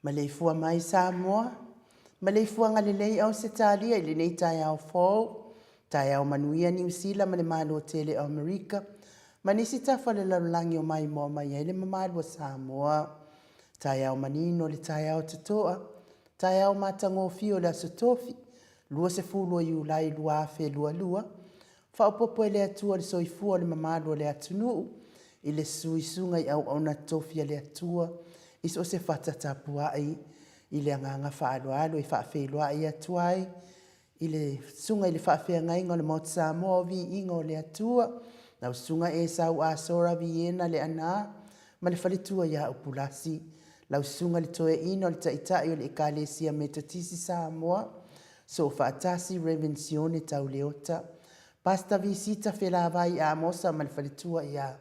Maleifua mai Samoa, maleifuaga lelei Ausetalia i lenei taeao fou, taeao manuia Niu Sila ma le Malo tele o Amerika ma nisi tafa o le lalolagi o maimoa mai ai le mamalu o Samoa. Taeao manino le taeao totoa, taeao matagofie o le Aso Tofi, 20 o Iulai 2022, Faaopoopo e le Atua le soifua o le mamalu o le atunuu i le suisuga i auauna tofi a le Atua i so o se fata tapuai i le agaga faaaloalo e faafeiloai atu ai i le Susuga i le Faafeagaiga o le Maota Samoa o Viiga o le Atua, lau Susuga Esau Asora Viena Leaana ma le faletua ia Upulasi, lau Susuga i le Toeaina o le Taitai o le Ekalesia Metotisi Samoa, Soofaatasi Rev Sione Tauleota, Pastor Visita Felavai Amosa ma le faletua ia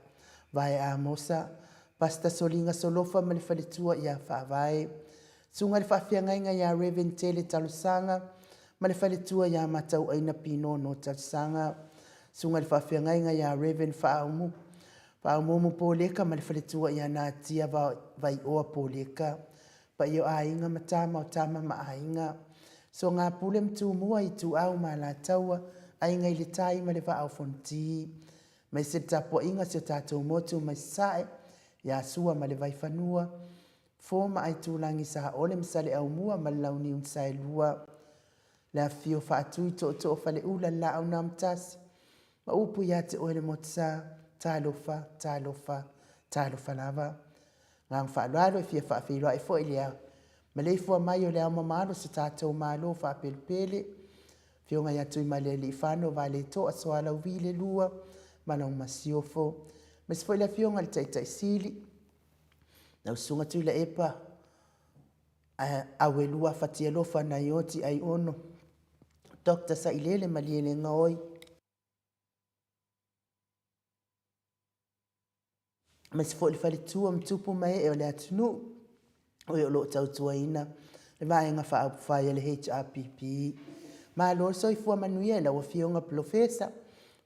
Vae Amosa, Pastor Soliga Solofa ma le faletua ia Faavae, Susuga i le Faafeagaiga ia Rev Tele Talosaga ma le faletua ia Matauaina Pinono Talosaga, Susuga i le Faafeagaiga ia Rev Faaumu Faaumuumu Poleka ma le faletua ia Natia Vaioa Poleka, Paia o aiga ma tama o tama ma aiga. Soagapule ma Tumua, Ituau ma Alataua, Aiga i le Tai ma le Vaa o Fonoti. Aemaise le tapuaiga a si o tatou motu mai Sasae, ia Sua ma le Vaifanua, Fo ma Aitulagi, Saole ma Saleaaumua ma le Launiu na Saelua. Le afifio Faatui, Tootoo o Faleula, le Laau na Amotasi, ma upu ia te oe le Motusa, talofa, talofa, talofa lava. Agaga faaaloalo e fia faafeiloai foi i le maleifua mai o Le Ao Mamalu o si tatou Malo faapelepele, Afioga ia Tuimalealiifano Vaaletoa Sualauvi le Lua ma lau Masiofo, aemaise foi le Afioga i le Taitai Sili, lau Susuga Tuilaepa Auelua Fatialofa Naioti Aiono, Doctor Sailele Malielegaoi, aemaise foi le faletua ma tupu ma ee o le atunuu o e o lo o tautuaina le Vaega Faaupufai a le HRPP. Malo le soifua manuia i lau Afioga Polofesa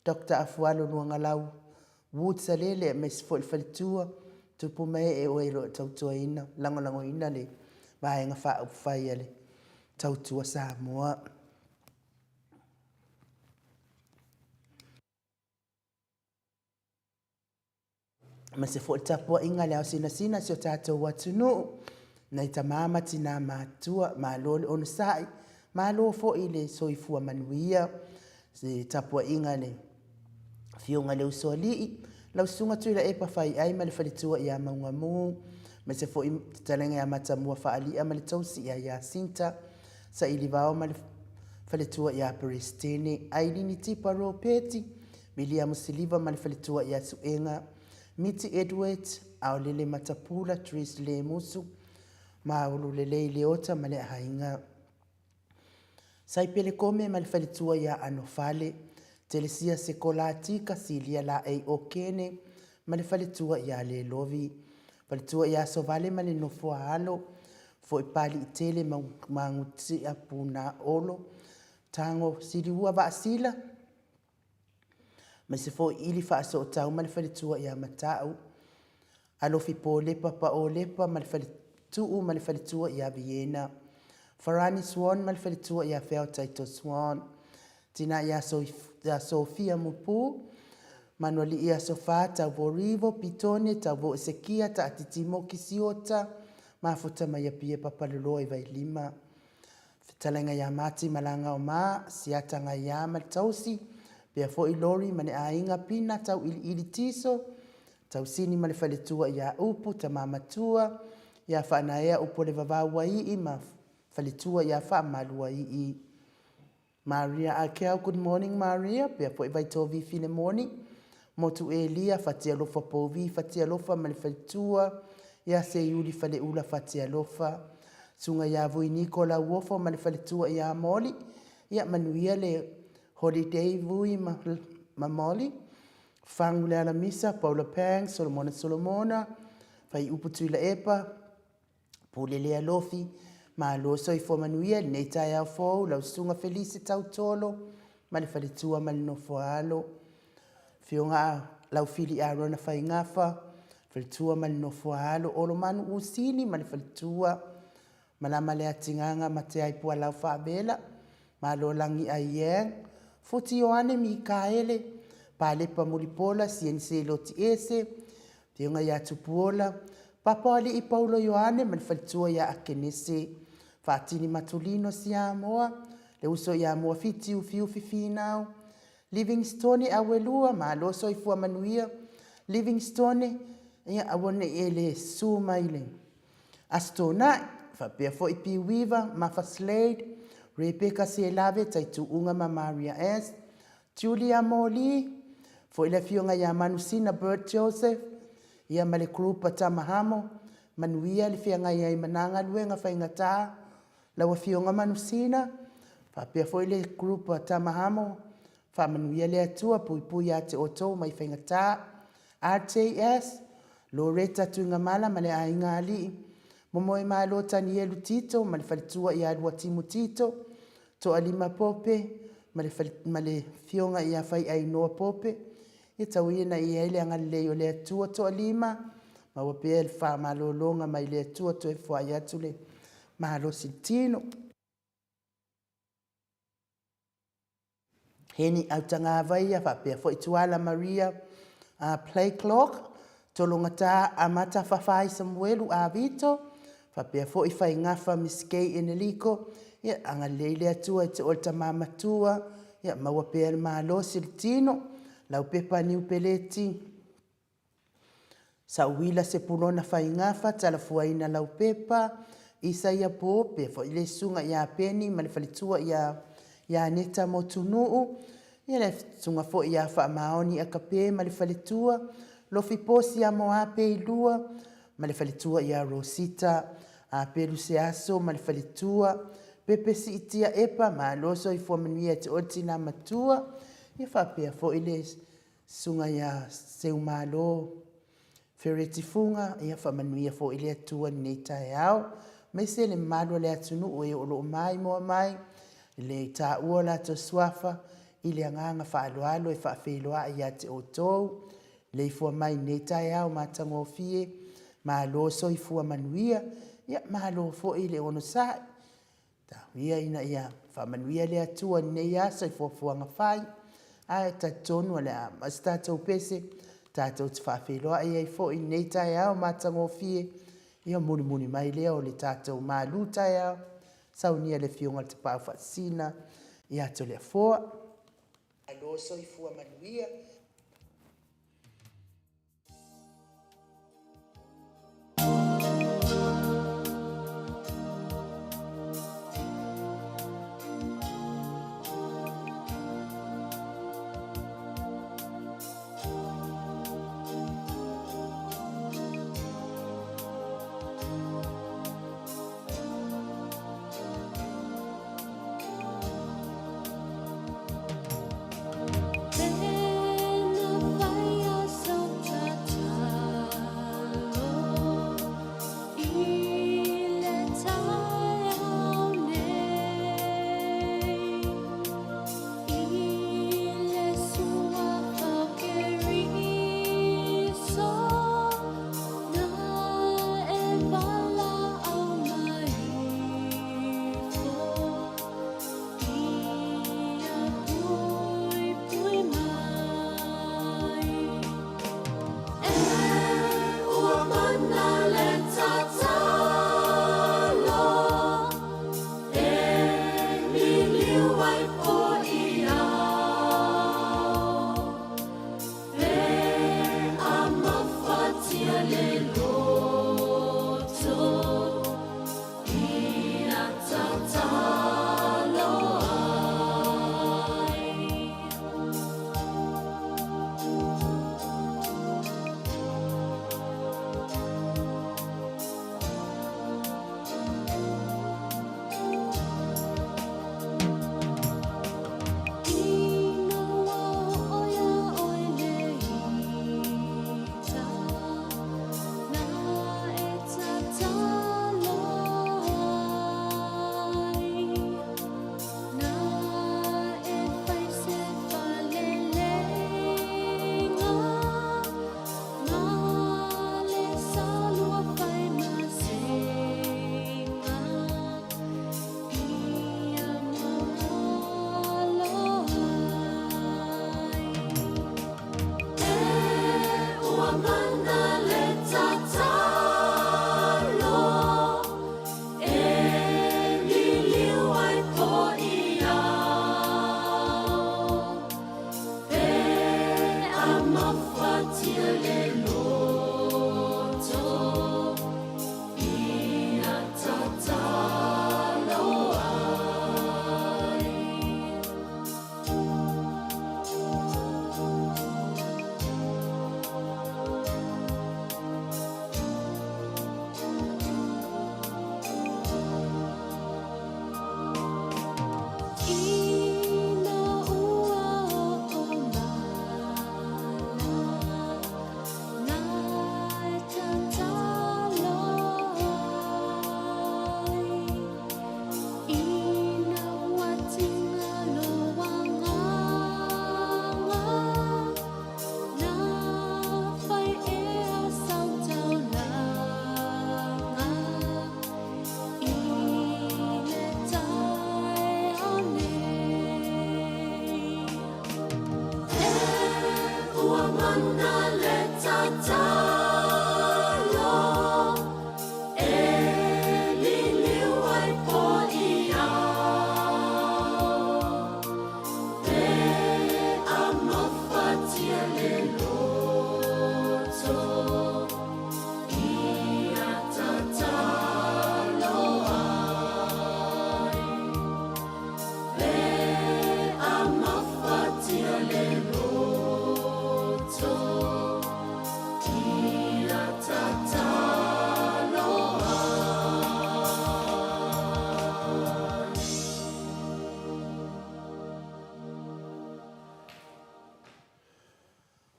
Doctor Afualo Luagalau Woods Salele aemaise foi le faletua, tupu ma ee o e o lo o tautuaina, lagolagoina le Vaega Faaupufai a le Tautua Samoa. Aemaise foi le tapuaiga a le ao sinasina a si o tatou atunuu, nai tama ma tinā matutua, malo le onosai, malo foi le soifua manuia. Se tapuaiga a le Afioga i le Usoalii, lau Susuga Tuilaepa Faiai ma le faletua ia Maugamu, aemaise foi fetalaiga ia Matamua Faalia ma le tausi ia Iasinta, Sailivao ma le faletua ia Peresetene, Ailini Tipa Ropeti, Miliamu Siliva ma le faletua ia Suega, Miti Edward, Aolele Matapula, Therese Lemusu, Maulu Lelei Leota ma le aiga. Saipele Kome ma le faletua ia Anofale, Telesia Sekola Tika Silia Laei Okene ma le faletua ia Lelovi, faletua ia Sovale ma le nofoa alo, Foi Paliitele Magutia Punaolo, Tago Siliua Vaasila, Aemaise foi ili faasootau ma le faletua ia Matau, Alofi Polepa Paolepa ma le faletuu ma le faletua ia Viena, Farani Swan ma le faletua ia Feao Taito Swan, Tina ia Sofia Mupu, Manualii Aso Fa, Tauvo Rivo, Pitone, Tauvo Esekia, Taatiti Moki Siota, Mafuta mai Apia Papaloloa i Vailima. Fetalaiga ia Mati Malaga o Ma, Siata Gaia ma le Tausi, pea foi Lori ma le aiga Pina Tauiliili Tiso, Tausini ma le faletua ia Upu, Tama Matua, ia Faanaea Upolevavau Uaii ma faletua ia Faamaluaii. Maria Akau, Good morning Maria, pea foi Vaitovi Filemoni, Motu Elia, Fatialofa Povi, Fatialofa ma le faletua ia Seiuli Faleula Fatialofa, Suga ia Vui Niko Lauofo ma le faletua ia Moli, ia manuia le holiday Vui ma, ma Moli, Fagu le Alamisa, Paula Pang, Solomona Solomona, Faiupu Tuilaepa, Pule Lea Lofi, Malo soifua manuia i lenei taeao fou, lau Susuga Felise Tautolo ma le faletua ma le nofo a alo. Afioga a Laufili Arona Faigafa, faletua ma le nofo a alo, Olomanu Usini ma le faletua, Malama Leatigaga ma Te Aipualau Faavela, Malolagi Aiang, Futi Ioane Mikaele, Palepa Mulipola, Siense Lotiese, Afioga ia Tupuola, Papa o Alii Paulo Ioane ma le faletua ia Akenese, Faatini Matulino Siamoa, le uso ia Muafiti Ufiufi Finau, Livingstone Auelua, malo soifua manuia, Livingstone, ia aua ne i e le susu mai le Aso Toonai, faapea foi P. Weaver, Mafa Slade, Rebecca Selave, Taituuga ma Maria S. Julia Moli, foi le afioga ia Manusina Bert Joseph, ia ma le group a Tamahamo, manuia le feagai ai ma na galuega faigata, lau afioga Manusina, faapea foi le group a Tamahamo, faamanuia le Atua, puipui ia te outou mai faigata. RTS, Loretta Tuigamala ma le aiga alii, Momoemalo Tanielu Tito ma le faletua ia Luatimu Tito, Toalima Pope ma le, ma le fioga ia Faiainoa Pope, ia tau ia na i ai le agalelei o le Atua Toalima, maua pea le faamalologa mai le Atua toe foai atu le malosi tino. Heni Autagavaia faapea foi Tuala Maria Play Clock, Tologata Amata Fafai Samuelu Avito, faapea foi Faigafa Miss Kay Eneliko, ia agalelei le Atua i te oe le tama matua, ia maua pea le malosi o le tino, Laupepa Niu Peleti, Sauila Sepulona Faigafa, Talafuaina Laupepa, Isaia Pope, foi le susuga ia Peni ma le faletua ia ia Neta Motunuu, ia le susuga foi ia Faamaoni Akape ma le faletua, Lofi Posi ia Moape i lua, ma le faletua ia Rosita, Apelu Seaso ma le faletua, Pepe Siitia Epa, malo soifua manuia i te oe le tina matua, ia faapea foi le Susuga ia Seumalo Fereti Fuga, ia faamanuia foi le Atua i lenei taeao, aemaise le mamalu o le atunuu e o lo o maimoa mai i le taua o latou suafa i le agaga faaaloalo e faafeiloai ia te outou. Leifua mai i lenei taeao matagofie, malo soifua manuia, ia malo foi le onosai. Taoia ina ia faamanuia le Atua i lenei aso i fuafuaga fai, ae talitonu o le a aumai se tatou pese tatou te faafeiloai ai foi i lenei taeao matagofie, ia mulimuli mai lea o le tatou malu taeao, saunia le Afioga i le Tapaau Faasisina ia Toleafoa. Malo soifua manuia.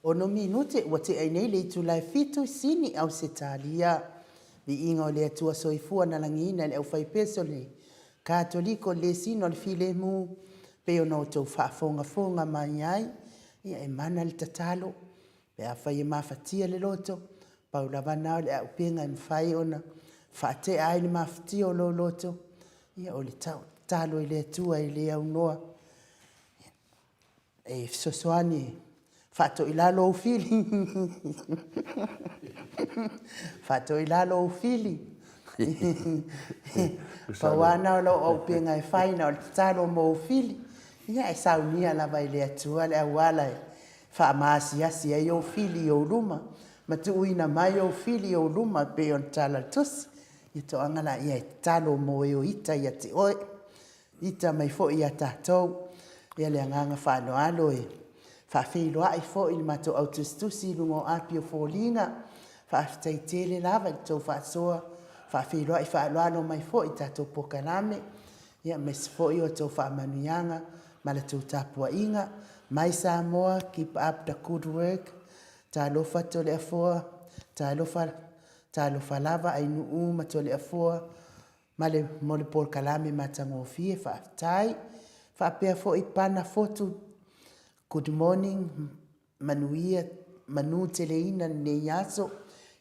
Ono minute ua tea i nei le itula e fitu i Sini, Ausetalia. Viiga o le Atua Soifua na lagiina e le aufaipeso le Katoliko le sina o le filemu, pei ona outou faafogafoga mai ai, ia e mana le tatalo. Pe afai e mafatia le loto, pau lava na o le auupega e mafai ona faatea ai le mafatia o lou loto, ia o le tatalo i le Atua e le aunoa e fesoasoani e faatoilalo ou fili. Faatoilalo ou fili. Pau lava na o lau auupega e fai na o le tatalo mo ou fili. Ia e saunia lava e le Atua le auala e faamaasiasi ai ou fili i ou luma ma tuuina mai ou fili i ou luma e pei ona tala le Tusi. Ia toaga laia e tatalo mo e o ita ia te oe, ita mai foi ia tatou. Ia le agaga faaaloalo e faafeiloai foi i le matou au tusitusi i luga o api o foliga. Faafetai tele lava i le tou faasoa, faafeiloai faaaloalo mai foi i tatou polokalame, ia aemaise foi o a outou faamanuiaga ma la outou tapuaiga. Mai Samoa, keep up the good work. Talofa Toleafoa, talofa, talofa lava Ainuu ma Toleafoa ma le mo le polokalame matagofie, faafetai. Faapea foi Pana Fotu, good morning, manuia, manuteleina lenei aso,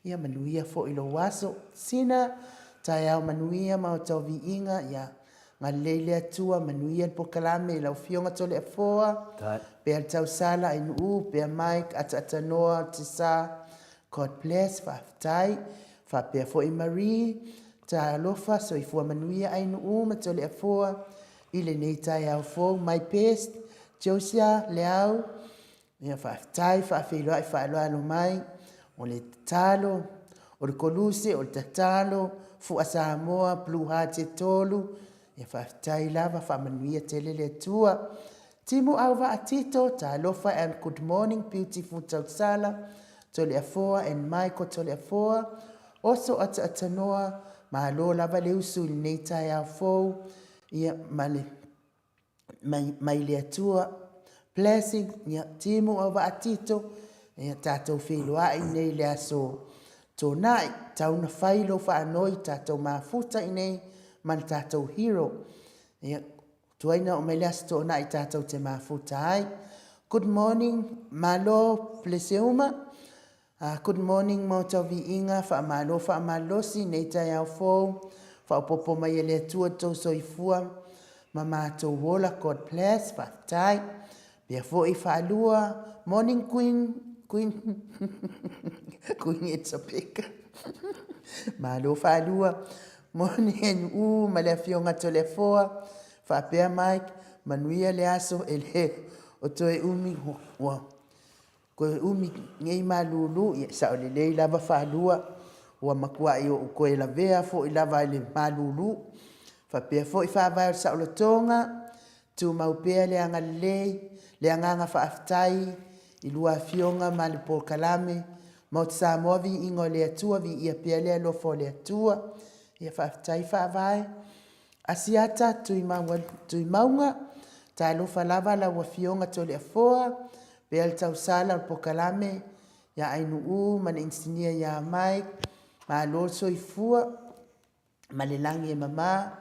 ia manuia foi lou aso. Sina, taeao manuia ma outou viiga, ia galelei le Atua, manuia le polokalame i lau Afioga Toleafoa, pea le tausala, Ainuu, pea Mike, Ataatanoa, Tisa, God bless, faafetai. Faapea foi Marie, Talofa, soifua manuia Ainuu ma Toleafoa i lenei taeao fou. My best, Josia, Leau, ia faafetai, faafeiloai faaaloalo mai. O le tatalo, o le koluse, o le tatalo, Fua Samoa, Blue Heart e tolu, ia faafetai lava, faamanuia tele le Atua. Timu Auvaa Tito, talofa and good morning, beautiful Tausala, Toleafoa and Michael Toleafoa, Oso Ataatanoa, malo lava le usu i lenei taeao fou, ia ma le mai, mai le Atua. Blessing, ia Timu Auvaa Tito, ia tatou feiloai nei le aso Tona'i, tau na fai lou faanoi tatou mafuta i nei ma le tatou hero. Ia, tuai na oo mai le Aso Toonai tatou te mafuta ai. Good morning, malo Peleseuma. Good morning Maota o Viiga, faamalo faamalolosi nei taeao fou, faaopoopo mai e le Atua tou soifua ma matou ola, God bless, faafetai. Pea foi faalua, morning Queen, Queen, Queen Elisapeka. Malo faalua, morning NU ma le Afioga Toleafoa, faapea Mike, manuia le aso e le o toe umi ua Koe umi nei malulu, ia sao lelei lava faalua, ua matuai ou toe lavea foi lava i le malulu. Faapea foi faavae o le saolotoga, tumau pea le agalelei, le agaga faafetai i lua afioga ma le polokalame Maota Samoa Viiga o le Atua, viia pea le alofa o le Atua. Ia faafetai faavae. Asiata Tuimauga, Talofa lava lau Afioga Toleafoa, pea le tausala o le polokalame ia Ainuu ma le inisinia ia Mike, malo le soifua ma le lagi e mama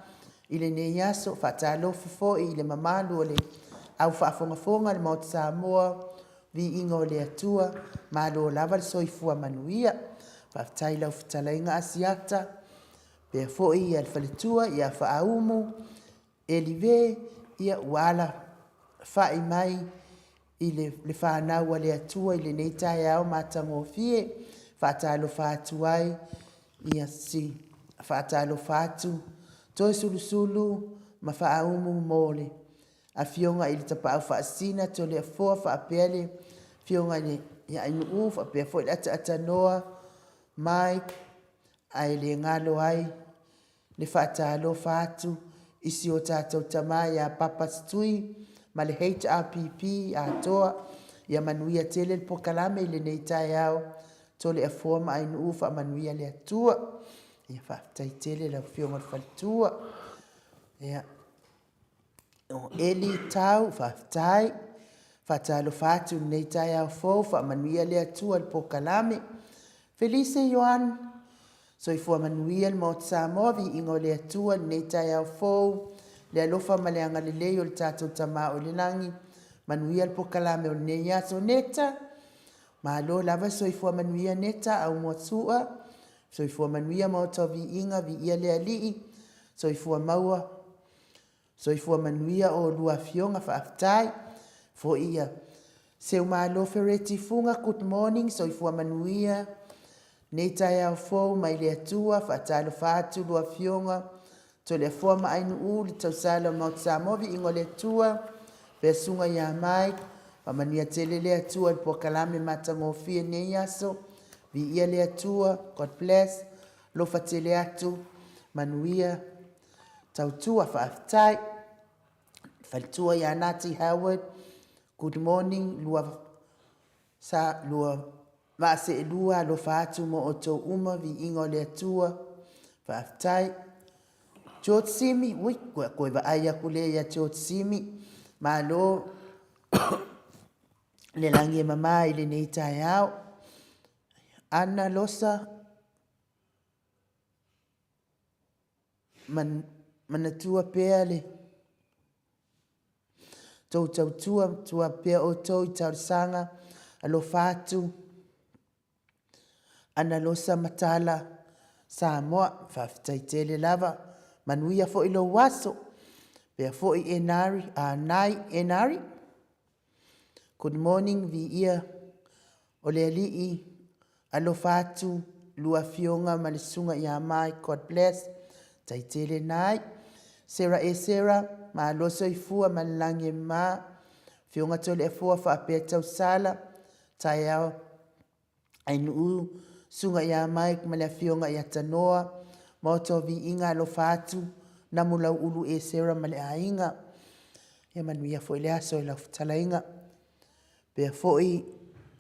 i lenei aso. Faatalofa foi i le mamalu o le au faafogafoga a le Maota Samoa, viiga o le Atua, malo lava le soifua manuia. Faafetai i lau fetalaiga Asiata, pea foi ia le faletua ia Faaumu, Elive, ia ua ala fa'i mai i le, le fanau a le Atua i lenei taeao matagofie. Faatalofa atu ai, ia si faatalofa atu Toesulusulu ma Faaumu mo le Afioga i le Tapaau Faasisina Toleafoa faapea le Afioga i le ia Ainuu faapea foi le Ataatanoa Mike ae le galo ai le faatalofa atu i si o tatou tama ia Papa Setui ma le HRPP atoa. Ia manuia tele le polokalame i lenei taeao. Toleafoa ma Ainuu faamanuia le Atua. Ia faafetai tele lau Afioga i le Faletua. Ia, o Eli Tau, faafetai. Faatalofa atu i lenei taeao fou, faamanuia le Atua i le pokalame. Felice Ioane, soifua manuia le Maota Samoa, viiga o le Atua i lenei taeao fou, le alofa ma le agalelei o le tatou Tama o i le lagi, manuia le pokalame o lenei aso. Neta, malo lava soifua manuia Neta Aumuasua, soifua manuia Maota o Viiga, viia le Alii, soifua maua Soifua manuia oulua afioga faafetai foi ia Seumalo Fereti Fuga good morning soifua manuia nei taeao fou mai le Atua faatalofa atu lua afioga Toleafoa ma Ainuu le tausala o le Maota Samoa viiga o le Atua Feasuga ia Mike faamanuia tele le Atua i le polokalame matagofie nei aso viia le Atua God bless lofa tele atu manuia Tautua faafetai. Faletua ia Nati Howard, good morning, lua sa lua vaa seelua alofa atu mo outou uma, viiga o le Atua, faafetai. George Simi, ui, koe koe vaai aku lea ia George Simi, malo le lagi e mama i lenei taeao. Anna Losa, Manatua pea le tou tautua, tua pea outou i talosaga, alofa atu, Analosa Matala Samoa, faafetai tele lava, manuia foi lou aso, pea foi Enari, a Nai Enari. Good morning, viia o le Alii, alofa atu lua afioga ma le susuga ia Mike, God bless, tai tele nai. Sarah e Sarah, malo soifua ma le lagi e mama, afioga Toleafoa faapea Tausala, taeao Ainuu, Susuga ia Mike ma le Afioga ia Tanoa, Maota o Viiga alofa atu, Namu Lauulu Esera ma le aiga. Ia manuia foi le aso i lau fetalaiga. Pea foi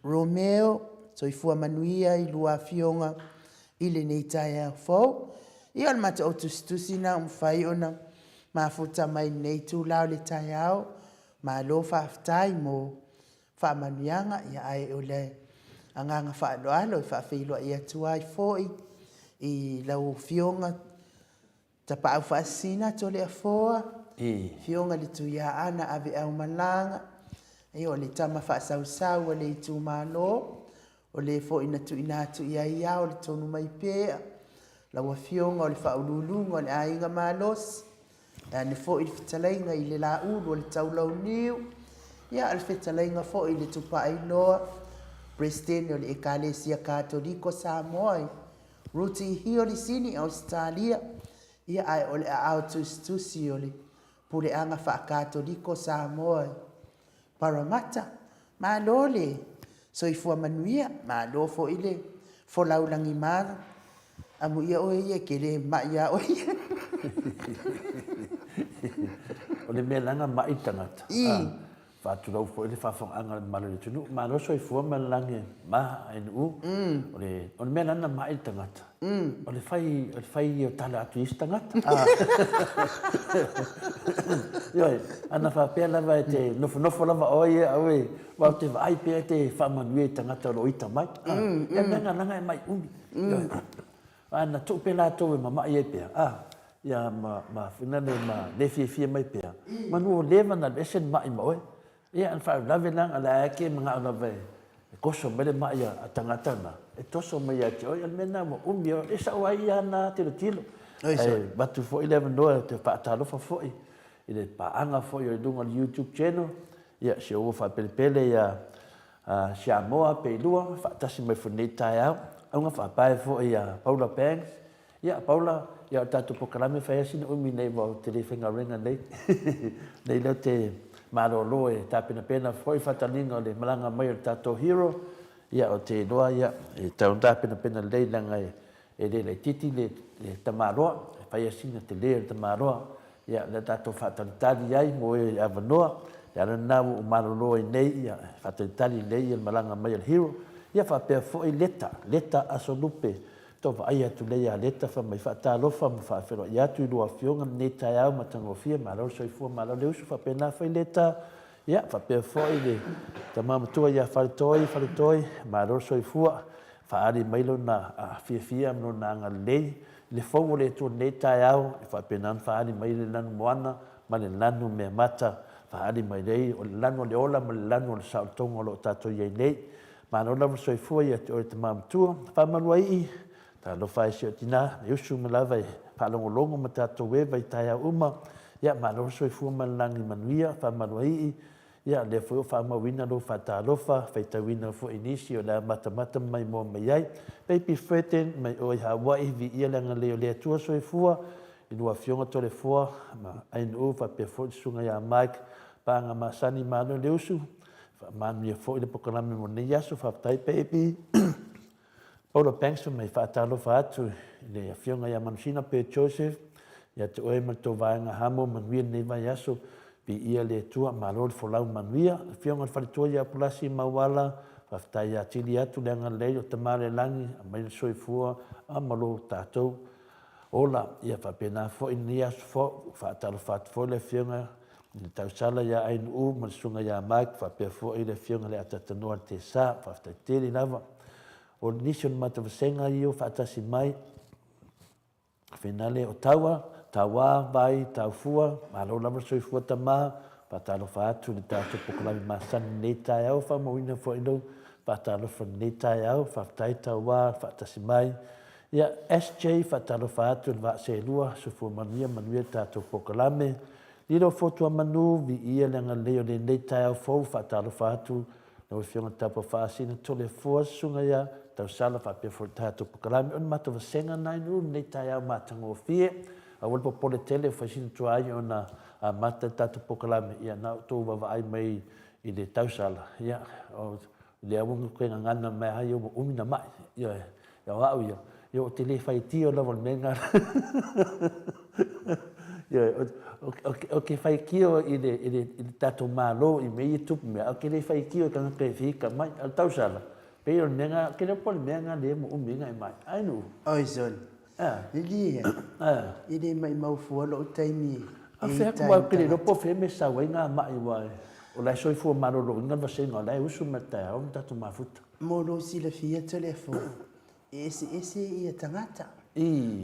Romeo, soifua manuia i lua afioga i lenei taeao fou. Ia o le matou tusitusi na ua mafai ona mafuta mai i lenei itula o le taeao. Malo faafetai mo faamanuiaga, ia ae o le agaga faaaloalo e faafeiloai atu ai foi i lau Afioga Tapaau Faasisina Toleafoa, Afioga i le Tuiaana Aveaumalaga, ia o le tama faasausau a le itumalo, o le foi na tuuina atu i ai ao le tonu mai pea, lau Afioga o le Faauluuluga o le Aiga Malosi, E ane foi le fetalaiga i le Laulu o le Taulauniu, ia a o le fetalaiga foi i le Tupaailoa, Peresetene o le Ekalesia Katoliko Samoa i Ruti Hio Lisini, Ausetalia, ia ae o le aao tusitusi o le Puleaga Faakatoliko Samoa i Parramatta. Malo le soifua manuia, malo foi le folau lagima. Amuia oe ia e te le ma'i ia oe ia. O le mea leaga ma'i le tagata. Faatulou foi le faafofogaaga a le mamalu o le atunuu. Malo soifua ma le lagi e ma ae-nuu. O le o le mea lana ma'i le tagata, o le fai o le fai o tala atu i isi tagata. Ioe, ana faapea lava e te nofonofo lava oe ia aue, aua ou te vaai pea e te faamanuia i tagata o lo o ita mai. Ia mea na leaga e ma'i umi. Ioe. Ana tuu pea latou e mama'i ai pea, ia ma ma ma le fiafia mai pea, manu o leva ona alu ese le ma'i ma oe. Ia, o le faalavelave la, o la e te manao lava e toso mai le ma'i a tagata na, e toso mai ia te oe. O le mea lena ua umi ai, e sao ai ia na tilotilo. Ae avatu foi le avanoa ou te faatalofa foi i le paaga foi o i luga o le YouTube channel, ia, si ou uo faapelepele ia Siamoa Peilua, faatasi mai foi i lenei taeao. Auga faapae foi ia Paula Banks, Ia, Paula, ia o le tatou polokalame e fai lava sina umi nei aua ou te le faigaluega nei. Nei lea ou te malolo e tapenapena foi le faataliga o le malaga mai o le tatou hero. Ia, ou te iloa, ia, e tatau ona tapenapena lelei leaga e le laitiiti le tamaloa, e fai lava sina tele o le tamaloa. Ia, o lea tatou faatalitali ai mo e avanoa. Le ala lena ua ou malolo ai nei, ia, e faatalitali lelei le malaga mai o le hero. Ia faapea foi Leta, Leta Asolupe, Tau vaai atu lea ia Leta fai mai, Faatalofa ma faafeiloai atu i lua afioga lenei taeao matagofie, malo le soifua, malo le usu, faapena foi Leta. Ia, faapea foi le tama matua ia Faletoi, Faletoi, malo le soifua, faaali mai lona fiafia ma lona agalelei i le fou o le Atua i lenei taeao, e faapena ona faaali mai le lanu moana ma le lanu meamata, faaali mai nei o le lanu o le ola ma le lanu o le saolotoga o lo o tatou i ai nei. Malo lava le soifua ia te oe le tama matua. Faamaluaii, talofa e si ou tina, e usu mai lava e faalogologo ma tatou eva i taeao uma. Ia, malo le soifua ma le lagi manuia, faamaluaii. Ia, o lea foi ua faamauina lou faatalofa, faitauina foi i nisi o le a matamata ma maimoa mai ai. Baby Fredden, mai oe i Hawaii, viia le agalelei o le Atua soifua i lua Afioga Toleafoa ma Ainuu faapea foi le Susuga ia Mike Paaga Masani malo le usu. Faamanuia foi le polokalame mo lenei aso. Faafetai baby. Paula Banks fai mai, Faatalofa atu i le Afioga ia Manusina Pere Joseph, ia te oe ma le tou vaega Hamo, manuia lenei vaiaso, viia le Atua, malo le folau manuia. Le Afioga i le Faletua ia Pulasi Mauala, faafetai ia tili atu le agalelei o Tama le Lagi, aumai le soifua ma lo tatou ola. Ia faapena foi lenei aso fou, faatalofa atu foi le Afioga i le Tausala ia Ainuu ma le Susuga ia Mike faapea foi le Afioga i le Atatanoa le Tesa. Faafetai tele lava. O nisi o le matou vasega ia ua faatasi mai, Finale o Taua, Tauā, Vai, Taufua, malo lava le soifua tama, faatalofa atu i le tatou polokalame masani i lenei taeao, faamauina foi lou faatalofa i lenei taeao, faafetai Tauā le faatasi mai. Ia, SJ, faatalofa atu i le vaa seelua, soifua manuia, manuia le tatou polokalame. Lilo Fotuamanu, viia le agalelei o lenei taeao fou, faatalofa atu lau Afioga Taupa Faasina Toleafoa, Susuga ia Tausala faapea foi le tatou polokalame. O le matou vasega lena i nuu lenei taeao matagofie. Aua le popole tele, ua fai sina tuai ona amata le tatou polokalame, ia na o outou vaavaai mai i le tausala, ia, o lea ua toe gagana mai lava ia ua umi na mai. Ioe. Ia o au ia, ia ou te le faitio lava i le mea lena. Ioe, ou te faitio i le, i le, i le tatou Malo i mea ia e tupu mai, ae ou te le faitio i tagata e fika mai. A o le tausala, pei o le mea lena, ou te le iloa po o le mea lena lea e umi ai ona e mai. Ai nuu. Oi Zon, lili e, e le maimau fua lou taimi e A fea atu aua ou te le iloa po o fea le mea e sau ai ngā ma'i aua o la e soifua maloloina le vasega o la e usu mai le taeao ma tatou mafuta. Mo lou silafia Toleafoa, e eseese ia tagata.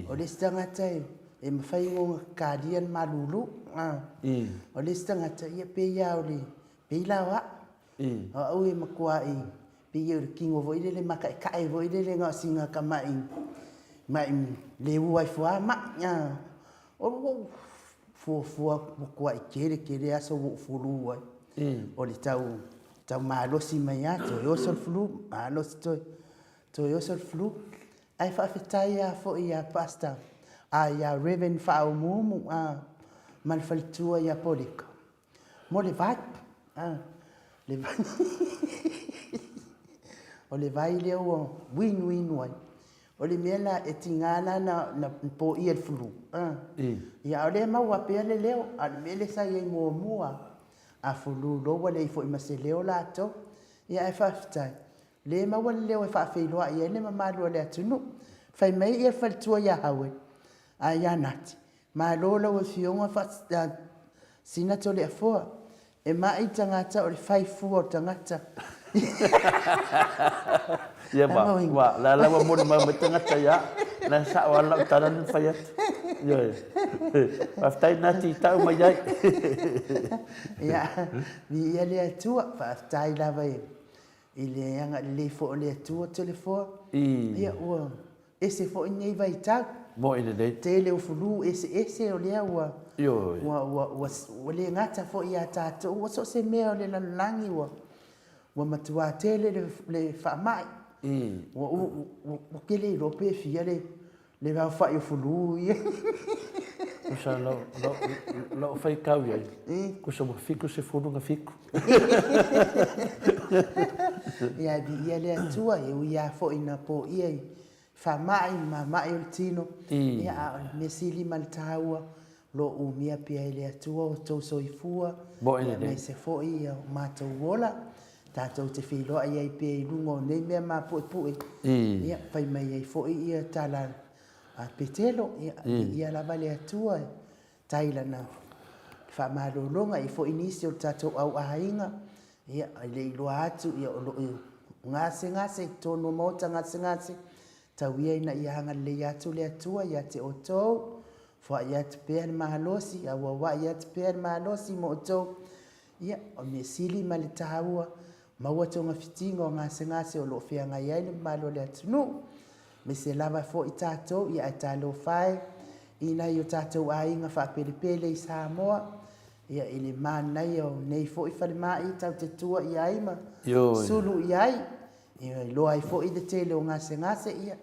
O le isi tagata e mafai ona kalia le malulu. O le isi tagata, ia pei lava o le, pei la o au. O au e matuai, pei o le tino foi lele mataetae foi lele na o sina tamai ma'i leu ai fua ma'i. O lou fuafua matuai tele tele aso ua ou fulu ai. O le tau tau malosi mai lava, toe oso le flu, malosi toe, toe oso le flu. Ae faafetai lava foi ia Pastor, a ia Rev Faaumuumu a, ma le faletua ia Poleka mo le vai. A, le vai o le vai lea ua uinuinu ai. O le mea la, e tiga la na poia i le flu, a, ia a o lea e maua pea le leo, a o le mea lea sa i ai muamua, a flu loa ua leai foi ma se leo latou. Ia ae faafetai, o lea e maua le leo e faafeiloai ai le mamalu o le atunuu. Fai mai le faletua ia Howard, a ia Nati, Malo lau Afioga Sina Toleafoa, e ma'i tagata o le fai fua o tagata. Ia ma, ua, la la ua molimau mai tagata ia, la e sa'o lava lau tala lea na fai atu. Ioe. Faafetai Nati i tau mai ai. Ia, viia le Atua, faafetai lava i le agalelei foi o le Atua Toleafoa. Ia ua ese foi lenei vaitau. Moe lelei. Tele o fulu eseese o lea ua, Ioe. ua, ua, ua, ua le gata foi ia tatou, ua so o se mea o le lalolagi ua, ua matuā tele le, le faamai. Ua, ua, ua, ua tele iloa pe fia le, le aofai o fulu ia. Tusa lau, lau, lau faitau i ai, tusa ua 77. Ia viia le Atua, e ui lava foi ina poia i faamai ma mamai o le tino, ia a o le mea sili ma le taua, o lo o umia pea e le Atua o outou soifua, aemaise foi o matou ola, tatou te feiloai ai pea i luga o nei mea mapuepue, ia fai mai ai foi ia tala a Petelo, ia viia lava le Atua, e tai lana. Le faamalologa e foi nisi o le tatou au aiga, ia, e le iloa atu, ia, o lo o gasegase i totonu o maota gasegase, tau ia ina ia agalelei atu le Atua ia te outou, foai atu pea le malosi, auauai atu pea le malosi mo outou. Ia, o le mea sili ma le taua, maua togafitiga o gasegase o lo o feagai ai le mamalu o le atunuu. Aemaise lava foi tatou, ia ae talofa e i nai o tatou aiga faapelepele i Samoa, ia i le manaia o nei foi falemai tatou te tua i ai ma sulu i ai, ia iloa ai foi le tele o gasegase, ia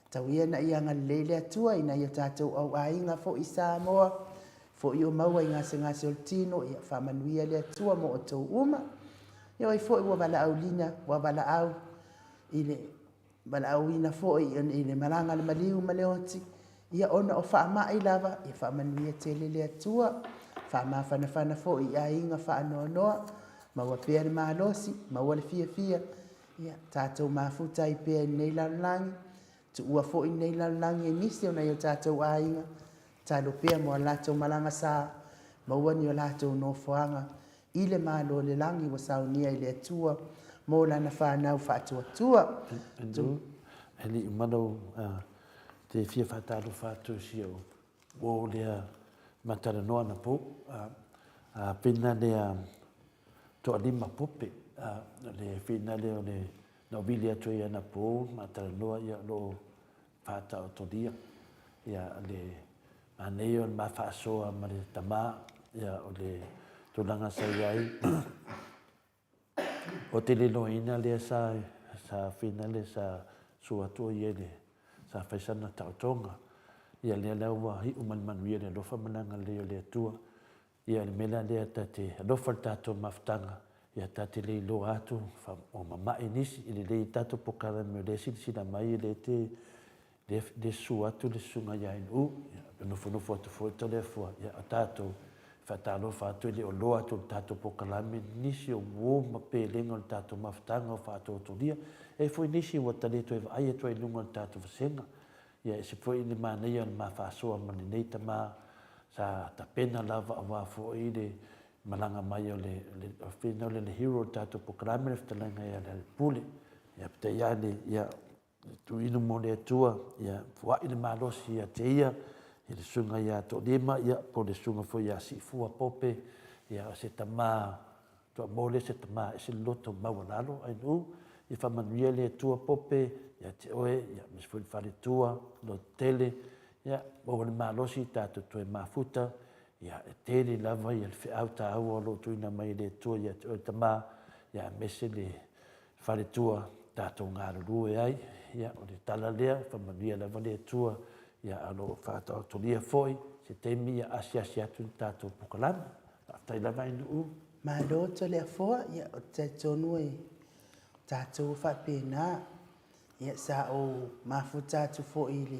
tau ia ina ia agalelei le Atua i nai o tatou au aiga foi i Samoa, foi o maua i gasegase o le tino, ia faamanuia le Atua mo outou uma. Ia o ai foi ua valaauina, ua valaau i le valaauina foi i le malaga a le maliu ma le oti, ia ona o faamai lava, ia faamanuia tele le Atua, faamafanafana foi i aiga faanoanoa, maua pea le malosi, maua le fiafia, ia tatou mafuta ai pea i lenei lalolagi, tuua foi lenei lalolagi e nisi o nai o tatou aiga, tatalo pea mo a latou malaga sa, maua ni o latou nofoaga i le Malo o le Lagi ua saunia e le Atua mo lana fanau faatuatua. Andrew, e le i uma lau, te fia faatalofa atu i si ou uo lea ma talanoa anapo, a pena lea toalima Pope, o le whina lea o le na vili atu ai anapo ma talanoa ia o lo o faataotolia ia le manaia o le ma faasoa ma le tama ia o le tulaga sa i ai o te le iloaina lea sa sa whina lea sa sua atu o ia i le sa fai sana taotoga ia lea la ua iu ma le manuia le alofa ma le agalelei o le Atua. Ia, o le mea la lea ta te alofa i le tatou mafutaga, ia ta te le iloa atu ua mama'i nisi, e lelei ai tatou polokalame o lea e silasila mai e le te lea e susu atu le susuga ia Ainuu, ia nofonofo atu foi Toleafoa, ia o tatou e faatalofa atu e le o loa atu i le tatou polokalame nisi o uo ma pelega o le tatou mafutaga o faatoatolia. E i ai foi nisi ua ta le toe vaai atu ai i luga o le tatou vasega. Ia ese foi le manaia o le ma faasoa ma lenei tama sa tapena lava aua foi le malaga mai o le whenau le hero o le tatou polokalame le fetalaiga ia Lealepule. Ia peitai ane ia tuuina mo le Atua ia foai le malosi ia te ia i le susuga ia Toalima ia po o le susuga foi ia Siifua Pope ia o se tama Toamua lea se tama ese le loto maualalo Ainuu ia faamanuia le Atua Pope ia te oe ia aemaise foi le faletua loto tele ia maua le malosi tatou toe mafuta ia e tele lava ia le feau taua o lo o tuuina mai e le Atua ia te oe tama ia aemaise le faletua tatou galulue ai ia o le tala lea faamanuia lava le Atua ia a o lo o faataotolia foi se taimi ia asiasi atu le tatou polokalame. Faafetai lava Ainuu. Malo Toleafoa, ia ou te talitonu e tatou faapena. Ia sa ou mafuta atu foi i le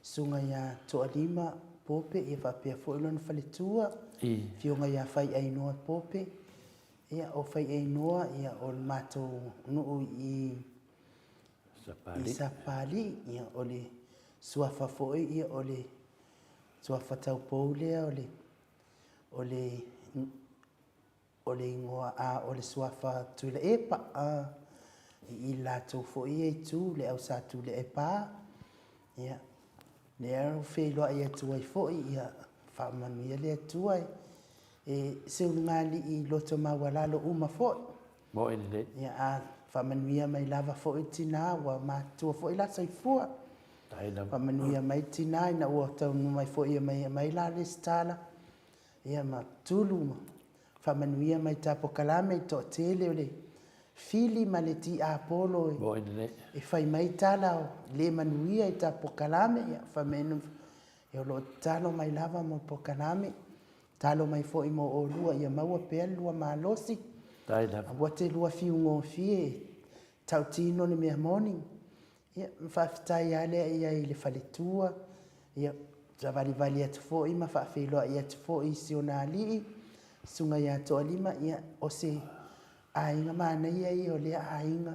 susuga ia Toalima Pope ia faapea foi lona faletua, afioga ia Faiainoa Pope. Ia o Faiainoa ia o le matou nuu i i Sapalii, ia o le suafa foi ia o le suafa taupou lea o le O le, o le igoa, a, o le suafa Tuilaepa, a, i i latou foi ia itu, le au Sa Tuilaepa, ia, lea ua feiloai atu ai foi, ia, faamanuia le Atua e se ulugalii loto maualalo uma foi. Moe lelei. Ia, a faamanuia mai lava foi le tina, ua matutua foi la soifua. Faamanuia mai le tina ina ua taunuu mai foi e aumai la resitala, ia ma tulu ma faamanuia mai ta polokalame i le toatele o le fili ma le tiapolo e fai mai tala o le manuia i ta polokalame. Ia fai mai o lo o tatalo mai lava mo polokalame, tatalo mai foi mo olua ia maua pea le lua malosi, aua te lua fiu gofie e tautino le mea moni. Ia, faafetai lava lea i ai i le faletua, ia, savalivali atu foi ma faafeiloai atu foi i si ona alii, Susuga ia Toalima, ia, o se aiga manaia ia o lea aiga.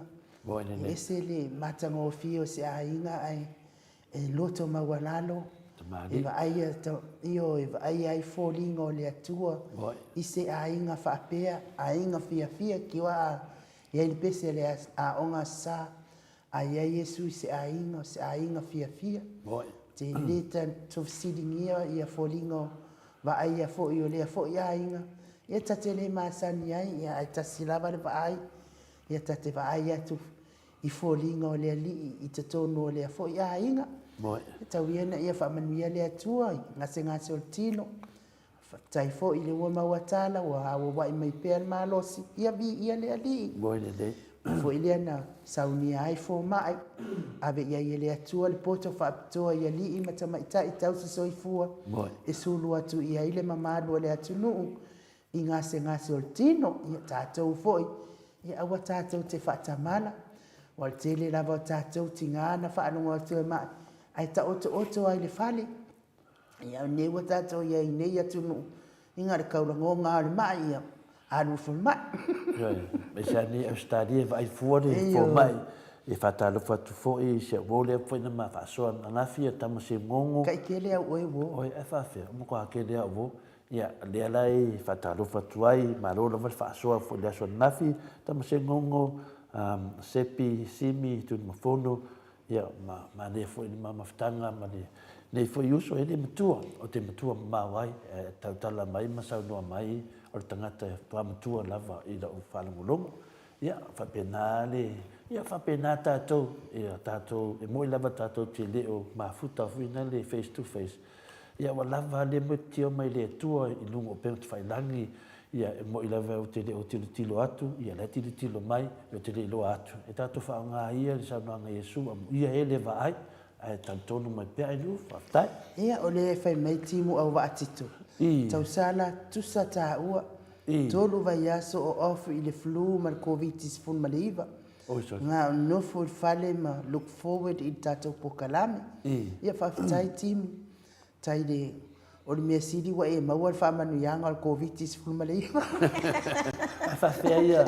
E ese le matagofie o se aiga ae e loto maualalo. E vaaia, ioe, e vaaia ai foliga o le Atua i se aiga faapea, aiga fiafia, kiwa a i ai le pese a le Aoga Aso Sa, a i ai Iesu i se aiga, o se aiga fiafia. Te le ta fesiligia ia foliga o vaaia foi o lea foi aiga, ia ta te le masani ai, ia ae tasi lava le vaai, ia ta te vaai atu i foliga o le Alii i totonu o lea foi aiga. E tau ia ina ia faamanuia le Atua i gasegase o le tino. Faafetai foi i le ua maua tala ua auauai mai pea le malosi, ia viia le Alii. Mea foi lea na saunia ai fomai, ave i ai e le Atua le poto faapitoa i alii ma tamaitai tausi soifua e sulu atu i ai le mamalu o le atunuu i gasegase o le tino. Ia tatou foi, ia aua tatou te faatamala, aua o le tele lava o tatou tiga na faalogo atu e mai, ae taotooto lava i le fale. Ia o lenei ua tatou i ai i nei atunuu, ia na o le taulagoga lava o le mai, ia alu i le falemai. Ioe, aemaise lava nei Ausetalia e vaai fua le fomai, e faatalofa atu foi i si au uo lea foi na ma faasoa ananafi, a tama Segogo. Tai tele au oe uo. Oi, ae faafefea, ua matua tele lava au uo. Ia, lea la e faatalofa atu ai, malo lava le faasoa foi i le aso ananafi, tama Segogo, Sepi, Simi, Tuinumafono, Ia, ma manaia foi le ma mafutaga ma lenei foi uso, e le matua, o te matua mamao ai, e tautala mai ma saunoa mai o le tagata e faatoa matua lava i lau faalogologo. Ia, faapena le, ia faapena tatou, ia tatou, e moni lava tatou te le o mafuta foi na le face to face, ia ua lava le metotia mai le Atua i luga o upega tafailagi, Ia, e moni lava ou te le o tilotilo atu, ia la e tilotilo mai, ou te le iloa atu. E tatou faaaoga ia le saunoaga a Iesu, amuia e le vaai, ae talitonu mai pea i lu, faafetai. Ia, o lea e fai mai timu au vaatito, tausala tusa taua, tolu vaiaso o off i le flu ma le Koviti 19. Na o nofo i le fale ma look forward i le tatou pokalame. Ia, faafetai timu. Tai le, o le mea sili ua e maua le faamanuiaga o le Koviti-19. Ae faafefea ia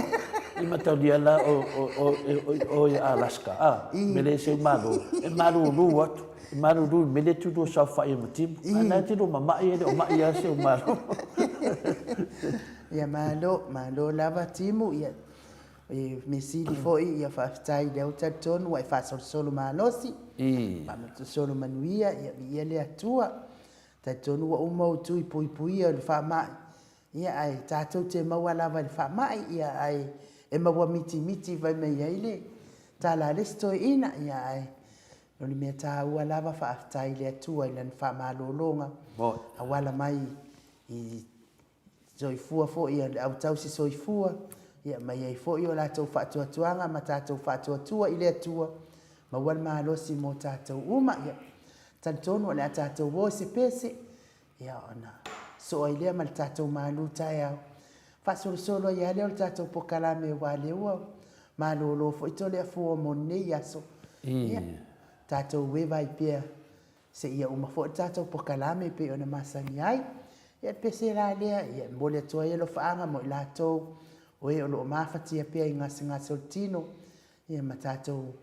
i mataulia la o, o, o, o, o i Alaska, a, mele e seu malo, e malulu atu, e malulu i mele tu lua saofai ai ma timu. Ae na e te lua mama'i e le o ma'i lava seu malo. Ia malo, malo lava timu, ia E mea sili foi, ia faafetai lea ua talitonu ua e faasolosolo malosi, faasolosolo manuia, ia viia le Atua. Talitonu ua uma ou tui puipuia i le faamai, ia ae tatou te maua lava i le faamai, ia ae e maua mitimiti fai mai ai le tala a le isi toeaina, ia ae o le mea taua lava faafetai i le Atua i lana faamalologa auala mai i soifua foi a le au tausi soifua, ia aumai ai foi o latou faatuatuaga ma tatou faatuatua i le Atua, maua le malosi mo tatou uma. Ia, talitonu o le a tatou o i se pese, ia ona soo ai lea ma le tatou malu taeao. Faasolosolo ai lava lea o le tatou pokalame aua o lea ua malolo foi Toleafoa mo lenei aso. Ia, tatou eva ai pea seia uma foi le tatou pokalame e pei ona masani ai. Ia, le pese la lea, ia, e momoli atu ai alofaaga mo i latou o e o lo o mafatia pea i gasegase o le tino, ia ma tatou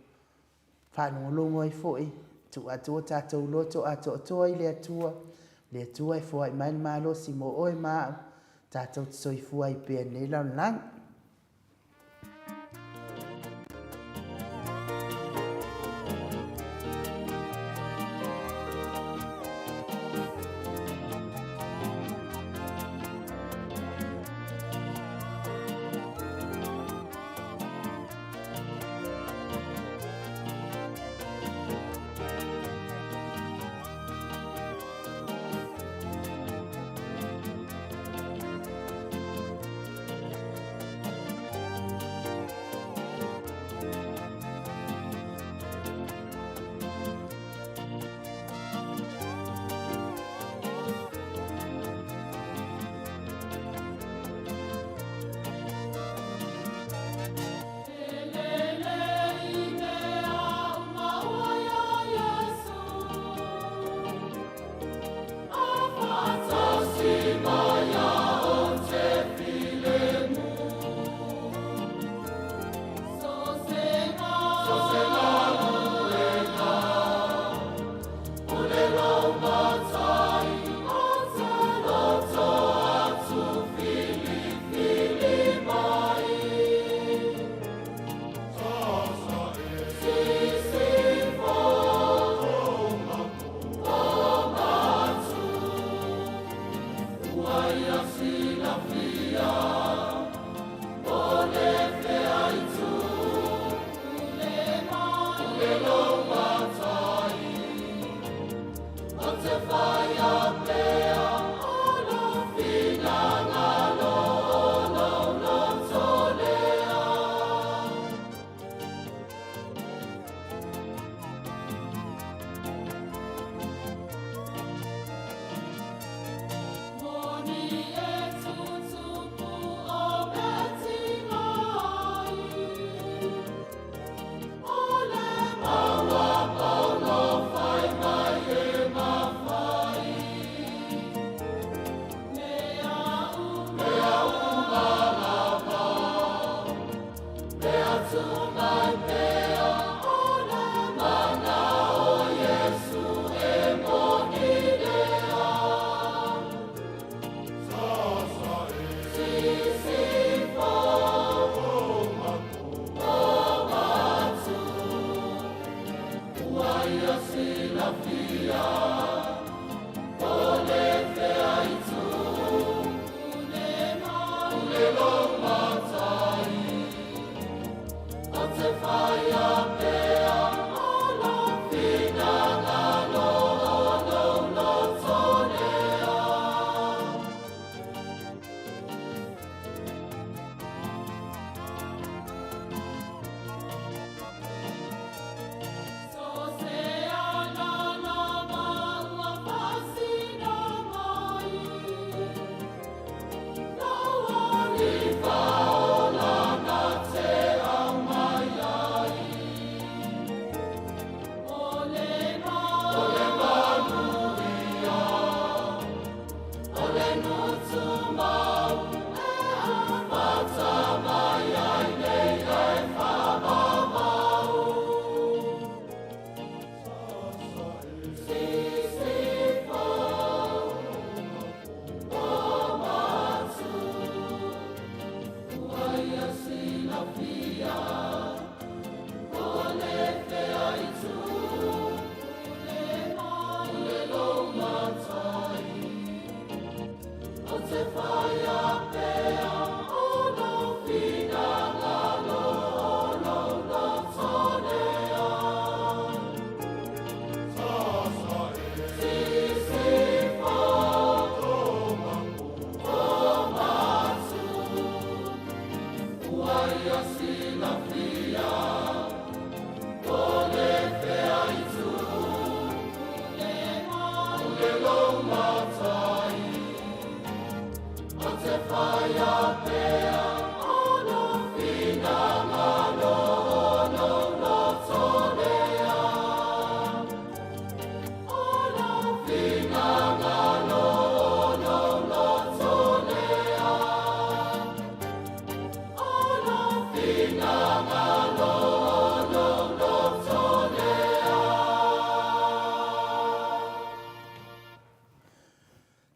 faalogologo ai foi, tuu atu o tatou loto atoatoa i le Atua, o le Atua e foai mai le malosi mo oe ma au, tatou te soifua ai pea i lenei lalolagi.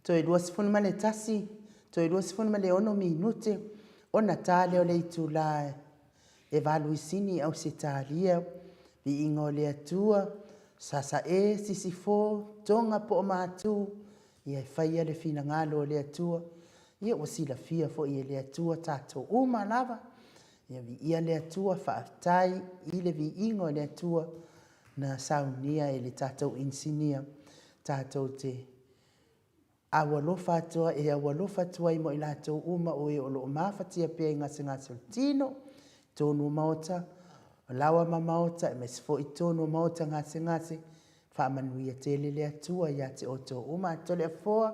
Toe 21, toe 26 minute ona ta lea o le itula e valu i Sini, Ausetalia. Viiga o le Atua, Sasae, Sisifo, Toga po o Matu, ia e faia le finagalo o le Atua. Ia ua silafia foi e le Atua tatou uma lava. Ia viia le Atua, faafetai i le viiga o le Atua na saunia e le tatou inisinia tatou te aualofa atu e aualofa atu ai mo i latou uma o e o lo o mafatia pea i gasegase o le tino, tonu o maota, o laoa ma maota, aemaise foi tonu o maota gasegase. Faamanuia tele le Atua ia te outou uma. Toleafoa,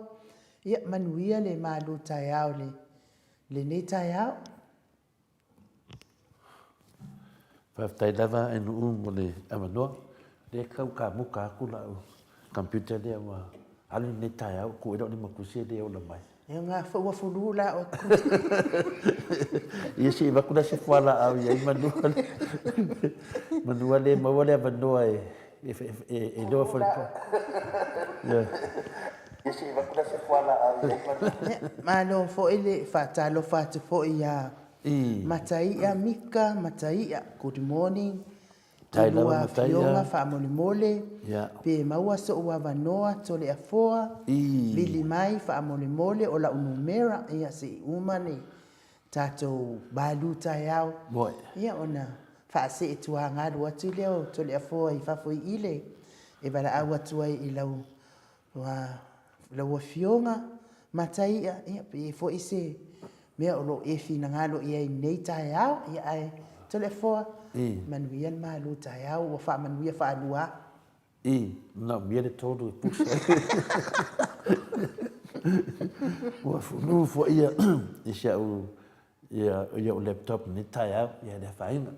ia manuia le malu taeao le lenei taeao. Faafetai lava NU mo le avanoa. Lea tau kamuta atu lau computer lea ua alu lenei taeao tuu ai lau limatusi e le ola mai. E nga foi ua fulu la o. Ia se i avatu la se fualaau i ai manua manua le maua le avanoa e e iloa foi. Ia se i avatu la se fualaau i ai manua. Malo foi le faatalofa atu foi ia Mataia Mika Mataia, good morning. Tai lava Mataia. Afioga faamolemole, pe maua sou avanoa Toleafoa, vili mai faamolemole o lau numera, ia se i uma le tatou malu taeao. Ia ona faasee tuagalu atu lea o Toleafoa i fafo i ile e valaau atu ai i lau lau Afioga Mataia, ia pe i ai foi se mea o lo o e finagalo i ai i lenei taeao. Ia ae Toleafoa, manuia le malu taeao, ua faamanuia faalua. I, manaomia le tolu e pusa ai. Ua fulu foi ia i si au ia ia o laptop nei taeao ia le afaina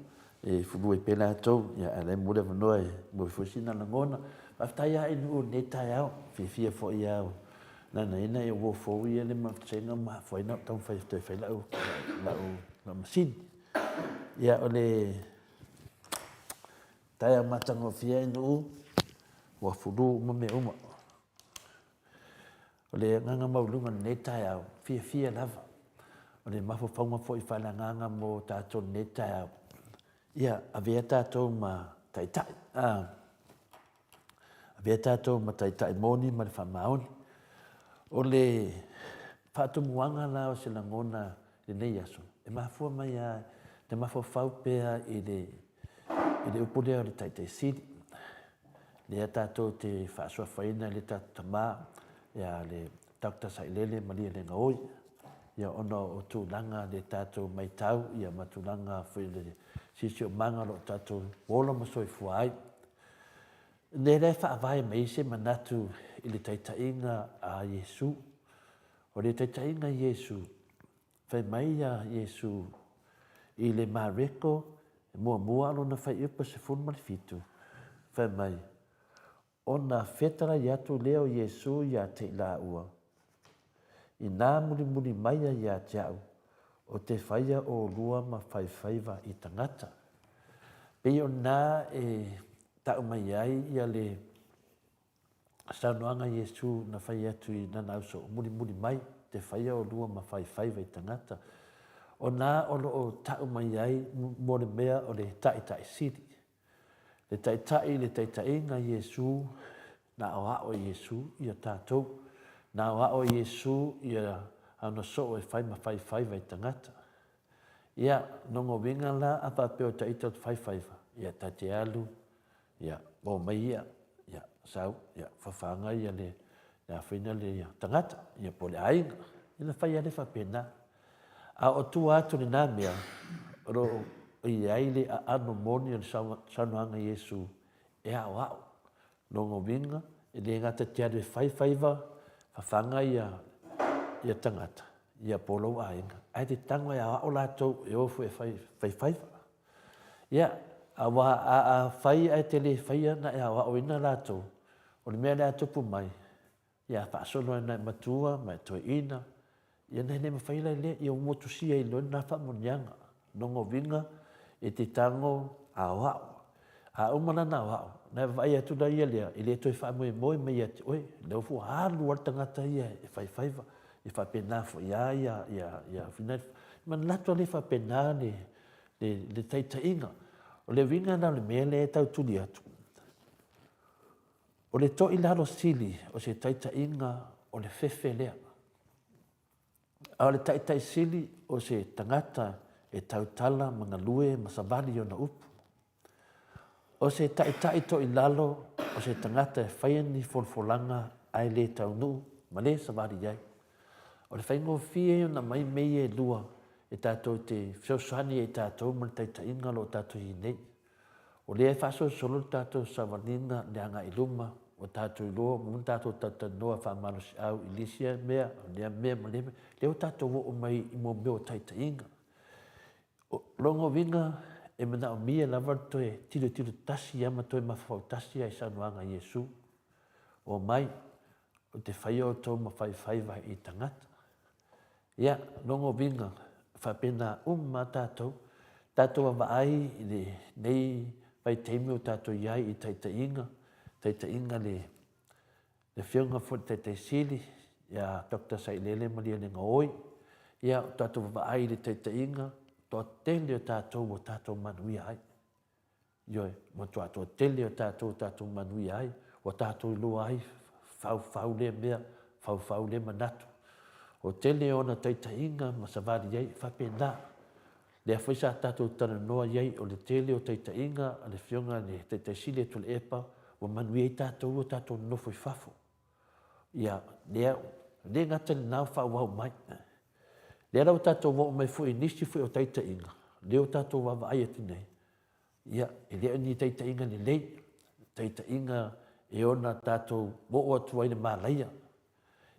e fulu ai pea latou ia ae la e maua le avanoa e maua ai foi sina lagona. Faafetai lava i nuu i lenei taeao, fiafia foi au lanaina ia uo fou ia le mafutaina ma mafua ai ona ou taumafai e toe fai lau lau lau masini. Ia o le taeao matagofie i nuu ua fulu uma mea uma. O le agaga maualuga i lenei taeao, fiafia lava. O le mafaufauga foi faale-agaga mo tatou i lenei taeao, ia avea tatou ma taitai. Avea tatou ma taitai moni ma le faamaoni. O le faatumuaga la o se lagona i lenei aso, e mafua mai lava te mafaufau pea i le, i le upu lea o le taitai sili. Lea tatou te faasuafaina i le tatou tama, ia le Doctor Sailele Malielegaoi, ia ona o tulaga le tatou maitau ia ma tulaga foi o le siosiomaga o lo o tatou ola ma soifua ai. Lea la e faavae mai ai se manatu i le taitaiga a Iesu. O le taitaiga a Iesu, fai mai ia Iesu i le Mareko muamua lona fuaiupu 17, fai mai, Ona fetalai atu lea o Iesu ia te i laua, Inā mulimuli mai ai ia te au, o te whaia ōlua ma whaiwhaiva i tangata. Pei o lena e tau mai ai ia le saunoaga a Iesu na fai atu i lana ausoo, mulimuli mai, te whaia ōlua ma whaiwhaiva i tangata. O na o lo o tau mai ai mo le mea o le taitai sili. Le Taitai i le taitaiga Iesu, na aoao e Iesu ia tatou. Na aoao e Iesu ia ana soo e fai ma faifaiva i tagata. Ia, nongo uiga la a faapea o taita o te faifaiva, ia ta te alu, ia, o mai ia, ia, sau, ia, fafaga ia le, le afaina le ia, tagata, ia po o le aiga. Ia na fai lava le faapena. A o tua atu i lena mea, o lo o i ai le aano moni o le saunoaga a Iesu e aoao. Lona uiga, e le gata te alu e fai faiva, fafaga ia, ia tagata, ia po o lou aiga, ae te tago e aoao latou e o foi e fai, fai faiva. Ia, aua a, a fai ae te le faia na e aoaoina latou, o le mea lea a tupu mai, Ia faasolo ai nai matua ma toeaina, ia na le mafai la lea, ia ua motusia ai loa lena faamanuiaga. Lona uiga, e te tago aoao. A uma la ona aoao, ona e vaavaai atu la ia lea, e le toe faamoemoe mai ia te oe, lea ua alu lava le tagata ia e fai faiva, e faapena foi lava ia, ia, ia, manatu lava lea e faapena le, le, le taitaiga. O le uiga la o le mea lea e tau tuli atu, O le toilalo sili o se taitaiga o le fefe lea. A o le taitai sili o se tagata e tautala ma galue ma savali i ona upu. O se taitai toilalo o se tagata e faia ni folafolaga ae le taunuu ma le savali i ai. O le faigofie ona aumai mea ia e lua e tatou te fesoasoani ai i tatou ma le taitaiga o lo o tatou i ai nei. O lea e faasolosolo le tatou savaliga i le agai i luma, ua tatou iloa ua uma ona tatou talatalanoa faamalosiau i le isi mea, o lea mea ma lea mea, lea ua tatou oo mai i mo mea o taitaiga. O lona uiga, e manaomia lava le toe tilotilo tasi lava ma toe mafaufau tasi lava i saunoaga a Iesu, Omai, ou te faia outou ma faifaiva i tagata. Ia, lona uiga, e faapena uma lava tatou, tatou vaavaai i lenei vaitaimi o tatou i ai i taitaiga, taitaiga le Afioga foi i le Taitai Sili ia Doctor Sailele Malielegaoi, ia, tatou vaavaai i le taitaiga, toatele o tatou ua tatou manuia ai. Ioe, matua toatele o tatou ua tatou manuia ai, ua tatou iloa ai, faufau lea mea, faufau lea manatu. O tele o ona taitaiga ma savali ai, e faapena. Lea foi sa tatou talanoa i ai, o le tele o taitaiga a le Afioga i le Taitai Sili a Tuilaepa, ua manuia ai tatou ua tatou nonofo i fafo. Ia, lea, le gata i lena o faaauau mai. Lea la ua tatou oo mai foi i nisi foi o taitaiga, lea ua tatou vaavaai atu nei, ia, e le o ni taitaiga lelei, taitaiga e ona tatou oo atu ai i le malaia,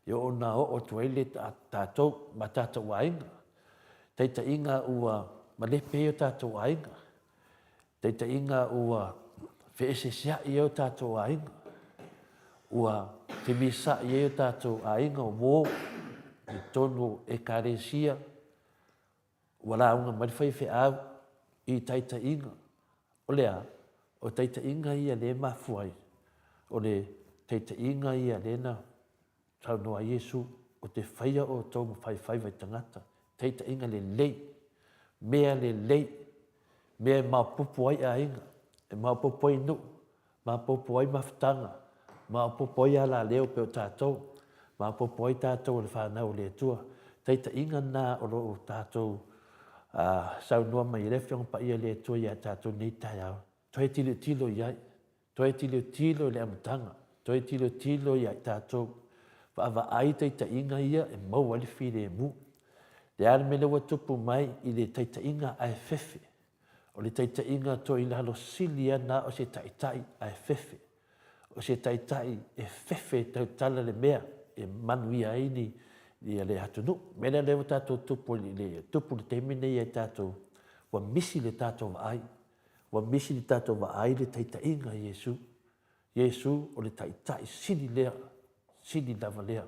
e ona oo atu ai le tatou ma tatou aiga, taitaiga ua malepe ai o tatou aiga, Taitaiga ua feeseesea'i ai o tatou aiga, ua femisa'i ai o tatou aiga o uo i totonu o Ekalesia, ua lauga mai le faifeau i taitaiga. O le a? O taitaiga ia lea e mafua ai, o le taitaiga ia lea na Saunoa ai Iesu, Ou te faia outou ma faifaiva i tagata, taitaiga lelei, mea lelei, mea e maopoopo ai aiga, e maopoopo ai nuu, maopoopo ai mafutaga, Maopoopo ai alaleo pei o tatou, maopoopo ai tatou o le fanau a le Atua. Taitaiga lena o lo o tatou saunoa mai ai le Afioga Paia a le Atua ia tatou i lenei taeao. Toe tilotilo i ai, toe tilotilo i le amataga, toe tilotilo ia i tatou. Vaavaai taitaiga ia e maua ai le filemu. Le a le mea lea ua tupu mai i le taitaiga ae fefe. O le taitaiga toilalo sili lava lena o se taitai ae fefe. O se taitai e fefe e tautala le mea e manuia ai ni ia le atunuu. O le mea lea lea ua tatou tupu i le tupu i le taimi lenei ia i tatou, ua misi le tatou vaai. Ua misi le tatou vaai i le taitaiga a Iesu. Iesu o le Taitai sili lea, sili lava lea.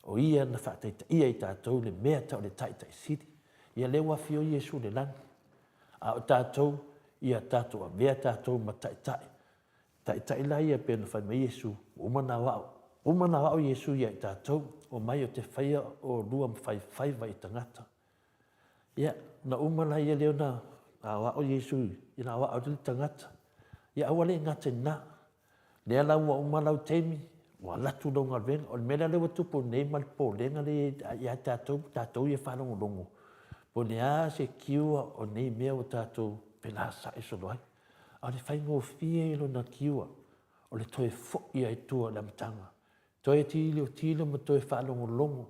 O Ia na faataitaia i tatou le mea tau o le Taitai sili. Ia lea ua afio Iesu i le lagi. A o tatou, ia tatou avea tatou ma taitai. Taitai la ia pei ona fai mai Iesu, ua uma ona aoao, uma ona aoao Iesu ia i tatou, omai ou te faia oulua ma faifaiva i tagata. Ia, na uma laia lea ona aoao Iesu ina aoao atu le tagata. Ia aua le gata i lena. Lea la ua uma lau taimi, ua alu atu lau galuega. O le mea la lea ua tupu nei ma le popolega lea ia tatou, tatou ia e faalogologo, po o le a se cure o nei mea ua tatou felasaai solo ai. A o le faigofie ia lona cure, o le toe foi lava i tua i le amataga. Toe tilotilo ma toe faalogologo,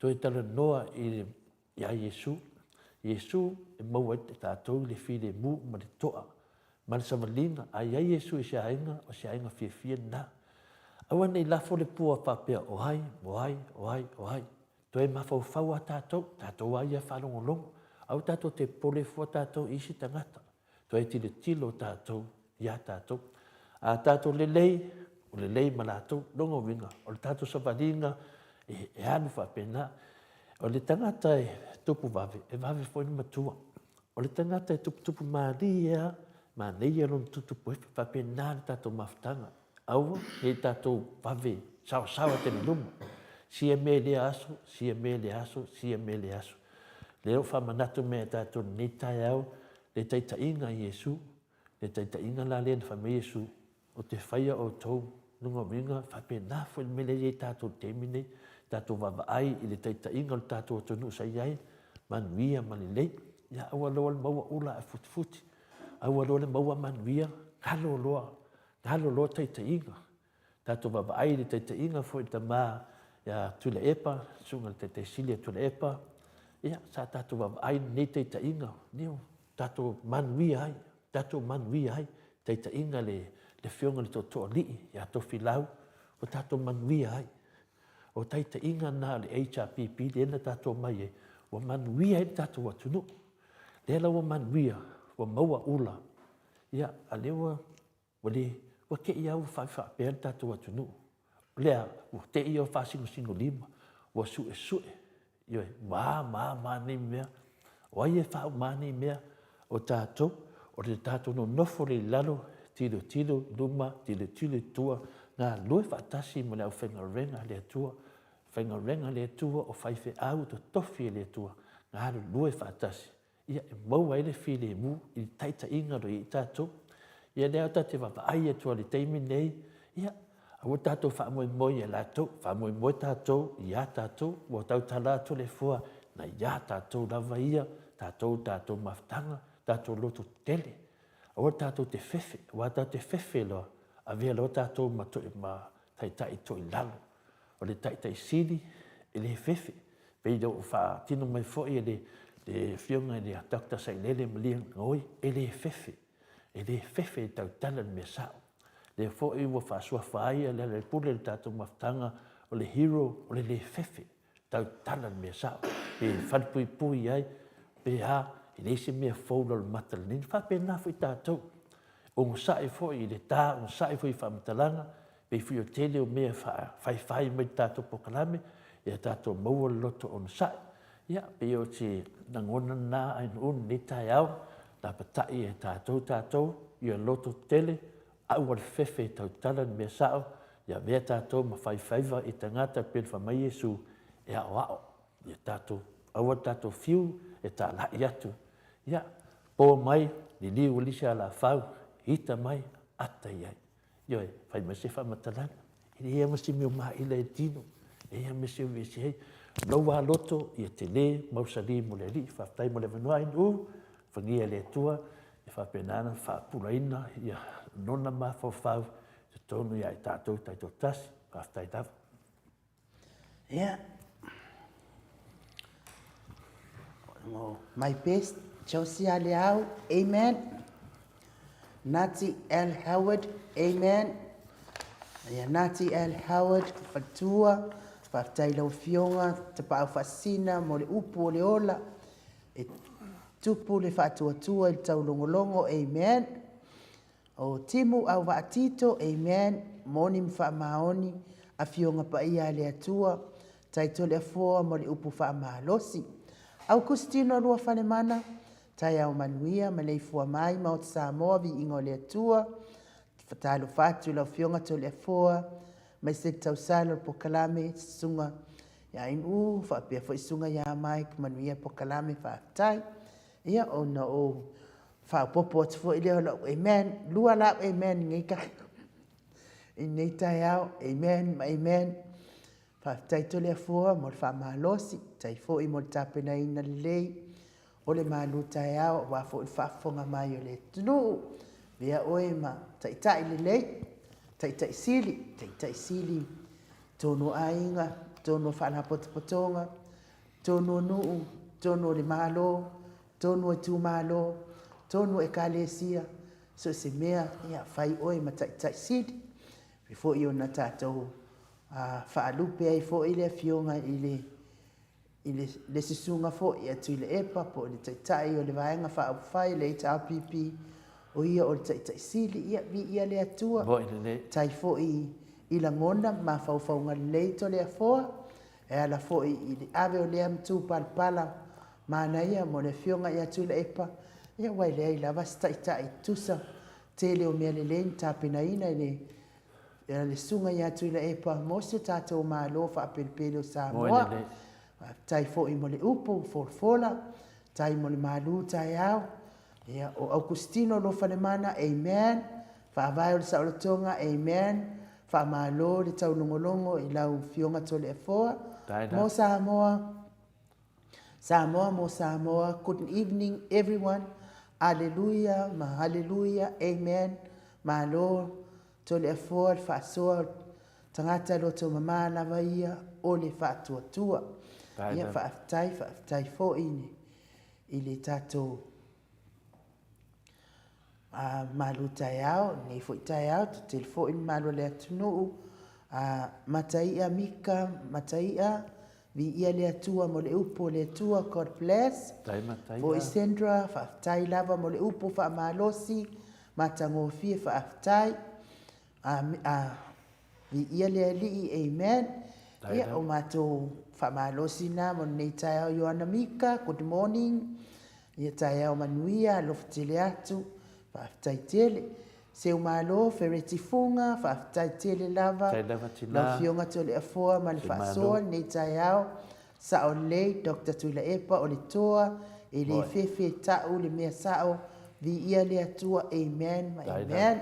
toe talanoa i le ia Iesu. Iesu e maua ai tatou i le filemu ma le toa ma le savaliga. A i ai Iesu i se aiga, o se aiga fiafia lena. Aua ne i lafo le pua faapea o ai, o ai, o ai, o ai. Toe mafaufau lava tatou, tatou lava ia faalogologo. Aua tatou te popole fua tatou i isi tagata. Toe tilotilo tatou ia tatou. A tatou lelei, o lelei ma latou. Lona uiga, o le tatou savaliga e, e alu faapena. O le tagata e tupu vave, e vave foi le matua. O le tagata e tuputupu malie lava, manaia lona tutupu efe, faapena le tatou mafutaga. Aua ne i tatou vave saosaoa tele i luma. Sia mea i lea aso, sia mea i lea aso, sia mea i lea aso. Lea ua faamanatu mai ia tatou i lenei taeao le taitaiga a Iesu, le taitaiga la lea na fai mai Iesu, ou te faia outou luga uiga, faapena foi le mea lea e i ai tatou i le taimi lenei, tatou vaavaai i le taitaiga o le tatou atunuu sa i ai, manuia ma lelei. Ia aua loa le maua ula ae futifuti, aua loa le maua manuia, galo loa, galo loa taitaiga. Tatou vaavaai i le taitaiga foi i le tama ia Tuilaepa, le susuga i le Taitai Sili ia Tuilaepa, ia sa tatou vaavaai i lenei taitaiga, io, tatou manuia ai, tatou manuia ai, taitaiga le le Afioga i le Tootooalii ia Tofilau, ua tatou manuia ai. O taitaiga na o le HRPP lea na tatou omai ai, ua manuia ai le tatou atunuu. Lea la ua manuia, ua maua ula, ia, a lea ua Ua le, ua te i lava ua fai faapea le tatou atunuu. O le a? Ua te i ua faasinosinolima, ua suesue, ioe, ua a ma a ma a nei mea. O ai e faauma nei mea? O tatou, o le tatou nonofo lea i lalo, tilotilo i luma, tilotilo i tua, galulue faatasi ma le aufaigaluega a le Atua, faigaluega a le Atua, o faifeau totofi e le Atua, galulue faatasi ia e maua ai le filemu i le taitaiga o lo o i ai tatou. Ia lea tatou te vaavaai atu i le taimi lenei, ia aua tatou faamoemoe ia latou, faamoemoe tatou ia tatou, ua tautala atu le fua na ia tatou lava ia, tatou tatou mafutaga, tatou loto tetele. Aua tatou te fefe, aua tatou te fefe loa, avea loa tatou ma, to, ma taitai toilalo. O le taitai sili e le fefe, pei ona faatino mai foi e le Afioga i le Doctor Sailele Malielegaoi, e le fefe, e le fefe e tautala le mea sao. Lea foi ua faasuafa ai a Lealailepule i le tatou mafutaga, o le hero o le le fefe, tautala le mea sao, pe falepuipui ai, pe a, e leai se mea fou i lalo mata lenei. E faapena foi tatou, onosai foi i le ta, onosai foi i faamatalaga, pei foi o le tele o mea e faifai mai i le tatou polokalame, ia tatou maua le loto onosai. Ia, pei o se lagona lena Ainuu i lenei taeao, lapatai e tatou tatou, ia loto tele, aua le fefe e tautala le mea sao, ia avea tatou ma faifaiva i tagata pei ona fai mai Iesu e aoao ia tatou, aua le tatou fiu e talai atu. Ia, po mai, liliu alisi alafau, ita mai, ata i ai. Ioe, fai mai se faamatalaga. E leai lava ma se mea o maila e tino, e leai lava ma se mea e ese ai. Lou lava loto ia tele, mausali mo le Alii, faafetai mo le avanoa Inu, fagia e le Atua, ia faapena ona faapulaina ia lona mafaufau i totonu ia i tatou taitoatasi. Faafetai lava. Yeah. My best, Josie Aleau, amen. Nati L. Howard, amen. Ia Nati L. Howard, Fatua, faafetai lau Afioga, Tapaau Faasisina mo le upu o le ola, e tupu le faatuatua i le taulogologo, amen. O Timu Auvaa Tito, Amen, moni ma faamaoni, Afioga Paia a le Atua, tai Toleafoa mo le upu faamalosi. Aukustino Luafalemana, Taiao manuia, maleifua mai, Maota Samoa, Viiga o le Atua, Talofa atu i lau Afioga Toleafoa, aemaise le tausala o le pokalame, Susuga ia Inu, faapea foi Susuga ia Mike, manuia pokalame, faafetai. Ia, ona ou Faaopoopo atu foi lea o lau amen. Lua lau amen i nei taeao. I nei taeao, amen ma amen. Faafetai Toleafoa mo le faamalosi, tai foi mo le tapenaina lelei o le malu taeao aua foi le faafofoga mai o le atunuu. Avea oe ma taitai lelei, taitai sili, taitai sili tonu o aiga, tonu o faalapotopotoga, tonu o nuu, tonu o le Malo, tonu o itumalo, tonu o ekalesia, so o se mea, ia fai oe ma taitai sili. E foi ona tatou faalupe ai foi le afioga i le i le, le susuga foi a Tuilaepa po o le taitai o le Vaega Faaupufai, le HRPP, o ia o le taitai sili, ia viia le Atua. Tai foi i lagona ma mafaufauga lelei Toleafoa, E ala foi i le ave o lea matupalapala manaia mo le Afioga ia Tuilaepa, ia ua leai lava se taitai tusa tele o mea lelei na tapenaina e le le Susuga ia Tuilaepa mo si o tatou Malo faapelepele o Samoa. Faafetai foi mo le upu folafola, tai mo le malu taeao. Ia, o Aukustino Lofalemana, amen. Faavae o le Saolotoga, amen. Faamalo le taulogologo i lau Afioga Toleafoa mo Samoa. Samoa mo Samoa. Good evening everyone. Aleluia ma haleluia, amen. Malo Toleafoa le faasoa tagata loto mama lava ia o le faatuatua. Ia faafetai, faafetai foi i le tatou malu taeao, lenei foi taeao, tetele foi le mamalu o le atunuu. Mataia Mika, Mataia, viia le Atua mo le upu o le Atua, God bless. Foi Sandra, faafetai lava mo le upu faamalosi, matagofie, faafetai. Viia le Alii, amen. Ia, o matou faamalosi na mo lenei taeao Ioana Mika, good morning. Ia taeao manuia, alofa tele atu, faafetai tele. Seumalo, Fereti Fuga, faafetai tele lava. Lau Afioga Toleafoa ma le faasoa lenei taeao. Sao lelei, Doctor Tuilaepa o le toa, e le fefe ta'u le mea sao, viia le Atua, amen ma amen.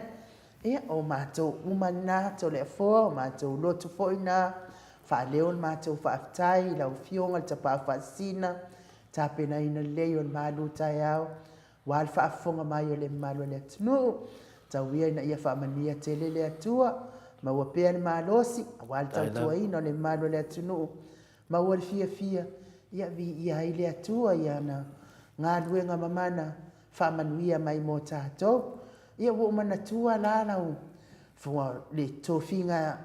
Ia, o matou uma lena, Toleafoa, o matou loto foi na, faaleo le matou faafetai i lau Afioga i le Tapaau Faasisina, tapenaina lelei o le malu taeao, aua le faafofoga mai o le mamalu o le atunuu. Tau ia ina ia faamanuia tele le Atua, maua pea le malosi, aua le tautuaina o le mamalu o le atunuu, maua le fiafia, ia viia ai le Atua i ana galuega mamana faamanuia mai mo tatou. Ia ua ou manatua la lau fua le tofiga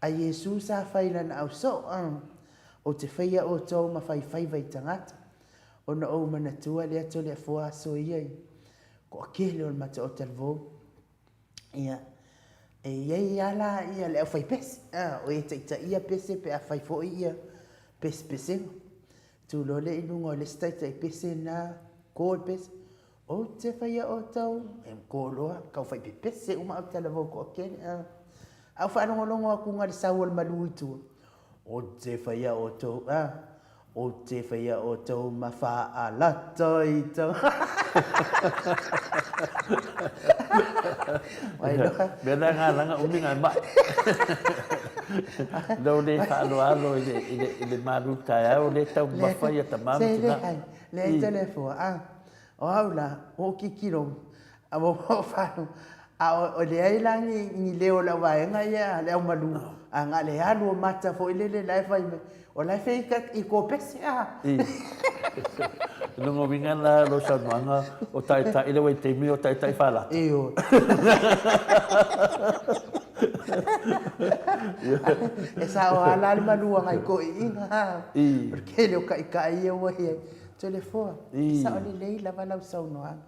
a Iesu sa fai i lana ausoo, ou te faia outou ma faifaiva i tagata. Ona ou manatua lea Toleafoa aso ia i toatele o le mataota lvou. Ia, e i ai lava la ia le aufaipese, o e taitaia pese pe a fai foi ia pesepesega. Tu loa lea i luga o le isi taitai pese lena, ko le pese, Ou te faia outou, e ko loa, tau fai pepese uma au talavou toatele. A ou faalogologo atu na le sau o le malu i tua, Ou te faia outou, a, ou te faia outou ma faalata i tagata. Mea la galaga umi ngai mai. Lou le faaaloalo i le, i le, i le malu taeao le taumafa ia tama ma tina. Leai Toleafoa, a, o au la, ua ou tilotilo, a ua ou faalogo, a o leai la ni, ni leo o le auvaega ia, le aumalu, a na o le alu o mata foi lele la e fai mai, o la e fai i kopese, a. I lona uiga la lou saunoaga, o taitai le vaitaimi o taitai faalata. Ioe. E sao lava la le malu a nai toeaiina, o le tele o taitai ia ua i ai. Toleafoa, e sao lelei lava lau saunoaga.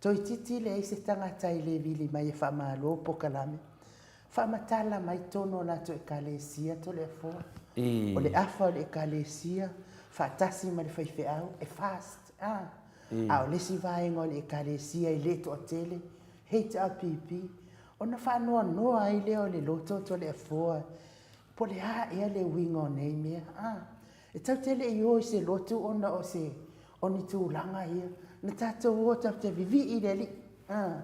Toeitiiti leai se tagata e le vili mai e faamalo polokalame. Faamatala mai tonu o latou Ekalesia Toleafoa. O le afa o le Ekalesia faatasi ma le faifeau e fast a. A o le isi vaega o le Ekalesia e le toatele, HRPP, ona faanoanoa ai lea o le loto Toleafoa po o le a ea le uiga o nei mea a. E tatou te le i o i se lotu ona o se o ni tulaga ia na tatou o tatou te vivii i le Alii a.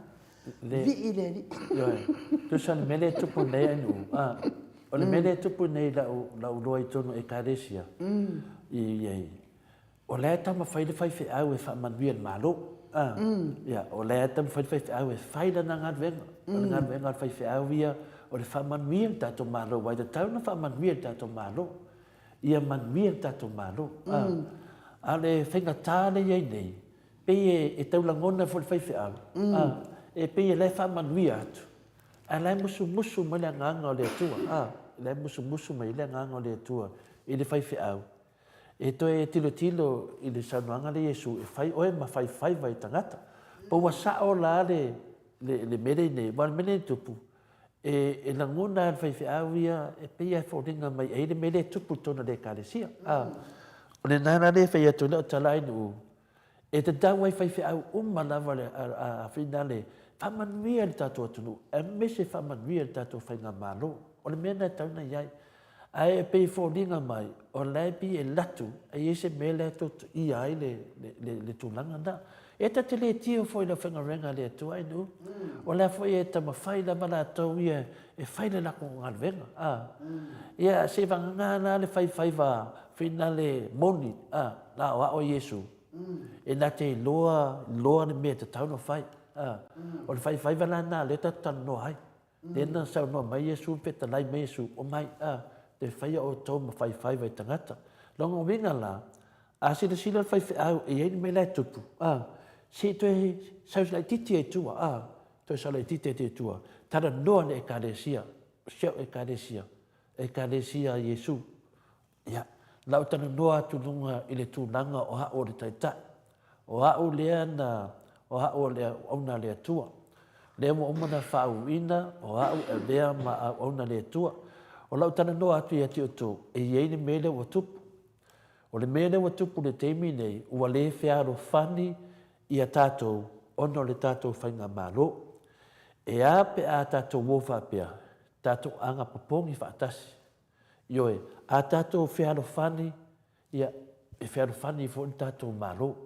Vivii i le Alii. Ioe. Tusa o le mea lea e tupu nei ai nuu, a, o le mea lea e tupu nei i lau, lau iloa i totonu o Ekalesia, i ai, o la e taumafai le faifeau e faamanuia i le Malo. A, ia, o la e taumafai le faifeau e fai lana galuega. O le galuega a le faifeau ia, o le faamanuia i le tatou Malo, aua e tatau ona faamanuia i le tatou Malo. Ia manuia le tatou Malo. A, a o le faigata lea e i ai nei, pei e tau lagona foi le faifeau, a, e pei o la e faamanuia atu, ae la e musumusu mai le Agaga o le Atua, a, la e musumusu mai ai le Agaga o le Atua i le faifeau, e toe tilotilo i le saunoaga lea a Iesu, e fai oe ma faifaiva i tagata. Po ua sao la le, le, le mea lea i nei, aua o le mea lea e tupu, e, e lagona e le faifeau ia, e pei lava e foliga mai e i ai le mea lea e tupu i totonu o le Ekalesia. A, o lena la lea e fai atu ai lau tala ai nuu, E tatau ai faifeau uma lava le finale faamanuia i le tatou atunuu aemaise faamanuia i le tatou faigamalo. O le mea lena e tatau ona i ai. Ae pei e foliga mai o la e pei e latu e i ai se mea lea e totoia ai le tulaga lena. E ta te le tio foi i le aufaigaluega a le Atua ainu. O la foi e taumafai lava latou ia e fai le latou galuega. Ia seivagana la le faifaiva finale moni a. Na o a'o Iesu, e na te iloa loa le mea e tatau ona fai. A, o le faifaiva la lena lea tatou talanoa ai. Lea na saunoa mai Iesu ma fetalai mai Iesu, omai, a, te faia outou ma faifaiva i tagata. Lona uiga la, a silasila le faifeau e i ai le mea la e tupu, a, se i toe sau laitiiti ai i tua, a, toe sau laitiiti atu i tua, talanoa i le Ekalesia, si au Ekalesia, Ekalesia a Iesu. Ia, na ou talanoa atu luga i le tulaga o a'u o le Taitai. O a'u lea na, o a'u o le auauna a le Atua. Lea ua uma ona faauuina, o a'u e avea ma auauna a le Atua. O la'u talanoa atu ia te outou, e i ai le mea lea ua tupu. O le mea lea ua tupu i le taimi nei, ua le fealofani ia tatou ona o le tatou faigamalo. E a pe a tatou o faapea, tatou agapopogi faatasi. Ioe, a tatou fealofani, ia, e fealofani foi le tatou Malo.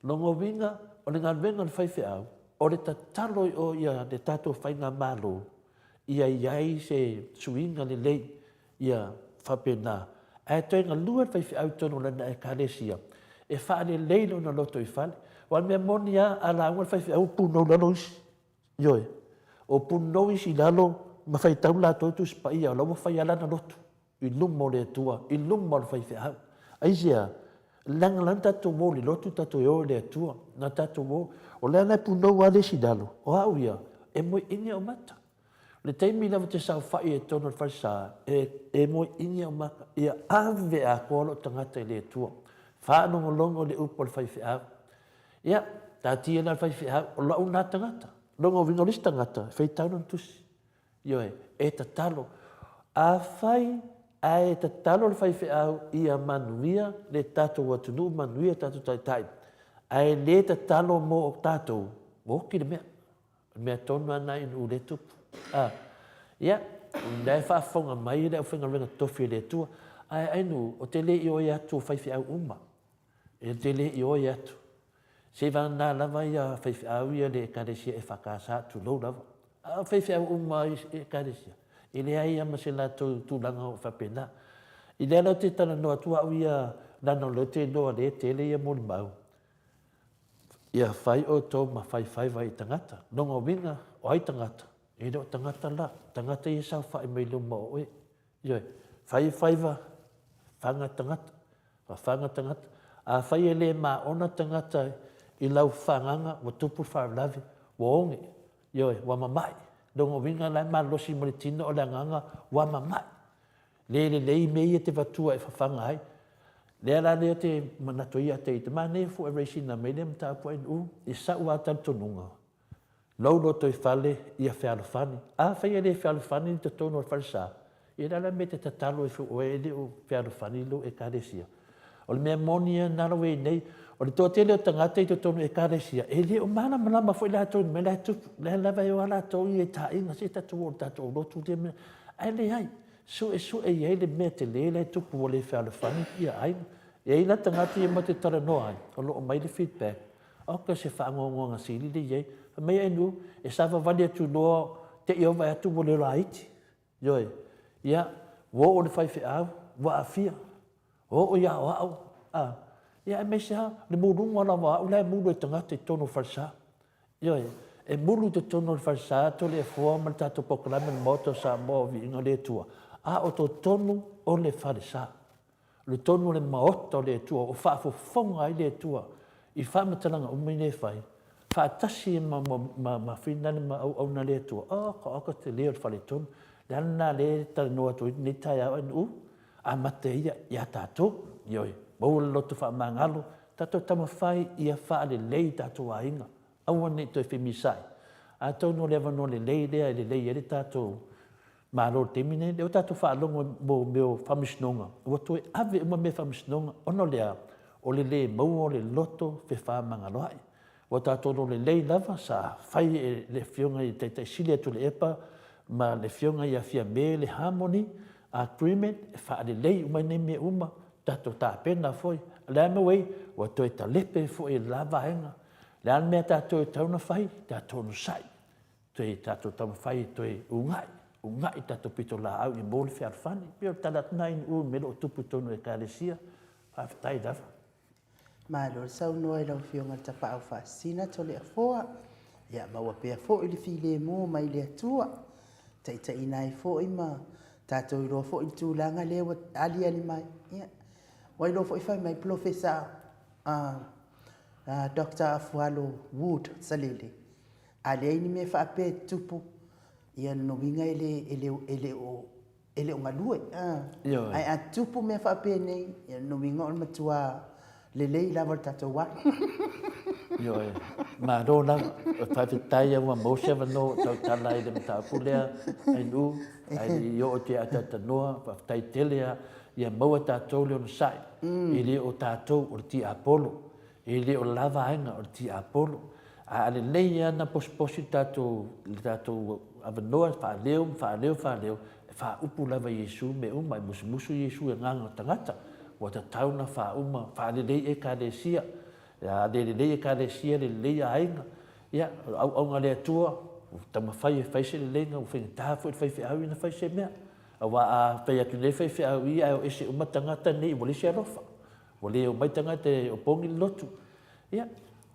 Lona uiga, o le galuega a le faifeau, o le tatalo i o ia le tatou Faigamalo, ia i ai se suiga lelei, ia faapena. Ae toe galue le faifeau i totonu o lana Ekalesia, e faalelei lona lotoifale. Aua o le mea moni lava, a lauga le faifeau, punou i lalo isi. Ioe. O punou isi i lalo ma faitau latou Tusi Paia o la ua fai lava lana lotu i luma o le Atua, i luma o le faifeau. Aisea? Leaga la na tatou o i le lotu tatou e o i le Atua. Na tatou o, o lea la e punou lava le isi i lalo, o au ia, e moeini au mata. O le taimi lava ou te saofai ai i totonu o le falesa, e, e moeini au mata, ia ave atoa lou tagata i le Atua. Faalogologo i le upu a le faifeau. Ia, taatia la le faifeau, o lou na tagata. Lona uiga o le isi tagata, e faitau lana tusi. Ioe, e tatalo. Afai ae tatalo le faifeau ia manuia le tatou atunuu, manuia tatou taitai, ae le tatalo mo tatou, ua oti le mea. O le mea tonu lava lena i nuu lea e tupu. A, ia, o la e faafofoga mai le aufaigaluega totofi a le Atua. Ae ai nuu, ou te le ioe atu o faifeau uma. E te le ioe atu. Seivagana lava ia faifeau ia le Ekalesia EFKS tulou lava. A o faifeau uma i Ekalesia, e leai lava ma se latou tulaga o faapena. I lea la ou te talanoa atu au ia, leaga o lea ou te iloa o lea e tele ia molimau, ia fai outou ma fai faiva i tagata. Lona uiga, o ai tagata? E le o tagata la, tagata ia e saofai mai luma o oe. Ioe, fai faiva, faga tagata, fafaga tagata. Afai e le maona tagata i lau fagaga, ua tupu le faalavelave, ua oge, ioe, ua mama'i. Lona uiga la e malosi ma le tino o le agaga ua mama'i. Le lelei mea ia e te avatua e fafaga ai. Lea la lea ou te manatu ai ia te ita, manaia foi e raise ina mai lea mataupu a NU i sa'u lava talitonuga, Lou lotoifale ia fealofani. Afai e le fealofani i totonu o le falesa, ia le a la le mea e te tatalo ai foi oe e le o fealofani lou Ekalesia? O le mea moni ia lena la ua i ai nei, o le toatele o tagata i totonu o Ekalesia, e le o malamalama foi latou i le mea la e tupu. O lea lava e o lava latou ia i taaiga, se tatou o i le tatou lotu lea mea. Ae leai, suesue i ai le mea tele la e tupu ua le fealofani ia aiga. E i ai la tagata ia matou te talanoa ai, o lo o aumai le feedback, Oka se faanoanoaga sili lea i ai. Fai mai ai nuu, e savavali atu loa te i ova atu ua le laiti. Ioe. Ia, ua oo le faifeau, ua aafia. Ua oo i aoao, a. Ia aemaise lava le muluga lava o au la e mulu e tagata i totonu o falesa. Ioe. E mulu i totonu o le falesa Toleafoa ma le tatou polokalame o le Maota o Samoa o Viiga o le Atua, a o totonu o le falesa. O le tonu o le Maota o le Atua o faafofoga ai le Atua i faamatalaga uma ia e fai, faatasi ai ma, ma, ma finale ma auauna a le Atua. Oka, oka tele o le faletonu. Le a lena lea e talanoa atu ai lenei taeao NU, amata ia ia tatou. Ioe, maua le loto faamagalo, tatou taumafai ia faalelei tatou aiga. Aua ne i toe femisa'i. Atonu o le avanoa lelei lea e lelei ai le tatou Malo i le taimi lenei, lea ua tatou faalogo mo mea o faamasinoga, ua toe ave uma mea faamasinoga ona o le a? O le le maua o le loto fefaamagaloa'i. Ua tatou iloa lelei lava sa fai e le Afioga i le Taitai Sili ia Tuilaepa ma le Afioga ia Fiame le harmony agreement e faalelei uma ai nei mea uma, tatou tapena foi. O le a le mea ua i ai? Ua toe talepe foi e le la vaega. O le a le mea tatou e tatau ona fai? Tatou onosai. Toe tatou taumafai e toe uga'i, uga'i tatou pitolaau ia maua le fealofani. E pei o le tala atu lena i nuu i mea o lo o tupu i totonu o Ekalesia. Faafetai lava. Malo le saunoa i lau Afioga i le Tapaau Faasisina Toleafoa. Ia maua pea foi le filemu mai le Atua, taitaiina ai foi ma tatou iloa foi le tulaga lea ua aliali mai. Ia, ua iloa foi fai mai Polofesa Doctor Afualo Wood Salele, A leai ni mea faapea e tutupu, ia lona uiga e le, e le, e le o, e le o galue. Ioe. Ae a tupu mea faapenei, ia lona uiga o le matua lelei lava o le tatou alu. Ioe. Malo lava. Faafetai ua maua se avanoa ua tautala ai i le mataupu lea, Ainuu, ae le i oo atu ia Atatanoa, faafetai tele lava ia maua tatou le onosai, e le o tatou o le tiapolo. E le o le la vaega o le tiapolo. A lelei lava ona posiposi le tatou, le tatou avanoa e faaleo ma faaleo faaleo, e faaupu lava e Iesu mea uma, e musumusu Iesu i agaga o tagata, ua tatau ona faauma, faalelei Ekalesia. A le lelei Ekalesia, le lelei aiga. Ia, o auauna a le Atua, ua taumafai e fai se leleiga, ua faigata foi i le faifeau ia ona fai se mea. Aua a fai atu nei le faifeau ia ae o ese uma tagata nei ua leai se alofa. Ua le omai tagata e opogi le lotu. Ia,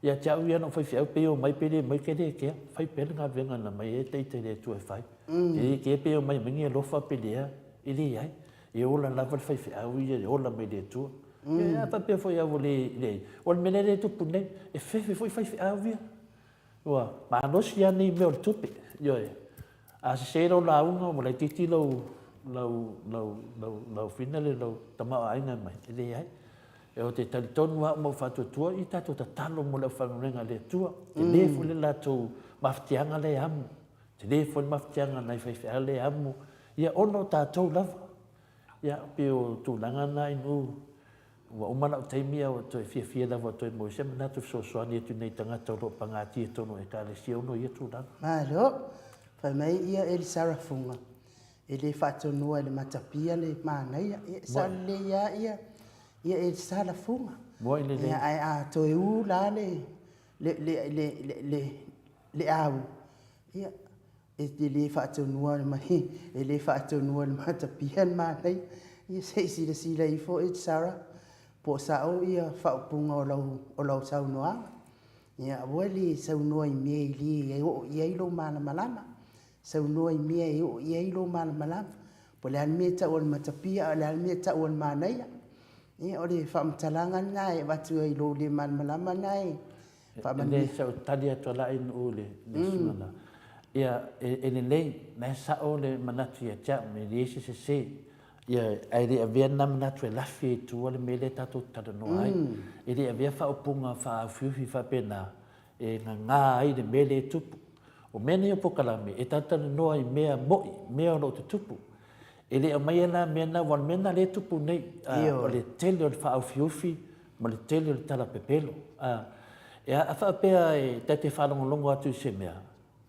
ia te au ia na ou faifeau pe omai pe le omai ke le kea. Fai pea le galuega na aumai ai ita i le Atua e fai. E le kea pe omai aumai ni alofa pe lea, e leai. E ola lava le faifeau ia e ola mai le Atua. Ia, a faapea foi lava ua le, leai. O le mea lea e tupu nei, e fefe foi faifeau ia. Ua malosi lava nei mea o le tupe, ioe. A sese lau lauga ua laitiiti lau, lau, lau, lau, lau fina le lau tamaoaiga e aumai, e leai. Ou te talitonu lava au ma ou faatuatua i tatou tatalo mo le aufaigaluega a le Atua. Tele foi le latou mafatiaga lea e amo, tele foi le mafatiaga a nai faifeau lea e amo, ia ona o tatou lava. Ia, pei o tulaga na inu, ua uma la'u taimi ae ua toe fiafia lava e toe maua ai se manatu e fesoasoani atu i nai tagata o lo o pagatia i totonu o Ekalesia ona o ia tulaga. Malo. Fai mai ia Elisara Fuga, e le faatonuina e le matapia le manaia. Ia, e sao lelei lava ia, ia Elisara Fuga. Muai lelei. Ia, ae a toe u la le. Le, le, le, le, le, le au, ia, e te le faatonua mai, e le faatonua i le matapia le manaia. Ia se i silasila ifo e Sarah, po o sao ia faaupuga o lau, o lau saunoaga. Ia aua le saunoa i mea e le oo i ai lou malamalama. Saunoa i mea e oo i ai lou malamalama. Po o le a le mea e tau o le matapia a o le a le mea e tau o le manaia. Ia o le faamatalaga lena e avatu ai i lou le malamalama lena e faamanuia. E le sau tali atu a la i nuu le susuga la. Ia e lelei, na e sao le manatu ia te au, e leai se sese. Ia ae le avea lena manatu e lafi ai i tua le mea lea tatou te talanoa ai. E le avea faaupuga faaufiufi faapena e gaga ai le mea lea e tupu. O mea nei o polokalame, e talatalanoa i mea mo'i, mea o lo o tutupu. E le aumaia la mea na, aua o le mea lena lea e tupu nei, o le tele o le faaufiufi ma le tele o le tala pepelo. A faapea e ta te faalogologo atu i se mea,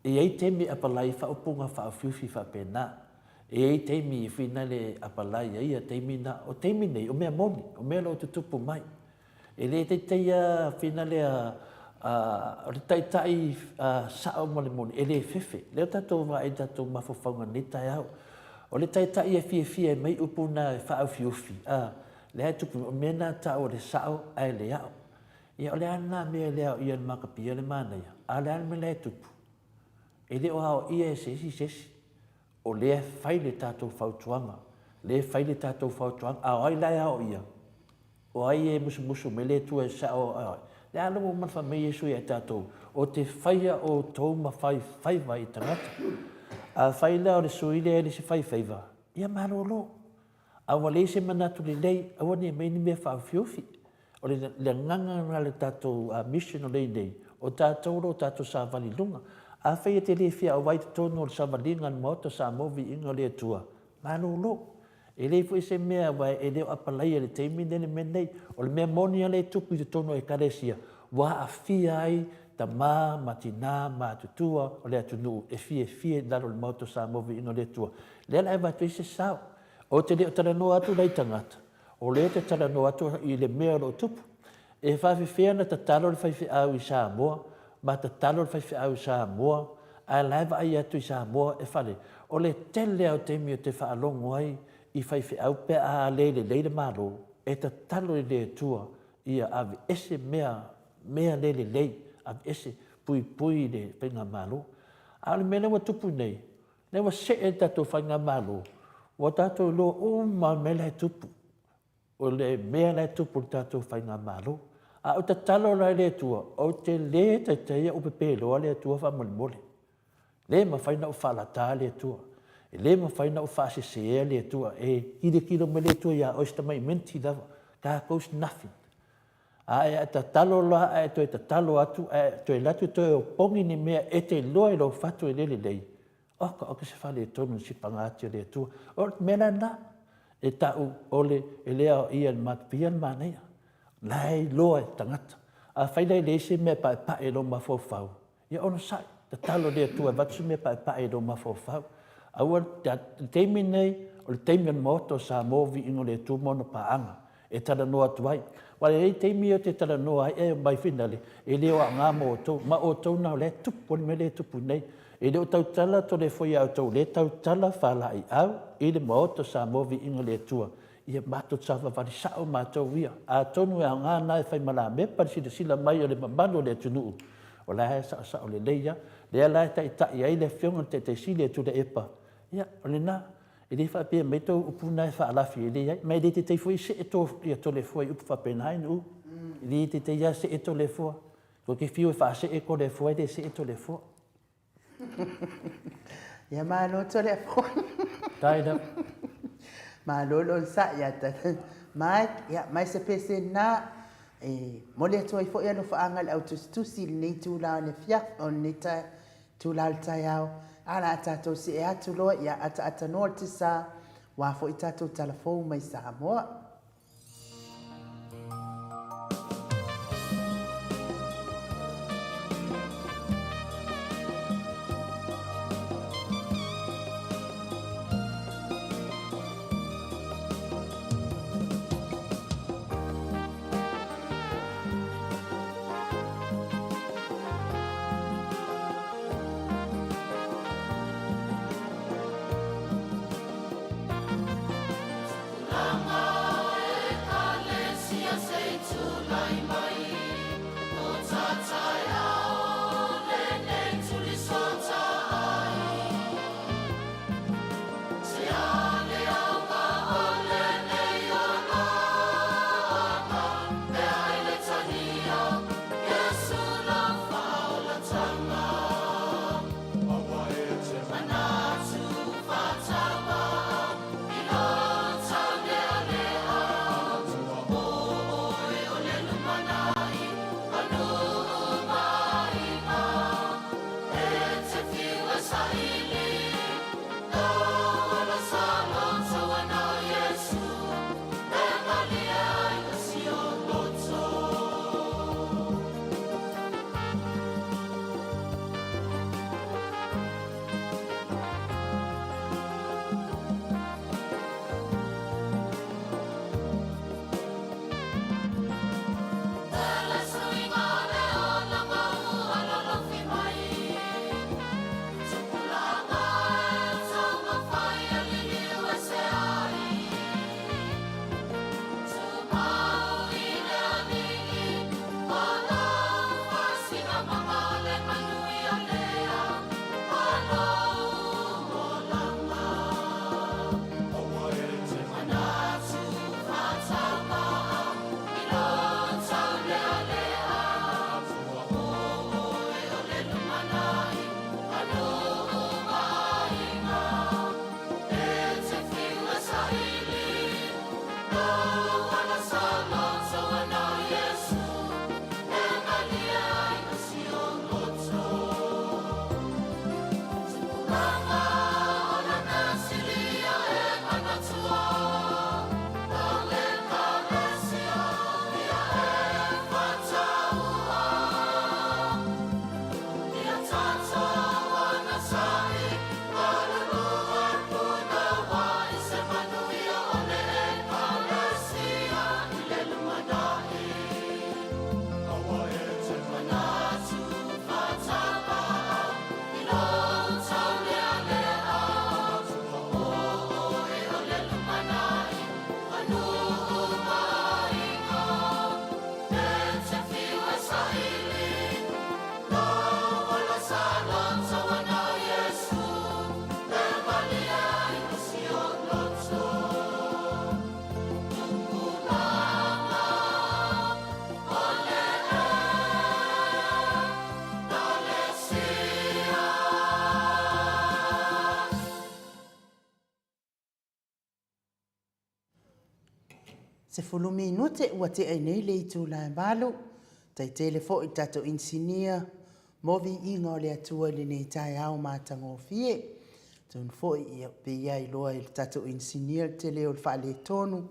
e i ai taimi e apalai ai faaupuga faaufiufi faapena. E i ai taimi e finale e apalai ai ia taimi na. O taimi nei, o mea moni, o mea o lo o tutupu mai. E le taitaia finale a, o le taitai sao ma le moni, e le fefe. Lea ua tatou vaai i tatou mafaufauga i lenei taeao. O le taitai e fiafia e aumai upu na e faaufiufi, a, lea e tupu mai, o mea na e tau o le sao ae le ao. Ia o le a lena mea e le aoia e le matapia le manaia? A o le a le mea la e tupu? E le o aoaia e se isi se isi. O lea e fai le tatou fautuaga, lea e fai le tatou fautuaga, a o ai la e aoaia? O ai e musumusu mai le Atua e sao ai? Le a lou mana fai mai Iesu ia i tatou, O te faia outou ma fai faiva i tagata. A fai la o le sui lea e le se fai faiva, ia malolo. A ua leai se manatu lelei, aua ne i aumai ni mea faaufiufi. O le agaga lena o le tatou mission o lea i nei, o tatou o lo o tatou savali i luga. Afai e te le fia auai i totonu o le savaliga a le Maota o Samoa Viiga o le Atua, malolo. E leai foi se mea aua e le o apalaia i le taimi lenei le mea lenei. O le mea moni lava lea e tupu i totonu o Ekalesia, ua aafia ai tama ma tina ma matutua o le atunuu e fiafia i lalo o le Maota o Samoa Viiga o le Atua. Lea la e avatu ai se sao. Ou te le o talanoa atu la i tagata, o lea ou te talanoa atu i le mea o lo o tupu. E faafefea ona tatalo le faifeau i Samoa ma tatalo le faifeau i Samoa ae la e vaai atu i Samoa e fale. O le tele lava o taimi ou te faalogo ai i faifeau pe a le lelei le Malo, e tatalo i le Atua ia aveese mea mea le lelei, aveese, puipui i le faigamalo. A o le mea lea ua tupu nei, lea ua see le tatou faigamalo, ua tatou iloa uma lava mea la e tupu. O le mea la e tupu i le tatou faigamalo. A ou tatalo la i le Atua, ou te le taitaia ou pepeloa le Atua faamolemole. Le mafai ona ou faalata le Atua. E le mafai ona ou faasesea le Atua. E tilotilo mai le Atua ia oe si tamai minti lava. Tatou is nothing. A e tatalo la ae toe tatalo atu ae toe alu atu toe opogi ni mea e te iloa i lou fatu e le lelei, Oka oka se faaletonu i se pagatia o le Atua. O le mea la lena, e tau ole e le aoaia e le matapia le manaia. La e iloa e tagata. Afai la e leai se mea e paepae i lou mafaufau, ia onosai, tatalo i le Atua e avatu se mea e paepae i lou mafaufau. Aua le taimi lenei, o le taimi o le Maota o Samoa, viiga o le Atua ma ona paaga. e talanoa atu ai. Aua e i ai taimi ou te talanoa ai e omai finale, e le o aoga mo outou. Ma outou na o lea e tupu le mea lea e tupu nei. E le o tautala Toleafoa ia outou, o lea e tautala faalaeiau i le Maota o Samoa Viiga i le Atua. Ia matou savavali sao matou ia. Atonu e aoga na e fai malamepa le silasila mai o le mamalu o le atunuu, o la e saosao lelei lava. Lea la e taitai ai le Afioga i le Taitai Sili ia Tuilaepa, ia o lena. E le faapea mai tou upu na e faalafi e leai, ma e le taitai foi see to ia Toleafoa i upu faapena i nuu. E le taitai lava see Toleafoa. Tou te fiu e faasee Toleafoa e le see Toleafoa. Ia malo Toleafoa. Tai lava. Malo le onosai ia tatou. Mike, ia mai se pese lena e momoli atu ai foi alofaaga i le au tusitusi i lenei itula o le afiafi, o lenei Tula le taeao, a la tatou see atu loa ia ataatanua le tisa, ua foi tatou tala fou mai Samoa. 10 minute ua tea ai nei le itula e 8, tai tele foi i le tatou inisinia mo viiga o le Atua i lenei taeao matagofie. Atonu foi ia pei lava iloa e le tatou inisinia le tele o le faaletonu,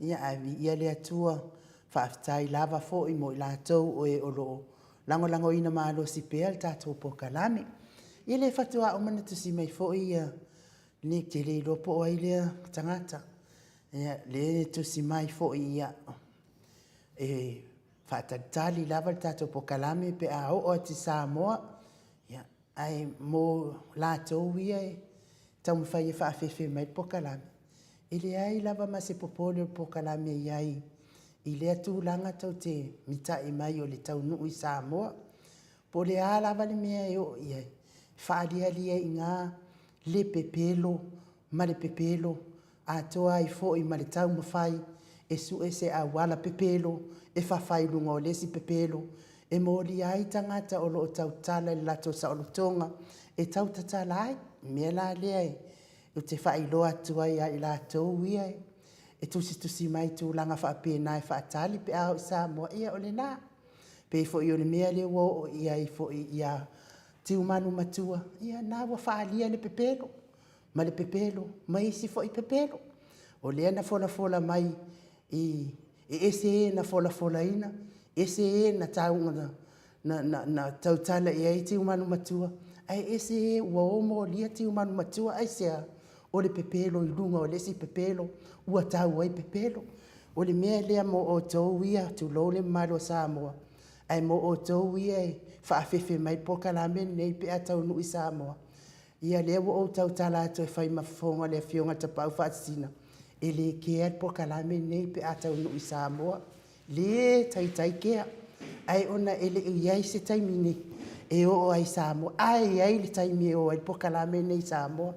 ia ae viia le Atua, faafetai lava foi mo i latou o e o lo o lagolagoina malosi pea le tatou polokalame. Ia lea faatoa uma ona tusi mai foi ia, ou te le iloa po o ai lea tagata, ia lea e tusi mai foi, ia, e faatalitali lava le tatou polokalame pe a oo atu i Samoa, ia, ae mo latou ia e taumafai e faafefe mai le polokalame, e leai lava ma se popole o le polokalame e i ai i lea tulaga tou te mitai mai o le taunuu i Samoa. Po o le a lava le mea e oo i ai, e faaliali ai i ina le pepelo ma le pepelo atoa ai foi ma le taumafai e sue se auala pepelo e fafa i luga o le isi pepelo e molia ai tagata o lo o tautala i le latou saolotoga e tau tatala ai. O le mea la lea ou te faailoa atu ai ia i latou ia e tusitusi mai i tulaga faapena e faatali pe a oo i Samoa, ia o lena. Pei foi o le mea lea ua oo i ai foi ia Tiumalu Matua, ia lena ua faaalia le pepelo ma le pepelo ma isi foi pepelo. O lea na folafola mai i, e ese e na folafolaina, ese e na na tautala i ai Tiumalu Matua, ae ese e ua o molia Tiumalu Matua, aisea? O le pepelo i luga o le isi pepelo ua tau ai pepelo. O le mea lea mo outou ia, tulou le mamalu o Samoa, ae mo outou ia e faafefe mai le polokalame lenei pe a taunuu i Samoa, ia lea ua ou tautala atu e fai ma fofoga o le Afioga i le Tapaau Faasisina, e le kea le polokalame lenei pe a taunuu i Samoa. Le taitai kea, ae ona e le i i ai se taimi nei e oo ai i Samoa, ae i ai le taimi e oo ai le polokalame lenei i Samoa.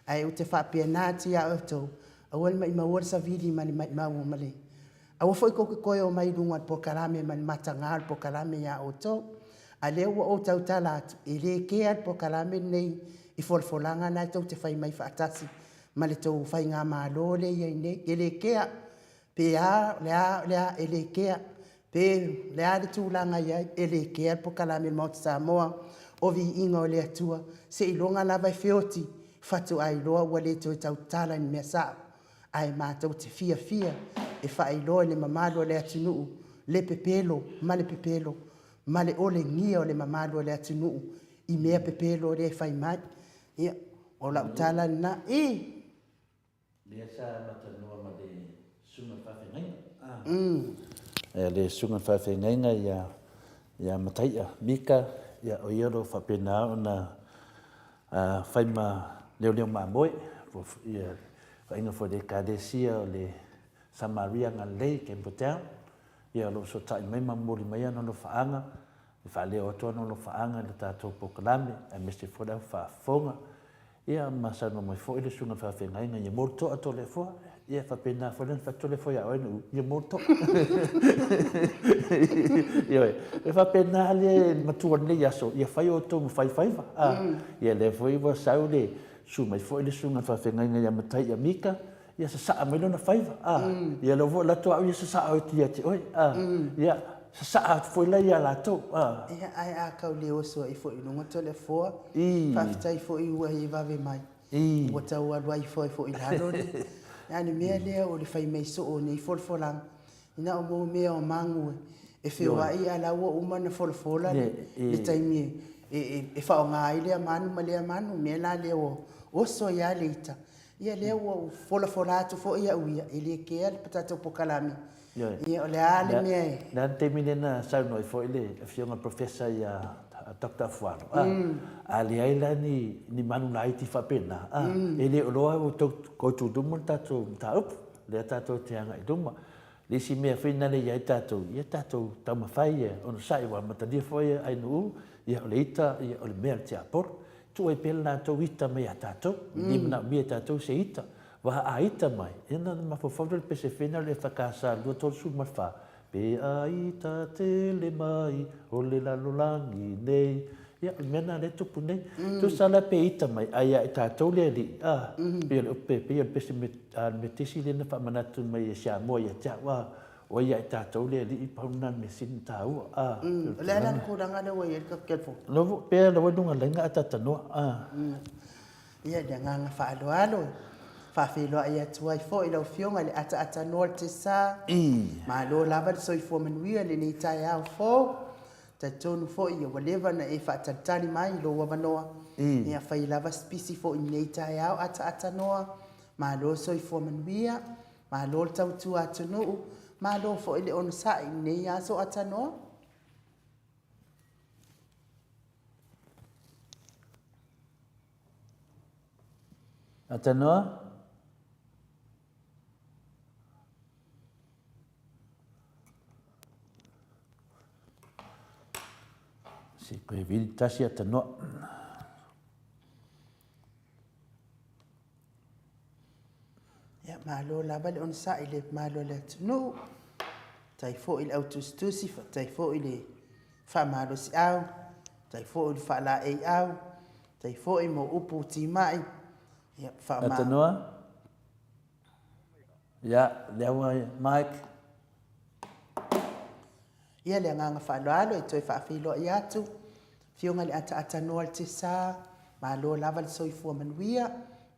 Ae ou te faapena atu ia outou, aua le maimaua le savili ma le maimau ma le... Aua foi tou te toe omai i luga o le polokalame ma le mataga o le polokalame ia outou. A o lea ua ou tautala atu, e le kea le polokalame lenei i folafolaga na tou te fai mai faatasi ma le tou faigamalo lea e i ai nei. E le kea. Pe a, o le a, o le a, e le kea. Pe o le a le tulaga e i ai, e le kea le polokalame a le Maota Samoa, o viiga o le Atua, seiloga lava e feoti, faatoa iloa ua le toe tautala i ni mea sao. Ae matou te fiafia e faailoa i le mamalu o le atunuu le pepelo ma le pepelo ma le olegia o le mamalu o le atunuu i mea pepelo lea e fai mai. Ia, o lau tala lena. I! Lea sa matalanoa ma le susuga i le faafeagaiga. Le susuga i le faafeagaiga ia, ia Mataia Mika, ia, o ia o lo o faapena ona fai ma leoleo mamoe, ia, vaaiga foi a le Ekalesia o le Samaria Galilei, Campbelltown, ia o lo o fesootai mai ma momoli mai ana alofaaga, e faaleo atu ana alofaaga i le tatou polokalame, aemaise foi le au faafofoga. Ia ma saunoa mai foi le susuga i le faafeagaiga, ia Moritoa Toleafoa. Ia e faapena foi lea na fai atu Toleafoa ia oe Nu'u, ia Moritoa. Ioe, e faapena le matua o lenei aso, ia fai outou ma faifaiva. Ia lea foi ua sau le, susu mai foi le susuga i le faafeagaiga ia Mataia Mika, ia sasaa mai lona faiva, a. Ia lea foi ua alu atu au ia sasaa atu ia te oe, a. Ia sasaa atu foi la ia latou, a. Ia, ae a tau le oso ai foi i luga Toleafoa, faafetai foi ua e vave mai, ua tau alu ai foi i lalo le, a o le mea lea o le fai mai soo o nei folafolaga, na o mo mea o magu e feoai a o la ua uma ona folafola le taimi e faaaoga ai lea manu ma lea manu. O le mea la lea ua oso ai lava le ita, ia lea ua ou folafola atu foi au ia, e le kea le tatou polokalame. Ia o le a le mea e... O le a le taimi lea na saunoa ai foi le Afioga i le Professor ia Doctor Afualo, a leai la ni manu laiti faapena, e le o iloa ua toe tu luma le tatou mataupu, lea tatou te agai i luma. Le isi mea foi lena e i ai tatou, ia tatou taumafai e onosai, aua matalia foi e Ainuu, ia o le ita o le mea a le tiapolo. Tuu ai pea le latou ita mai ia tatou, e le manaomia e tatou se ita. Aua a ita mai, ia ona mafaufau lea o le Pesefena o le EFKS 234, Pe a ita tele mai o le lalolagi nei. Ia, o le mea lena lea e tupu nei. Tusa la pe ita mai, ai ia i tatou le alii, a, pei o le upu, pei o le pese a le Metesi lea na faamanatu mai e Samoa ia te au, a, o ai ia i tatou le alii, pau lena o le mea sili ona taua, a. O le a la le tulaga lea ua i ai le tatou telefoni? Lovo, pea la ua i luga laina ae tatanoa, a. Ia, le agaga faaaloalo e faafeiloai atu ai foi i lau Afioga i le ataatanoa o le Tesa. Malo lava le soifua manuia i lenei taeao fou. Talitonu foi ua leva ona e faatalitali mai i lou avanoa. Ia fai lava si pisi foi i lenei taeao ataatanoa. Malo le soifua manuia, malo le tautua atunuu, malo foi le onosai i lenei aso atanoa. Atanoa. Se i koe vili tasi atanoa. Ia, malo lava le onosai i le mamalu o le atunuu. Faafetai foi i le au tusitusi, faafetai foi i le faamalosiau, faafetai foi i le faalaeiau, faafetai foi mo upu timai. Ia, faama... Atanoa? Ia, lea ua Mike. Ia, le agaga faaaloalo e toe faafeiloai atu, Afioga i le Ataatanoa o le Tesa, malo lava le soifua manuia,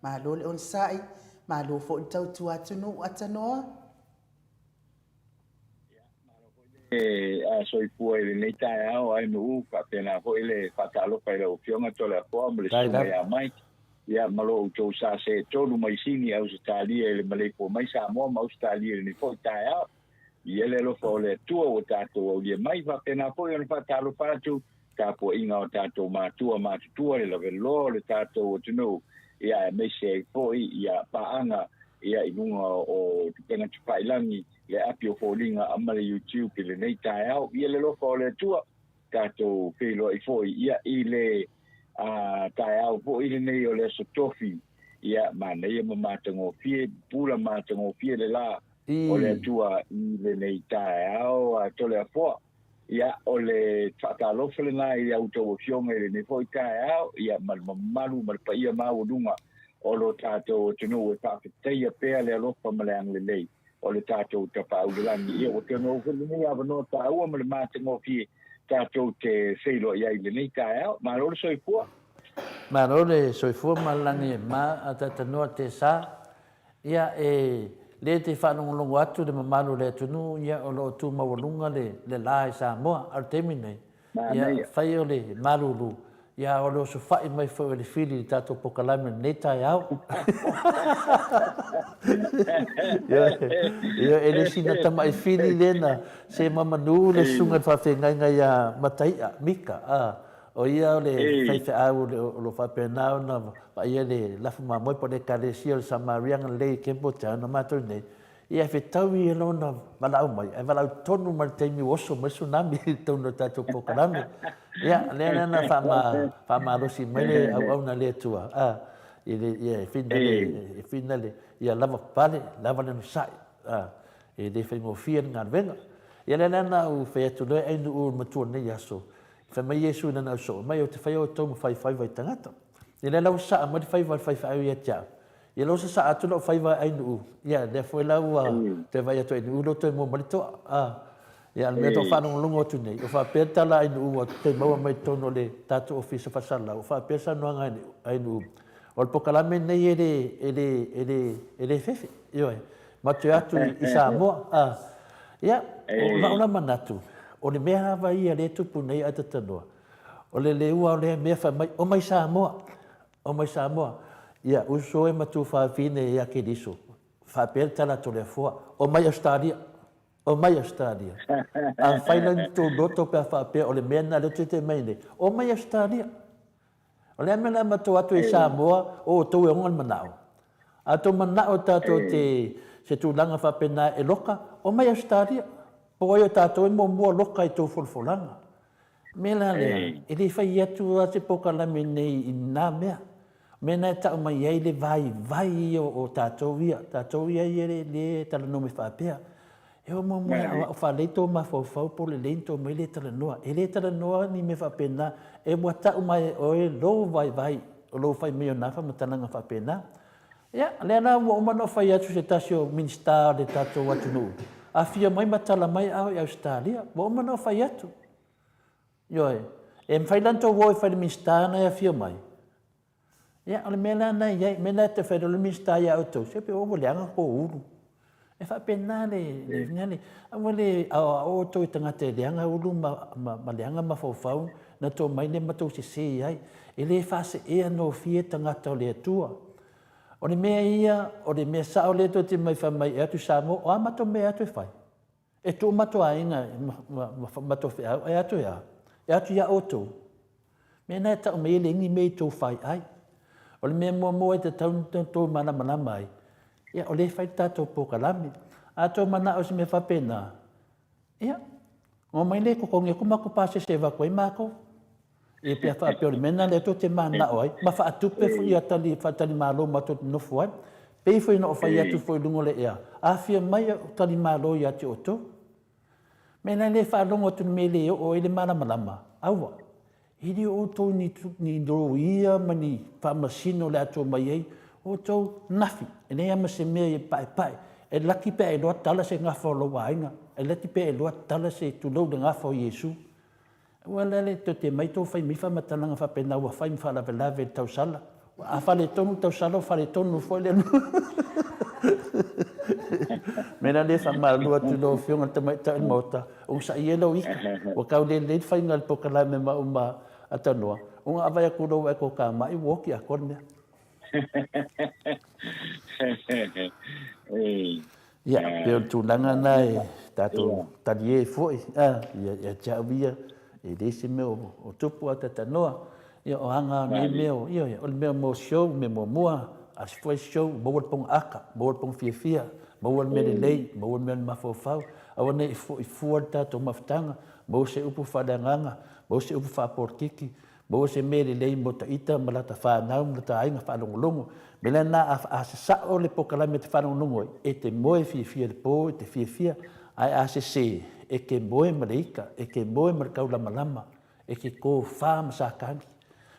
malo le onosai, malo foi le tautua atunuu Atanoa. E soifua i lenei taeao ai nuu faapena foi le faatalofa i lau Afioga Toleafoa ma le susuga ia Mike, ia ma lo outou sa seetolu mai Sini, Ausetalia i le maleifua mai Samoa ma Ausetalia i lenei foi taeao. I le alofa o le Atua ua tatou aulia mai, faapena foi ona faatalofa atu tapuaiga o tatou matua matutua le laveloa o le tatou atunuu, ia aemaise ai foi ia paaga ia i luga o upega tafailagi, le api o foliga ma le YouTube i lenei taeao. Ia le alofa o le Atua, tatou feiloai foi ia i le taeao foi lenei o le aso Tofi, ia manaia ma matagofie, pupula matagofie le la o le Atua i lenei taeao a Toleafoa. Ia, o le faatalofa lena i a outou afioga i lenei foi taeao, ia, ma le mamalu ma le paia maualuga o lo tatou atunuu e faafetaia pea le alofa ma le agalelei o le tatou Tapaau i le Lagi. Ia, ua toe maua foi lenei avanoa taua ma le matagofie tatou te feiloai ai i lenei taeao. Malo le soifua. Malo le soifua ma le lagi e ma a Tatanoa Tesa. Ia, e le te faalogologo atu le mamalu o le atunuu, ia, o lo o tu maualuga le, le la i Samoa. A o le taimi nei, ia, fai o le malulu, ia, o le osofai mai foi o le fili i le tatou pokalame i lenei taeao. Ia, ia, e le sina tamai fili lea na se mamanu le susuga i le faafeagaiga ia Mataia, Mika, a. O ia o le faifeau o lo o faapena ona vaaia le lafu mamoe po o le Ekalesia o le Samaria Agalelei i Campbelltown na matou nei, ia e fetaui ia lona valaau mai, ae valaau tonu mai i le taimi ua oso mai le tsunami i totonu o le tatou polokalame. Ia, lea la na faamalosi mai le auauna a le Atua, a, i le, ia, e finale, e finale, ia lava pale, lava le onosai, a, e le faigofie le galuega. Ia lea la na ou fai atu loa e Ainuu i le matua o lenei aso, Fai mai Iesu i lana ausoo, Mai ou te faia outou ma faifaiva i tagata. Ia lea la ua sasaa mai le faiva a le faifeau ia te au. Ia la ua sasaa atu lau faiva e Ainuu. Ia lea foi la ua toe vaai atu e Ainuu lea ua toe mua mai le toa. A. Ia a o le mea tou faalogologo atu nei, ua faapea le tala a Ainuu ua toe maua mai totonu o le tatou Ofisa Faasalalau, ua faapea le saunoaga a Ainuu, o le polokalame lenei e le, e le, e le, e le fefe. Ioe. Matou te o atu i Samoa. A. Ia, o la'u la manatu, o le mea lava ia lea e tupu nei ae tatanoa, o le leua o lea mea fai mai, omai Samoa, omai Samoa. Ia, uso e ma tuafafine ia Keriso, faapea le tala a Toleafoa, omai Ausetalia, omai Ausetalia. A mafai la ona tou loto pe a faapea o le mea lena lea ou te te mai nei, omai Ausetalia. O le a mea o le a matou atu i Samoa, o outou e oga le manao. A outou manao tatou te se tulaga faapena e loka, omai Ausetalia. Po o ai o tatou e muamua loka i tou folafolaga. O le mea la lea, e le fai atu lava se polokalame nei i na mea. O mea na e tau mai ai le vaivai ia o tatou ia, tatou ia ia le talanoa mai faapea. E o muamua e aoao faalei tō mafaufau po o lelei ni tō mai le talanoa. E le talanoa ni mea faapena, e ua tau mai e oe lou vaivai o lou fai mai o nā faamatalaga faapena. Ia, lea la ua uma ona ou fai atu i se tasi o Minisita o le tatou atunuu, afio mai ma tala mai a o i Ausetalia. Ua uma ona ou fai atu. Ioe. E mafai la ona tou o e fai i le Minisita na e afio mai? Ia, o le mea la lena e i ai. O le mea lena e te fai loa le Minisita ia outou, se pei ua leaga tou ulu. E faapena le mea lea. Aua le aoao outou i tagata e leaga ulu ma leaga mafaufau na tou mai lea ma tou sese ai. E le faaseea gofie tagata o le Atua. O le mea ia, o le mea sao lea tou te mai fai mai e atu i Samoa, o a matou mea e atu e fai? E tuu matou aiga ma matou feau e atu e a? E atu ia outou. Mea na e tau mai e leai ni mea i tou fai ai. O le mea muamua e tatau ona outou malamalama ai, ia o lea e fai le tatou polokalame. A tou manao i se mea faapena, ia, omai lea e totogi atu matou pasese e avatu ai matou. Ia pe a faapea o le mea lena lea tou te mananao ai, ma faatupe foi ia tali, faatalimalo matou te nofo ai. Pei foi ona ou fai atu foi i luga o le ea, afia mai au talimalo ia te outou. Mea la le faalogo atu i le mea e le oo ai le malamalama, aua, e le o outou ni, ni loia ma ni faamasino o le a tua mai ai, outou nafi, e leai lava ma se mea e paepae, e laki pe a iloa tala se gafa o lou aiga, e laki pe a iloa tala se tulou le gafa o Iesu. Aua la le toe te mai tou fai mai faamatalaga faapena ua fai ma faalavelave i le tausala. A faaletonu le tausala ua faaletonu foi le nuu. Mea la lea e faamalulu atu i lau Afioga i le Tamaitai o le Maota, onosai ia lou ita. Ua tau le lelei le faiga o le polokalame ma uma atanoa, ona a vaai atu loa ua e tokamai ua oti atoa le mea. Ia, pei o le tulaga lena e tatou talie ai foi, ia te au ia, e leai se mea o tupu ae tatanoa. Ia, o aga o nei mea, ioe, o le mea mo show, mea muamua, a se foi show, maua le poga aka, maua le poga fiafia, maua le mea lelei, maua le mea o le mafaufau, aua ne i foi fua le tatou mafutaga, maua se upu faaleagaga, maua se upu faapolokiki, Maua se mea lelei mo ta ita ma lata fanau ma lata aiga faalogologo. Mea la na a sasao le polokalame e te faalogologo ai, e te moe fiafia i le po, e te fiafia, ae a sese, e te moe ma le ita, e te moe ma le taulamalama, e te tofa ma Satani.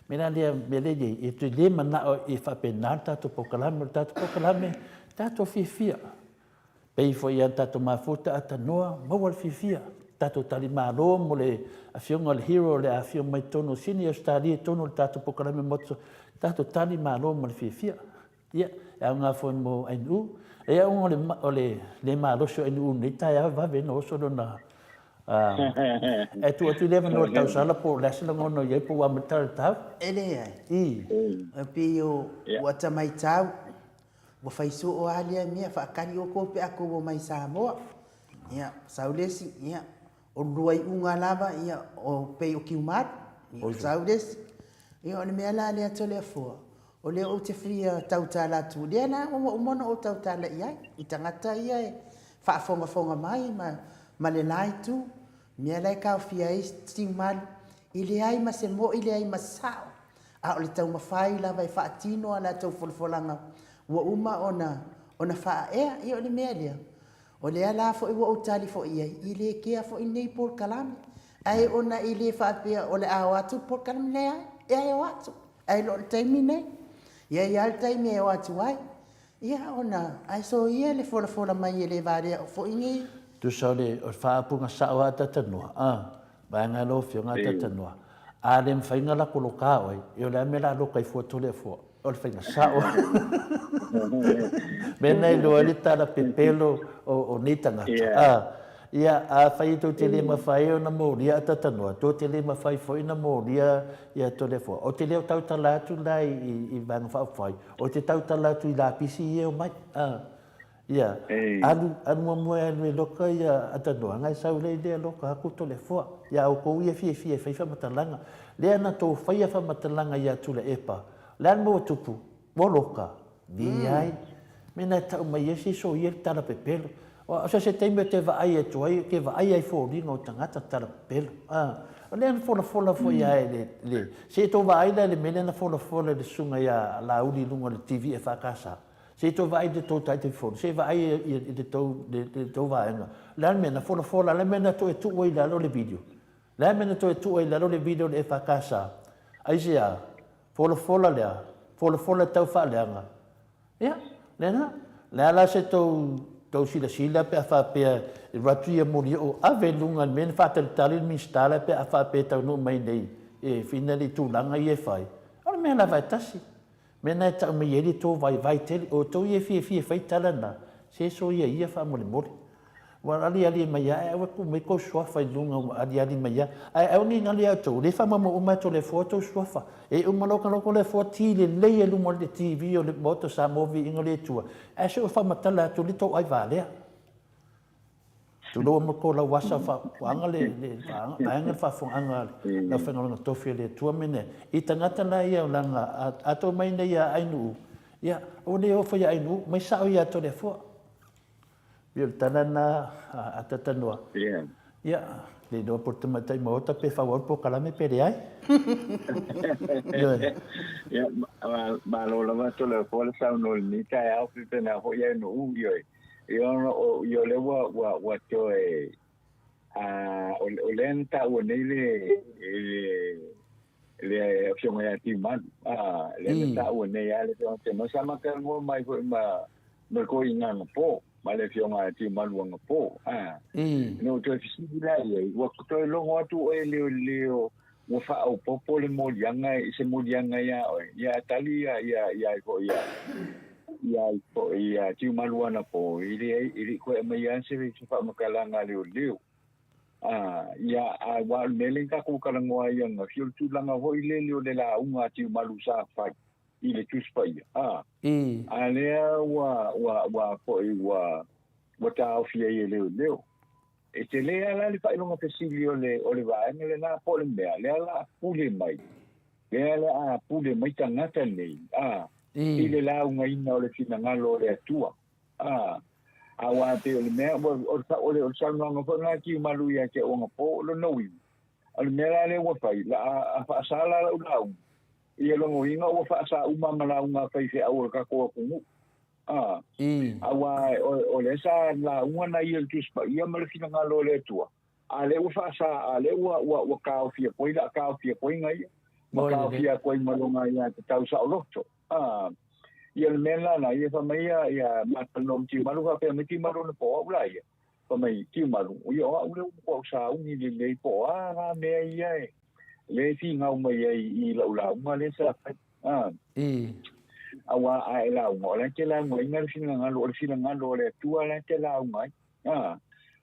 Mea la lea, mea lea e i ai, e te le manao e faapena le tatou polokalame, o le tatou polokalame, tatou fiafia. Pei foi ia tatou mafuta atanoa, maua le fiafia, tatou tali malo mo le afioga o le hero o le afio mai totonu o Sini, Ausetalia i totonu o le tatou polokalame motu, tatou tali malo mo le fiafia. Ia, e aoga foi mo Ainuu. E ia ona o le le malosi o Ainuu i lenei taeao e vave ona oso lona E tuu atu i le avanoa i le tausala po o le a se lagona o i ai po ua amata le tau. E leai. E pei o ua ta maitau Ua fai soo a lea mea, faatali outou pe a tou omai i Samoa. Ia, sau le isi, ia, o le lua iuga lava, ia, o pei o Kiumalu. Ia, sau le isi. Ia, o le mea la lea Toleafoa, o lea ou te fia tautala atu, lea la ua uma ona ou tautala i ai, i tagata ia e faafogafoga mai ma, ma le la itu, mea la e taofia ai Tiumalu, e leai ma se moi, leai ma se sao. A o le taumafai lava e faatino a latou folafolaga ua uma ona ona faaea, ia o le mea lea. O lea la foi ua ou tali foi i ai, e le kea foi lenei polokalame. Ae ona e le faapea o le a o atu le polokalame, leai, e o atu, ae le o le taimi lenei. E i ai lava le taimi e o atu ai. Ia ona, ae soia le folafola mai e le valea foi nei. Tusa o le faaupuga sao a Tatanoa, a, vaega e lau Afioga a Tatanoa, a le mafai ona lako loka oe, e o le a mea la loka ai fua Toleafoa? O le faiga sao. Mea na iloa ai le tala pepelo o nei tagata, a, ia, afai tou te le mafai ona molia a Tatanoa, tou te le mafai foi ona molia ia Toleafoa. Ou te le o tautala atu la i Vaega Faaupufai, Ou te tautala atu i lapisi ia e omai. A, ia, alu, alu muamua e alu e loka ia Atanoa, na e sau lea i lea loka atu Toleafoa. Ia outou ia fiafia e fai faamatalaga. Lea na tou faia faamatalaga ia Tuilaepa, o le a le mea ua tupu? Ua loka? Leai. Mea na e tau mai ai se soia le tala pepelo. O se se taimi ou te vaai atu ai, ou te vaai ai i foliga o tagata tala pepelo. A, o lea na folafola foi lava e le, le, se i tou vaai la i le mea lea na folafola e le susuga ia Laauli i luga o le TV EFKS. Se i toe vaai i le tou Taitaifono, se i vaai i le tou, le tou vaega. O le a le mea na folafola, o le a le mea na toe tuu ai i lalo le video? O le a le mea na toe tuu ai i lalo le video o le EFKS? Aisea? Folafola lea, folafola e tau faaleaga. Ia, lena. O le a la se tou, tou silasila pe a faapea e alu atu ia molioo, ave i luga i le mea na faatalitali le Minisita la pe a faapea e taunuu mai nei e finali i tulaga ia e fai. O le mea lava e tasi. Mea na e tau mai ai le tou vaivai tele. O outou ia e fiafia e fai tala na, se soia ia faamolemole. Ua aliali mai lava ae aua e tuu mai tou suafa i luga ua aliali mai lava. Ae aua ne i galo ia outou, o lea e faamaumau uma e Toleafoa outou suafa. E uma loa ona Toleafoa ti lelei ai luma o le TV o le Maota o Samoa Viiga o le Atua, ae se o faamatala atu le tou aivalea. Tulou ma ko lau asa faafuaga le vaega le faafofogaaga a le aufaigaluega tofi a le Atua mea i tagata la ia leaga a tou mai nei ia Ainuu, ia aua ne i ofo ia Ainuu, mai sao ia Toleafoa. Pei o le tala lena a Tatanoa. Ia, le iloa po o le tamaitai maota pe fauau le polokalame pe leai. Ioe. Ia, malo lava Toleafoa le saunoa i lenei taeao, faapena foi Ainuu, ioe. Ia ona o ia o lea ua ua ua toe a o lea na taua nei le le le afioga ia Tiumalu a lea na taua nei a le afioga Tiumalu sa ma talanoa mai foi ma ma le toeaina anapo ma le afioga ia Tiumalu anapo a na ou toe fesili la i ai ua toe logo atu oe i leoleo ua faaopoopo le moliaga i se moliaga iā oe, ia tali ia, ia, ia ai foi ia, ia ai foi ia Tiumalu anapo, e leai, e le i toe aumaia lava se, se faamatalaga a leoleo. A, ia, a aua o le mea lea na tatou talanoa ai ananafi, o le tulaga foi lele o le lauga a Tiumalu sa fai i le Tusi Paia, a, a lea ua, ua, ua foi ua, ua taofi ai e leoleo. E tele lava la le faailoga fesili o le, o le vaega lena po o le mea, lea la a pule mai, lea la a pule mai tagata nei, a, i le laugaina o le finagalo o le Atua. A, aua e pei o le mea, o le, o le, o le saunoaga foi lena a Tiumalu ia te au anapō, o lona uiga, o le mea la lea ua fai, la a, a faasa la lau lauga, ia lona uiga ua faasa uma ma lauga a faifeau o le tatou atunuu. A, aua o lea sa lauga nai ia i le Tusi Paia ma le finagalo o le Atua, a lea ua faasa, a lea ua, ua, ua taofia koe, la taofia koe na ia, ma taofia koe ma lona aiatatau saoloto. A, ia le mea la na ia, fai mai ia, ia ma talanoa ma Tiumalu, faapea mai Tiumalu na po o au la ia. Fai mai Tiumalu, ia o au lea ua matuai sauni lelei po o a la mea ia e, lea e finau mai ai i lau lauga lea sa fai. A. Aua a e lauga, o la e te laugaina le finagalo, o le finagalo o le Atua la e te lauga ai. A.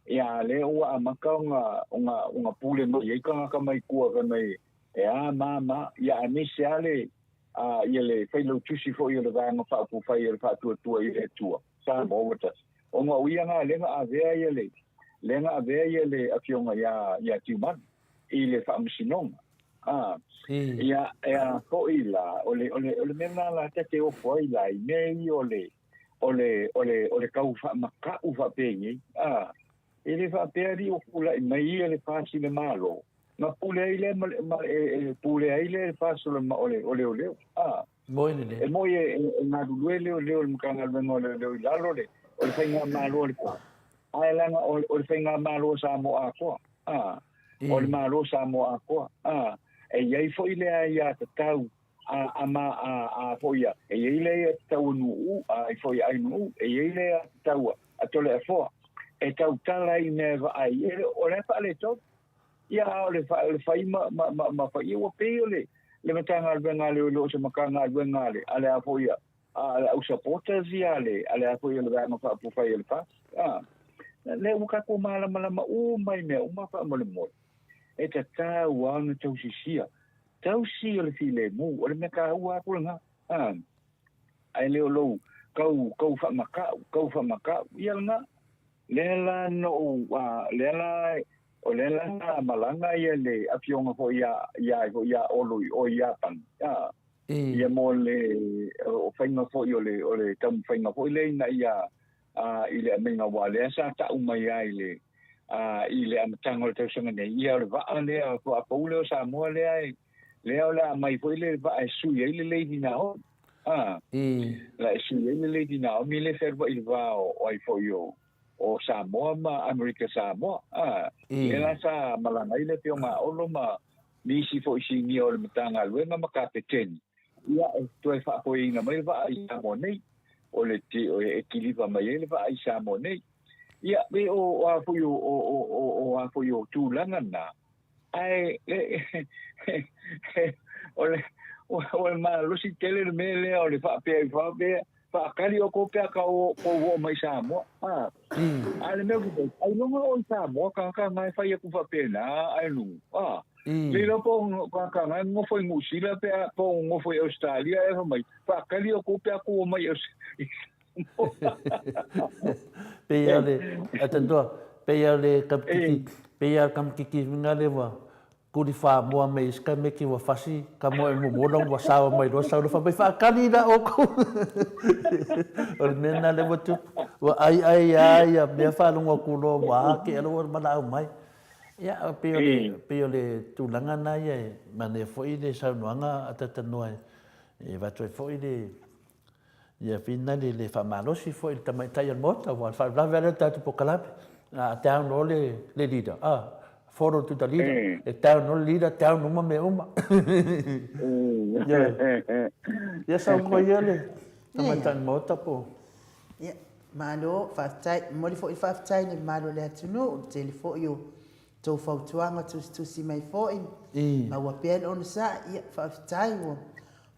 Ia, lea ua amata ona, ona, ona pule mai ai tagata mai tua fai mai, e a ma ma, ia aemaise lava le, a, ia le failautusi foi o le Vaega Faaupufai o le Faatuatua i le Atua, Samoa ua tasi. Ona o ia na lea na avea ia le, lea na avea ia le afioga ia, ia Tiumalu i le faamasinoga. A, ia, e a foi la, o le, o le, o le mea lena la ta te ofo ai la, i mea ia o le, o le, o le, o le tau faamaka'u faapenei, a, e le faapea alii ua tulai mai ia le FAST i le Malo, na pule ai lea ma le, ma le, e, e pule ai lea le FAST o le, o le, o leoleo, a. Moi lelei. E moi e, e galulue leoleo i le Matagaluega o Leoleo i lalo le, o le faigamalo a le FAST, ae leaga o, o le faigamalo a Samoa atoa, a. O le Malo Samoa atoa, a. E i ai foi le aiatatau a, a ma, a, a foi a, e i ai le aiatatau a Nu'u, a i foi a Ainuu, e i ai le aiatatau a, a Toleafoa, e tautala ai i mea e vaai, e, o la e faaletonu. Ia, a o le, o le fai ma, ma, ma, ma fai, ia ua pei o le, le Matagaluega a Leoleo o se Matagaluega a le, a le a foi a, a le au supporters ia a le, a le a foi a le Vaega Faaupufai a le FAST. A, lea ua tatou malamalama uma i mea uma faamolemole. E tatau lava ona tausisia. Tausi o le filemu, o le mea taua atu lena. A, ae le o lou kau, kau faamaka'u, kau faamaka'u. Ia lena. Lea la na ou, a, lea la, o lea la sa malaga ia le afioga foi ia, ia, foi ia Olo i o i Iapani. A, Ia mo le o faiga foi o le o le taumafaiga foi lea ina ia a, i le aumaiga aua lea sa ta'u mai ai i le a, i le amataga o le tausaga nei, ia o le vaa lea, vaa fou lea o Samoa lea e lea o le a aumai foi le vaa e sui ai le Lady Naomi. a. La e sui ai le Lady Naomi lea e fealuai i le va o ai foi o o Samoa ma Amerika Samoa, a. Lea la sa malaga ai le Afioga a Olo ma nisi foi sinia o le Matagaluega ma Kapeteni, ia e toe faafoeina mai le vaa i Samoa nei, o le e kiliva mai ai le vaa i Samoa nei. Ia, e o a foi o o o o a foi o tulaga na, ae o le o le malosi tele le mea lea o le faapea faapea faakali outou pe a kou oo mai i Samoa. A, a le mea ou ailoga o i Samoa tagata na e fai atu faapena ae nu. A, le iloa po o tagata na e nofo i Niu Sila pe a po o nofo i Ausetalia e fai mai faakali outou pe a kou oo mai i Pei a le, a tanoa, pei a le kamikiki, pei a kamikiki nga le ua kuli wha moa me iska me ki ua fasi ka moa e momola ua sawa mai loa sau fa mai whaakali la oko. O le mea na le ua tupu, ua ai ai a ia mea whalongo aku loa ua ake alo ua mana au mai. Ia, pei o le, pei o le tulaga na ia e manaia foi le saunoaga a Tatanoa e avatu ai foi le Ia finali le faamalosi foi i le tamaitai o le Maota, aua o le faalavelave lava lea o le tatou polokalame. A down loa le le leader, a, follow to the leader. E down loa le leader, down uma mea uma. Ioe. Ia saunoa ia le tamaitai o le Maota po o. Ia, malo, faafetai. E momoli foi le faafetai i le mamalu o le atunuu, le tele foi o tou fautuaga tusitusi mai foi, maua pea le onosai, ia, faafetai ua, o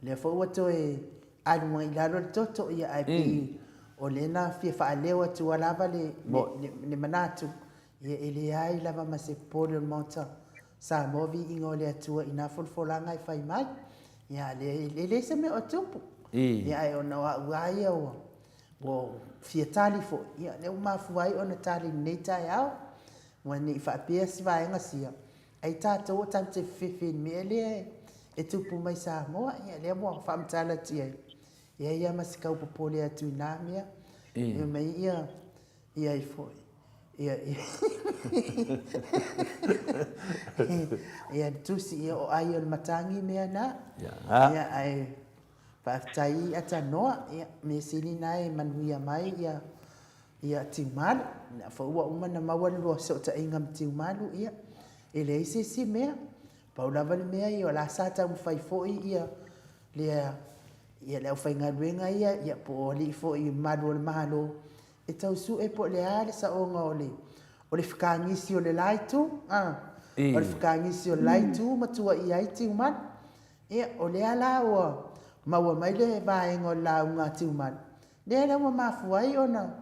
lea foi ua toe alu mai i lalo le toto, ia, ae pei o lea na fia faaleo atua lava le, le, le manatu, ia, e leai lava ma se popole o le Maota Samoa viiga o le Atua i na folafolaga e fai mai. Ia, lea, e leai se mea o tupu. Ia, ae ona o au lava ia ua, Ua fia tali foi, ia lea ua mafua ai ona tali i lenei taeao. Ua ne i faapea si vaega sia, ai tatou o tatou te fefefe i le mea lea e tupu mai Samoa, ia lea ua faamatala atu i ai. E i ai lava ma si kau popole atu i na mea. Fai mai ia, ia ai foi, ia, ia le tusi, ia o ai o le matagi mea na. Ia, ae Faafetai a Tanoa, ia mea sili na e manuia mai ia ia Tiumalu. Lea foi ua uma ona maua le lua fesootaiga ma Tiumalu, ia e leai se isi mea. Pau lava le mea ia o la sa taumafai foi ia lea ia le aufaigaluega ia ia po o alii foi i malu o le Malo e tau sue po o le a le saoga o le o le fekagisi o le la itu, a, o le fekagisi o le la itu ma tuaia ai Tiumalu. Ia, o lea la ua maua mai le vaega o le lauga a Tiumalu, lea la ua mafua ai ona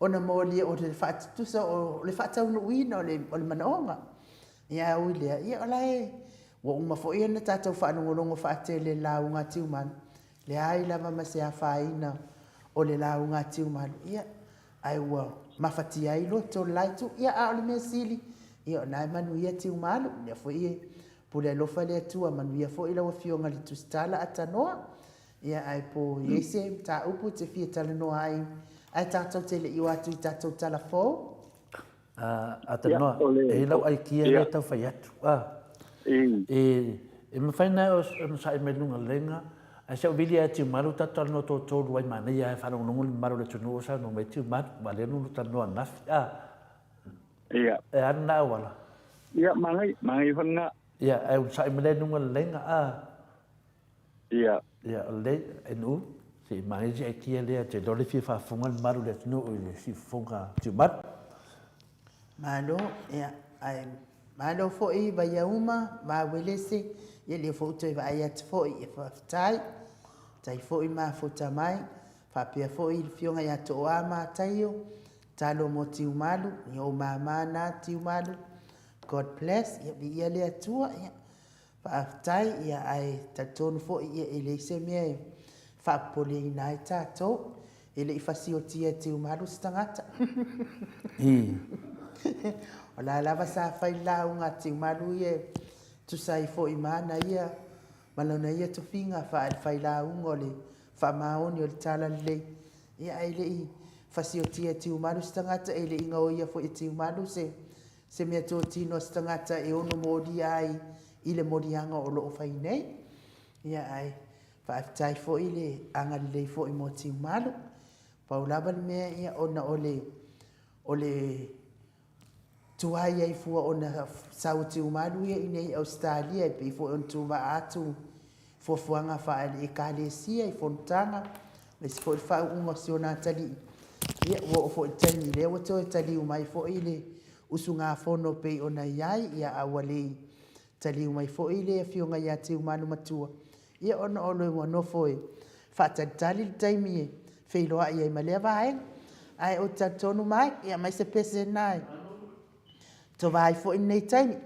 ona molia o le faatutusa o le faataunuuina o le o le manaoga. Ia, ae ui lea, ia o la e ua uma foi ona tatou faalogologo faatele i le lauga a Tiumalu, leai lava ma se afaina o le lauga a Tiumalu, ia, ae ua mafatia ai loto o le la itu. Ia, a o le mea sili, ia o lena e manuia Tiumalu, lea foi e Pule alofa le Atua, manuia foi lau Afioga i le Tusitala a Tanoa. Ia, ae po i ai se mataupu e te fia talanoa ai, ae tatou te le i o atu i tatou tala fou. A Tanoa, e i ai lau aikia lea e tau fai atu. A, e mafai na e onosai mai luga lenga, ae se o vili ae Tiumalu tatou talanoa totolu ai manaia ae faalogologo le mamalu o le atunuu o saunoa mai Tiumalu, aua lea na talanoa ananafi. A. Ia. E a lena auala? Ia, manaia, manaia foi lena. Ia, ae onosai mai lea i luga o le laina, a. Ia. Ia, o lelei, e Nu'u, se i manaia si aikia lea, te iloa le fia faafofoga le mamalu o le atunuu i le siufofoga Tiumalu. Malo, ia, ae malo foi Vaiauma, Vauelese, ia lea foi ua toe vaai atu foi, ia faafetai. Faafetai foi mafuta mai, faapea foi le Afioga ia Tooa Mataio, Talo mo Tiumalu, ia ou mama na Tiumalu, God bless, ia viia le Atua, ia faafetai, ia ae talitonu foi ia e leai se mea e faapopoleina ai tatou, e le i fasiotia e Tiumalu se tagata. O la lava sa fai le lauga a Tiumalu ia e tusa ai foi ma ana ia ma lona ia tofiga faale-failauga o le faamaoni o le Talalelei. Ia, ae le i fasiotia e Tiumalu se tagata, e le i gaoia foi e Tiumalu se, se meatotino a se tagata e ono molia ai i le moliaga o lo o fai nei. Ia, ae Faafetai foi le agalelei foi mo Tiumalu. Pau lava le mea ia ona o le o le tuai ai fua ona sau o Tiumalu ia i inei i Ausetalia e pei foi ona tuvaa atu fuafuaga faale-Ekalesia i fonotaga, aemaise foi le faauuga o si ona atalii. Ia, ua oo foi i le taimi lea ua toe taliu mai foi le usugafono pei ona i ai, ia a ua le i taliu mai foi le Afioga ia Tiumalu Matua, ia ona o le ua nofo e faatalitali le taimi e feiloai ai ma lea vaega. Ae ou te talitonu Mike, ia aumai se pese lena e tova ai foi lenei taimi.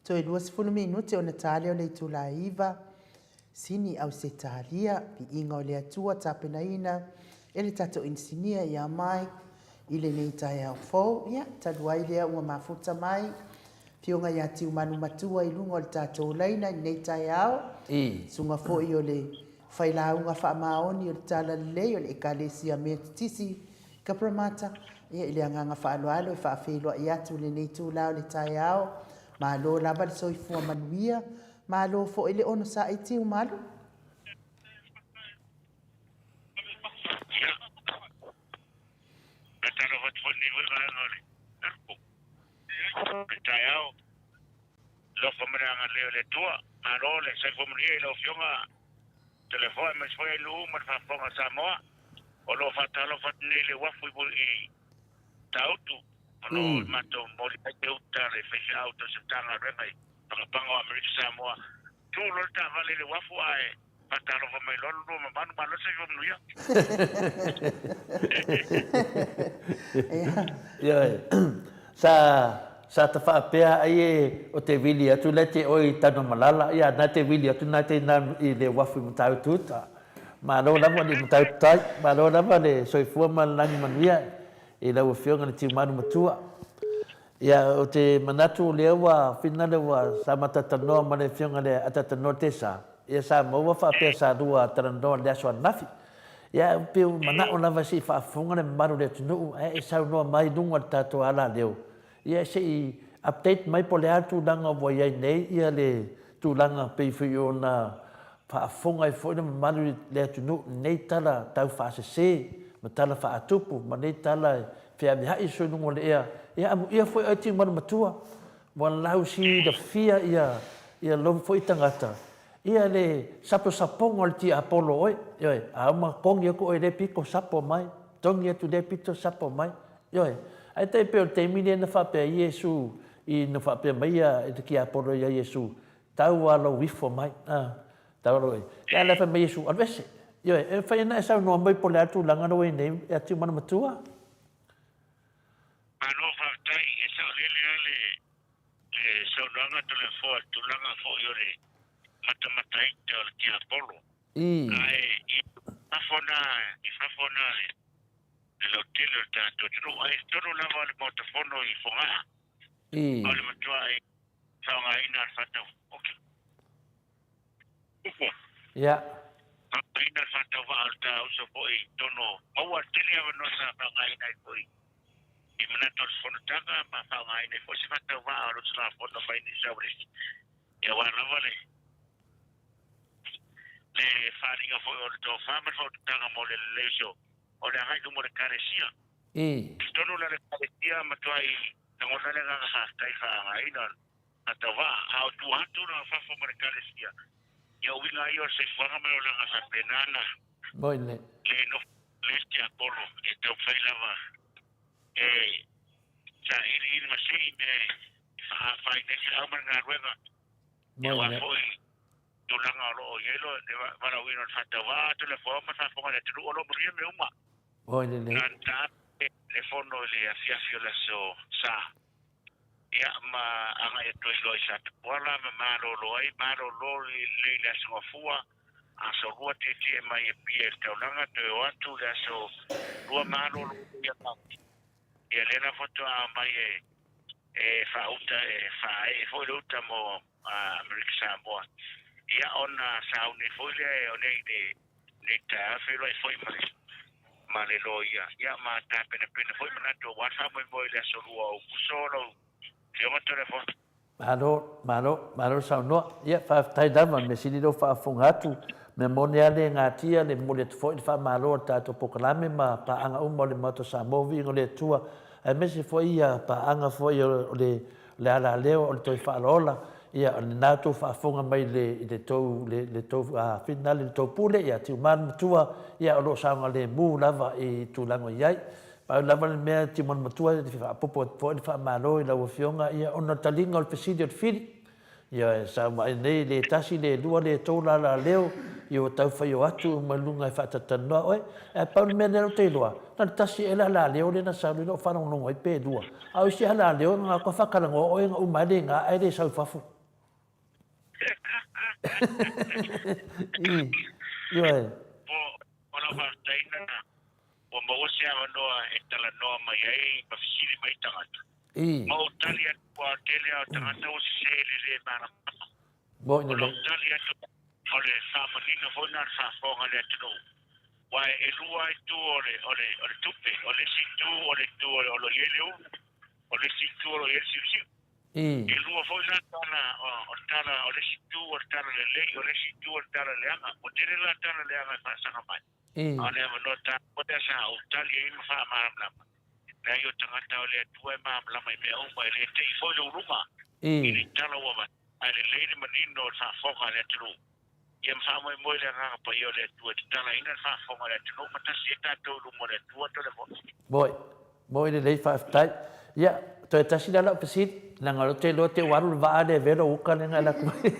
Toe 20 minute ona ta lea o le itula e 9, Sini Ausetalia, Viiga o le Atua tapenaina e le tatou inisinia ia Mike i lenei taeao fou. Ia, talu ai lea ua mafuta mai Afioga ia Tiumalu Matua i luga o le tatou laina i lenei taeao, susuga foi o le Failauga Faamaoni o le Talalelei o le Ekalesia Metotisi Kaparamata, ia i le agaga faaaloalo e faafeiloai atu i lenei itula o le taeao. Malo lava le soifua manuia, malo foi le onosai Tiumalu. Faatalofa atu foi i lenei foi vaega o le le taeao. Alofa ma le agalelei o le Atua. Malo le soifua manuia i lau Afioga Toleafoa aemaise foi Ainuu ma le faafofoga a Samoa. O lo o faatalofa atu nei le uafu i Matautu. O lo o matou momoli mai te uta le faifeau tausi Matagaluega i Pagopago o Amerika Samoa. Tu loa le taavale i le uafu ae faatalofa mai loa le lua mamalu. Malo le soifua manuia. Ioe. Sa sa ta faapea ai e o te wili atu la te oi i Tanumalala, ia na te wili atu na te na i le uafu i Matautu uta. Malo lava le Matautu tai, malo lava le soifua ma le lagi manuia i lau Afioga le Tiumalu Matua. Ia o te manatu o lea ua finale ua sa ma talatalanoa ma le Afioga le Atatanoa Tesa, ia sa maua faapea sa lua talanoa i le aso ananafi. Ia e pei ua manao lava se i faafofoga le mamalu o le atunuu ae e saunoa mai i luga o le tatou alaleo, ia se i update mai po o le a le tulaga ua i ai nei ia le tulaga pei foi ona faafofoga ai foi le mamalu i le atunuu i nei tala tau faasese ma tala faatupu ma nei tala e feaveai i sui luga o le ea. Ia amuia foi oe Tiumalu Matua, ua lausilafia ia lou foi tagata Ia le saposapoga o le tiapolo oe, ioe, a uma togi atu oe i lea pito, sapo mai, togi atu i lea pito, sapo mai, ioe. Ae tai pei o le taimi lea na faapea ai Iesu i, na faapea mai ia le tiapolo ia Iesu, Tau a lou ifo mai, a, tau a lou, ia la e fai mai Iesu, alu ese. Ioe, e mafai ona e saunoa mai po o le a le tulaga lea ua i ai nei ia Tiumanamatua? Malo faafetai, e saolele lava le le saunoaga Toleafoa i le tulaga foi o le matamataita o le tiapolo. Ae i fafo na, i fafo na le lautele o le tatou atunuu, ae i totonu lava o le Maota Fono i Fogaa, o le matuai faaaogaina o le faatau upu. Faaaogaina le faatauvaa o le ta uso foi i totonu o, maua tele avanoa sa faaaogaina ai foi i manatu o le fonotaga ma faaaogaina ai foi se faatauvaa o le usugafono mai New South Wales aua lava le le faaaliga foi o le tofa ma le faautautaga mo le lelei o le agai i luma o le Ekalesia. I totonu la o le Ekalesia matuai lagona le agaga faafetai faaaogaina o le faatauvaa, a o tua atu la o fafo ma le Ekalesia, ia o uiga ia o le soifuaga ma le olaga faapena na le nofo le tiapolo e taumafai lava e sailiili ma sii mea e faaafaina ai feau ma le galuega aua foi tulaga o lo o i ai le valaauina o le faatauvaa atu le foa ma le faafofoga a le atunuu o lo o manuia mea uma. Na ta le fono i le afiafi o le aso Sa. Ia, ma agai atu ai loa i Satupuala ma malolo ai, malolo lelei i le Aso Gafua, aso lua tietie mai Apia i le taulaga, toe o atu le aso lua malolo ia Ia lea la faatoa aumai e e faauta e faaee foi le uta mo Amerika Samoa. Ia ona sauni foi lea o nei le nei taeao feiloai foi ma le ma le loia, ia ma tapenapena foi manatu aua le faamoemoe i le aso 2 o Aokuso lau Afioga Toleafoa. Malo, malo, malo le saunoa. Ia, faafetai lava, mea sili lou faafofoga atu. Mea moni lava le gatia, le momoli atu foi le faamalo a le tatou polokalame ma paaga uma o le Maota o Samoa, viiga o le Atua, aemaise foi ia paaga foi o le le alaleo o le toe faalaola, ia, o lena outou faafofoga mai i le, i le tou, le, le tou finale i le tou pule, ia, Tiumalu Matua, ia, o lo o saogalemu lava i tulaga o i ai. Pau lava le mea, Tiumalu Matua, e fia faaopoopo atu foi le faamalo i lau Afioga, ia, ona o le taliga o le fesili o le fili, Ioe, sa uma ai nei, le tasi, le lua, le tou lala leo, i ua tau fai o atu uma i luga e faatalatalanoa oe. Ae pau le mea lea ou te iloa, na o le tasi ea le alaleo lea na sau lea na ou faalogologo ai pe lua. A o isi alaleo na o ka faatalanoa oe na uma ai le ga ae le sau i fafo. I, ioe. Po, o lau faafetai na ua maua se avanoa e talanoa mai ai ma fesili mai tagata. I. Ma ou tali atu, ua tele lava o tagata ua sese i le le malamalama. Moni O lelei. lau tali atu, o le faamanino foi lena o le faafofoga a le atunuu. Aua e lua lava itu o le, o le, o le tupe. O le isi itu o le itu o lo o i ai le ulu, o le isi itu o lo o i ai le siusiu. I. E lua foi la tala, o le tala, o le isi itu o le tala lelei, o le isi itu o le tala leaga. Ua tele la tala leaga e faasaga mai. I. A o le avanoa taua lea sa ou tali ai ma faamalamalama, leai o tagata o le Atua e malamalama i mea uma, e le tei foi le uluga i le tala ua avatu, ae lelei le manino o le faafofoga a le atunuu. Ia ma faamoemoe le Agaga Paia o le Atua e tatalaina le faafofoga a le atunuu ma tasi ai tatou i luma o le Atua telefoni. Moi. Moi lelei faafetai. Ia, toe tasi la lau fesili, leaga o lea ou te iloa te ua alu le vaa lea e velo uka lea na e alu atu ai.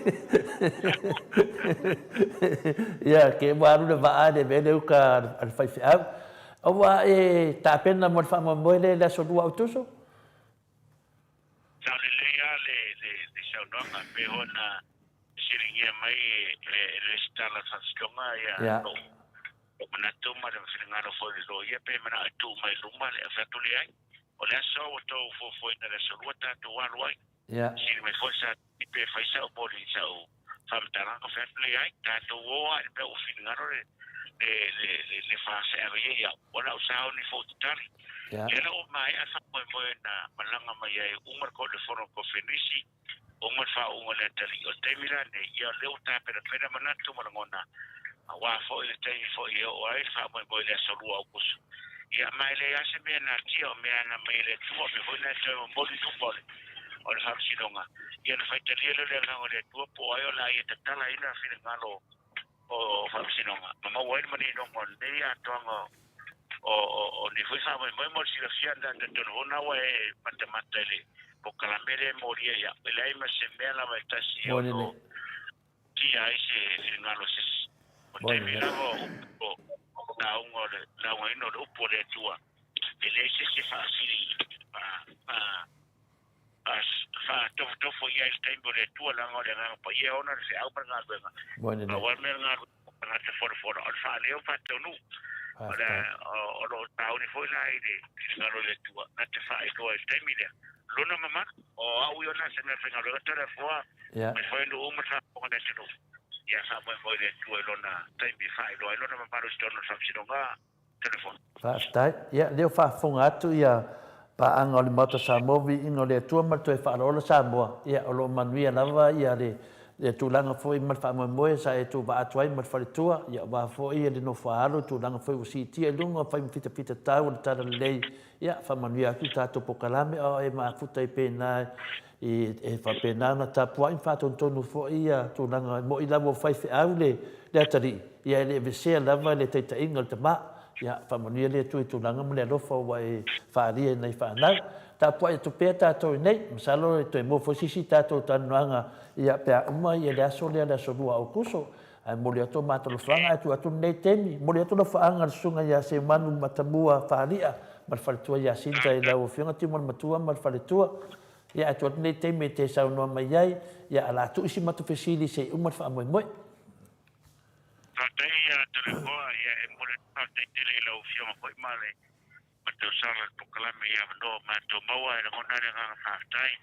Ia, ke ua alu le vaa lea e vele uka a le faifeau. Ua e tapena mo le faamoemoe lea i le aso 2 Aokuso? Sao lelei lava le saunoaga, pei foi ona fesiligia mai e le Resitala o le Faamasinoga lou manatu ma le finagalo foi o le loia, pe manao e tuu mai i luma le fai atu, leai, o le aso ua outou fuafuaina le aso 2 tatou alu ai. Fesili mai foi sa pe fai sau moli i sau faamatalaga, fai atu, leai, tatou o lava i le mea ua finagalo le faafeagai ai au, ua lau sauni foi ou te tali. Lea la ua maea le faamoemoe na malaga mai ai, uma le fono a le Kofenisi, uma le faauuga o le atalii. O le taimi la lenei, ia o lea ua tapenapena manatu ma lagona, aua foi le taimi foi e oo ai le faamoemoe i le aso 2 Aokuso. Ia, ma e leai lava se mea natia, o mea na aumai e le Atua, o mea foi na e toe momoli i luma o le Faamasinoga. Ia ona faitalia lea o le Agaga o le Atua, po o ai o le a ia tatalaina finagalo o Faamasinoga, ma maua ai le maninoga o lenei atoaga o nei foi faamoemoe mo le silafia na talitonu foi na ua e matamata i le polokalame lea e molia ia au. E leai ma se mea lava e tasi e ono tia ai se finagalo o se isi. O le taimi lava o upu o lauga o le laugaina o le upu a le Atua, e leai se isi e faasili faatofotofo i ai i le taimi o le Atua, leaga o le Agaga Paia e ona le feau ma le galuega. Pau lava le mea o le galuega o tagata folafola, o le faaleo ma faataunuu. O lo o sauni foi la i le finagalo o le Atua na te faailoa i le taimi lea lona mamalu. O au ia na se mea faigaluega Toleafoa mai foi nuu ma le faafofoga a le atunuu. Ia faamoemoe i le Atua i lona taimi e faailoa ai lona mamalu i totonu o le Faamasinoga. Telefoni. Faafetai. Ia, lea ua faafofoga atu ia paaga o le Maota Samoa, viiga o le Atua ma le toe faaolaola Samoa. Ia, o lo o manuia lava ia le le tulaga foi ma le faamoemoe sa e tuuvaa atu ai ma le faletua, ia aua foi le nofo a alo i tulaga foi ua siitia i luga, fai ma fitafita tau o le talalelei. Ia, faamanuia atu i tatou polokalame a o e mafuta ai pena i, e faapena ona tapuai ma faatonutonu foi ia tulaga, e moni lava ua faifeau le le atalii, ia e le aveesea lava le taitaiga o le tama. Ia, faamanuia le Atua i tulaga ma le alofa ua e faaalia i nai fanau. Tapuai atu pea tatou i nei, masalo e toe maua foi se isi tatou talanoaga ia pe a uma ia le aso lea le aso 2 o Aokuso. Ae momoli atu o matou alofaga ae tuu atu lenei taimi. Momoli atu alofaaga i le Susuga ia Seumanu Matamua Faali'a ma le faletua ia Sinta i lau Afioga Tiumalamatua ma le faletua. Ia ae tuu atu lenei taimi e te saunoa mai ai, ia a la tuu isi matou fesili se i uma le faamoemoe. Faafetai ia Toleafoa, ia e momoli atu faafetai tele i lau Afioga foi ma le tausaga o le polokalame i avanoa ua matou maua e lagona ai le agaga faafetai.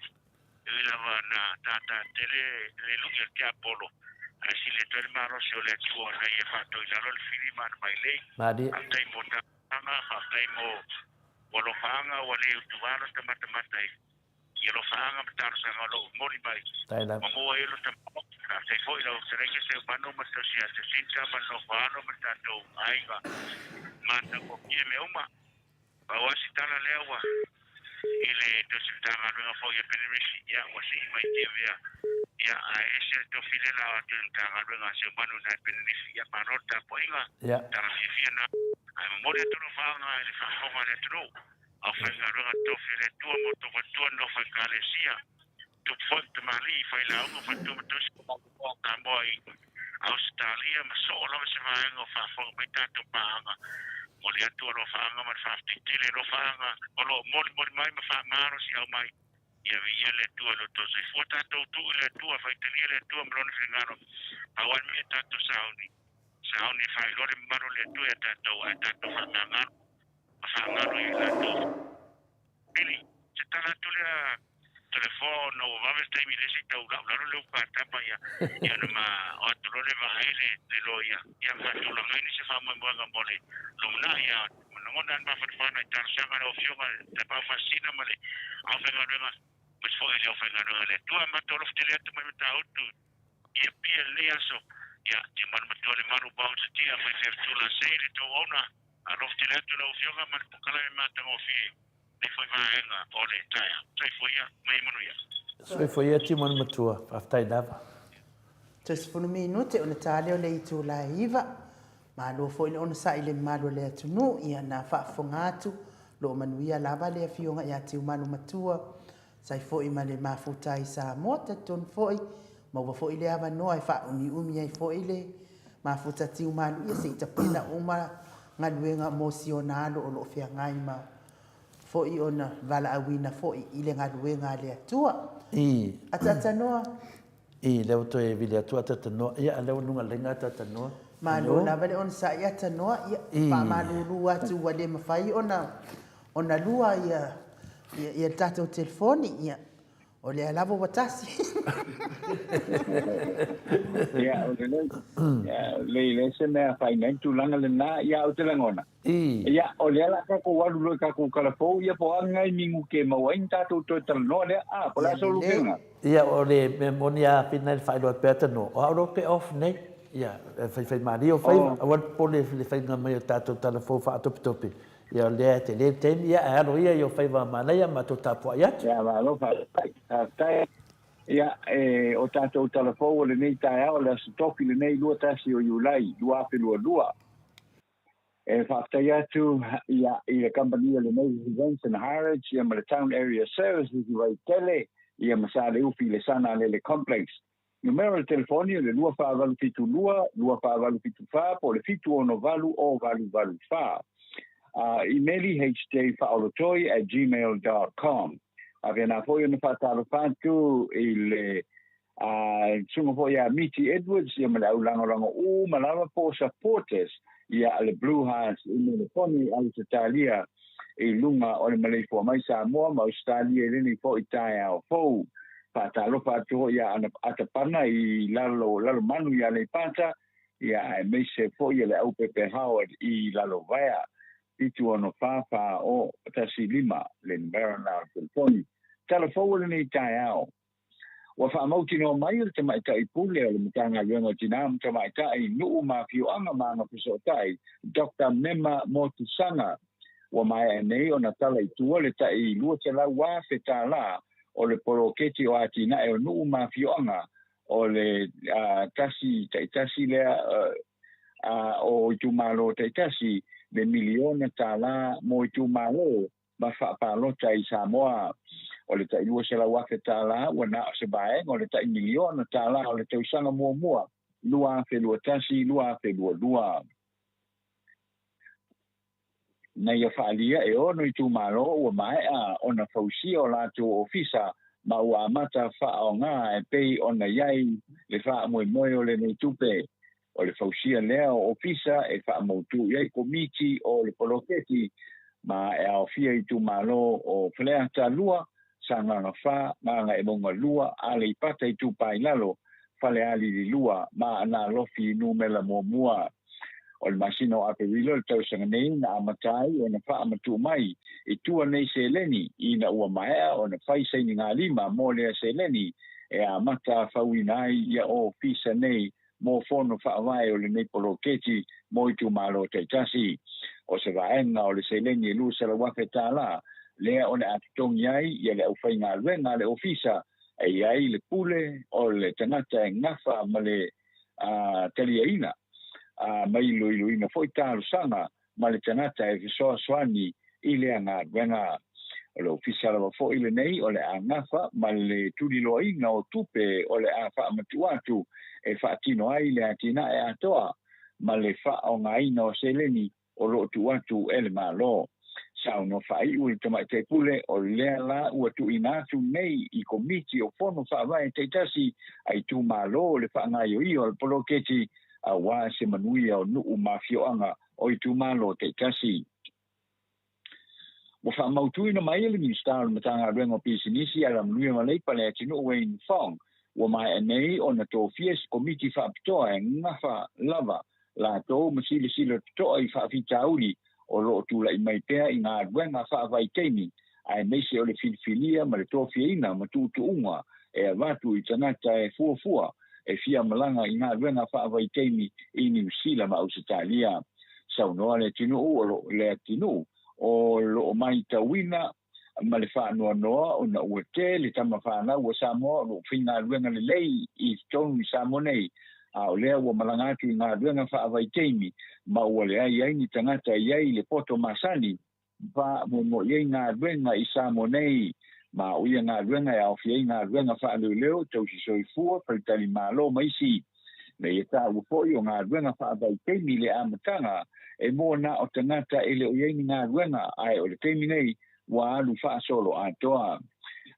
E ui lava na tātā tele le lu'i a le tiapolo, ae sili atu ai le malosi o le Atua ina ia faatoilalo le fili ma ana mailei. Faafetai mo tapuaga, faafetai mo alofaaga ua le utuvalo ta matamata i alofaaga ma talosaga o lo o momoli mai ma maua ai lo ta Faafetai foi i lau fetalaiga Seumanu ma le tausi ia Jacinta ma le nofo alo ma le tatou aiga matagofie mea uma. Pau lava si tala lea ua i le tausi Matagaluega foi a Penirisi, ia ua sii mai Tiavea, ia ae ese le tofi lea la o atu i le Matagaluega a Seumanu ina e Penirisi, ia malo le tapuaiga, tala fiafia na, ae momoli atu alofaaga i le faafofoga a le atunuu, aufaigaluega tofi a le Atua ma outou faletua nofo Ekalesia. Tupu foi ma tamalii, failauga, faletua ma tausi o Samoa i Ausetalia ma soo lava se vaega o faafofoga mai tatou paaga. Momoli atu alofaaga ma le faafetai tele alofaaga o lo o molimoli mai ma faamalosiau mai Ia viia le Atua i lo outou soifua. Tatou tuu i le Atua, faitalia le Atua ma Lona finagalo. Pau lava le mea tatou sauni, sauni e faailoa le mamalu o le Atua ia tatou, ae tatou faamagalo ma faagalo ia i latou. Pili, se tala atu lea Toleafoa ona ua vave le taimi lea se i tau laulalo le upa a tama ia, ia ona ma o atu loa lea vaai le, le loia, ia ma faatulaga ai nisi faamoemoega mo le lumanai. Ia, lagona lava le mafanafana i talosaga a lau Afioga i le Tapaau Faasisina ma le aufaigaluega, aemaise foi le aufaigaluega a le Atua. Matou alofa tele atu mai Matautu i Apia i lenei aso. Ia, tiumalu matua le malu ma utatia mai Fefetula sei le tou auauna. Alofa tele atu lau Afioga ma le polokalame matagofie lenei foi vaega o le taeao. Soifua ia ma ia manuia. Soifua ia Tiumalu matua, faafetai lava. Toe 10 minute ona ta lea o le itula e 9. Malo foi le onosai i le mamalu o le atunuu, ia na faafofoga atu, lo o manuia lava le Afioga ia Tiumalu Matua, sai foi ma le mafuta i Samoa, talitonu foi, maua foi le avanoa e faaumiumi ai foi le mafuta Tiumalu, ia se i tapena uma galuega mo si ona alo o lo o feagai ma foi ona valaauina foi i le galuega a le Atua. Ataatanoa. I, lea ua toe vili atu Atatanoa. Ia, a lea ua luga lenga Atatanoa. Malo lava le onosai Atanoa. Ia, faamalulu atu ua le mafai ona ona lua ia ia le tatou telefoni. Ia, o lea lava ua tasi. Ia, o lelei. Ia, lelei le se mea fai nei tulaga lena. Ia, ou te lagona. Ia, o lea la tatou alu loa i tatou tala fou, ia po o a ni nai minuke e maua ai ni tatou toe talanoa lea. A, po o le a sou lupega? Ia, o le mea moni a Fina i le faailoa pea tanoa, o au loa ke off nei. Ia, e faifaimalie ou faiva, aua le popole i le faiga mai o tatou tala fou faatopetope. Ia, o lea e tele le taimi, ia, ae alo ia i ou faiva manaia, matou tapuai atu. Ia, malo faafetai. Faafetai. Ia, e, o tatou tala fou o lenei taeao, o le Aso Tofi lenei 21 o Iulai 2022. E faafetai atu ia, i le kamupani o le Moses Events and Highridge ia ma le Town Area Services i Vaitele ia ma Saleufi i le Sana Alele Complex. Numera o le telefoni o le 2472 2474 po o le 768 0884. Imeli hjfaolotoi@gmail.com. Faapena foi ona faatalofa atu i le A susuga foi ia Miti Edwards ia ma le au lagolago uma lava po o supporters ia a le Blue Hearts i Melefoni i Ausetalia i luga o le maleifua mai Samoa ma Ausetalia i lenei foi taeao fou. Faatalofa atu foi ia Atapana i lalo Lalomanu i Aleipata ia aemaise foi le au Pepe Howard i Lalovaea 764 4 0 15 le numera na o le telefoni. Tala fou o lenei taeao. Ua faamautinoa mai e le Tamaitai Pule o le Matagaluega o Tinā ma Tamaitai, Nuu ma Afioaga ma Agafesootai, Doctor Mema Motusaga, ua maea nei ona tala i tua le tai $200,000 o le poloketi o atinae o nuu ma afioaga o le tasi taitasi lea o itumalo taitasi, le miliona tala mo itumalo ma faapalota i Samoa. O le tai $200,000 ua na o se vaega o le tai miliona tala o le tausaga muamua 2021-2022. Na ia faaalia e 6 itumalo ua maea ona fausia o latou ofisa ma ua amata faaaoga e pei ona i ai le faamoemoe o lenei tupe. O le fausia lea o ofisa e faamautu i ai komiti o le poloketi ma e aofia itumalo o Faleata 2, Sagaga 4, Gagaemauga 2, Aleipata Itupa i Lalo, Falealili 2 ma Aana Alofi Numera 1. O le masina o Aperila o le tausaga nei na amata ai ona faamatuu mai i tua nei seleni ina ua maea ona fai sainigalima mo lea seleni e amata fauina ai ia ofisa nei mo fono faavae o lenei poloketi mo itumalo taitasi. O se vaega o le seleni e $200,000 lea o le a totogi ai ia le aufaigaluega a le ofisa e i ai le pule o le tagata e gafa ma le taliaina ma iloiloina foi talosaga ma le tagata e fesoasoani i lea galuega. O le ofisa lava foi lenei o le a gafa ma le tuliloaina o tupe o le a faamatuu atu e faatino ai le atinae atoa ma le faaaogaina o seleni o lo o tuu atu e le Malo. Saunoa faaiu le Tamaitai Pule, o lea la ua tuuina atu nei i Komiti o Fono Faavae taitasi a itumalo le faagaioia o le poloketi aua se manuia o nuu ma afioaga o itumalo taitasi. Ua faamautuina mai e le Minisita o le Matagaluega o Pisinisi, Alamanuia ma Leipa le atunuu Wayne Fong, ua maea nei ona tofia se Komiti Faapitoa e gafa lava latou ma silasila totoa i faafitauli o lo o tulai mai pea i galuega faavaitaimi aemaise o le filifilia ma le tofiaina ma tuutuuga e avatu i tagata e fuafua e fia malaga i galuega faavaitaimi i Niu Sila ma Ausetalia. Saunoa le atunuu o lo le atunuu o lo o matauina ma le faanoanoa ona ua tele tama fanau a Samoa o lo o faigaluega lelei i totonu i Samoa nei, a o lea ua malaga atu i galuega faavaitaimi ma ua leai ai ni tagata e i ai le poto masani faamoemoe i ai galuega i Samoa nei, ma o ia galuega e aofia ai galuega faaleoleo, tausi soifua, faletalimalo ma isi. Na ia taua foi o galuega faavaitaimi i le amataga e mo na o tagata e le o i ai ni galuega, ae o le taimi nei ua alu faasolo atoa.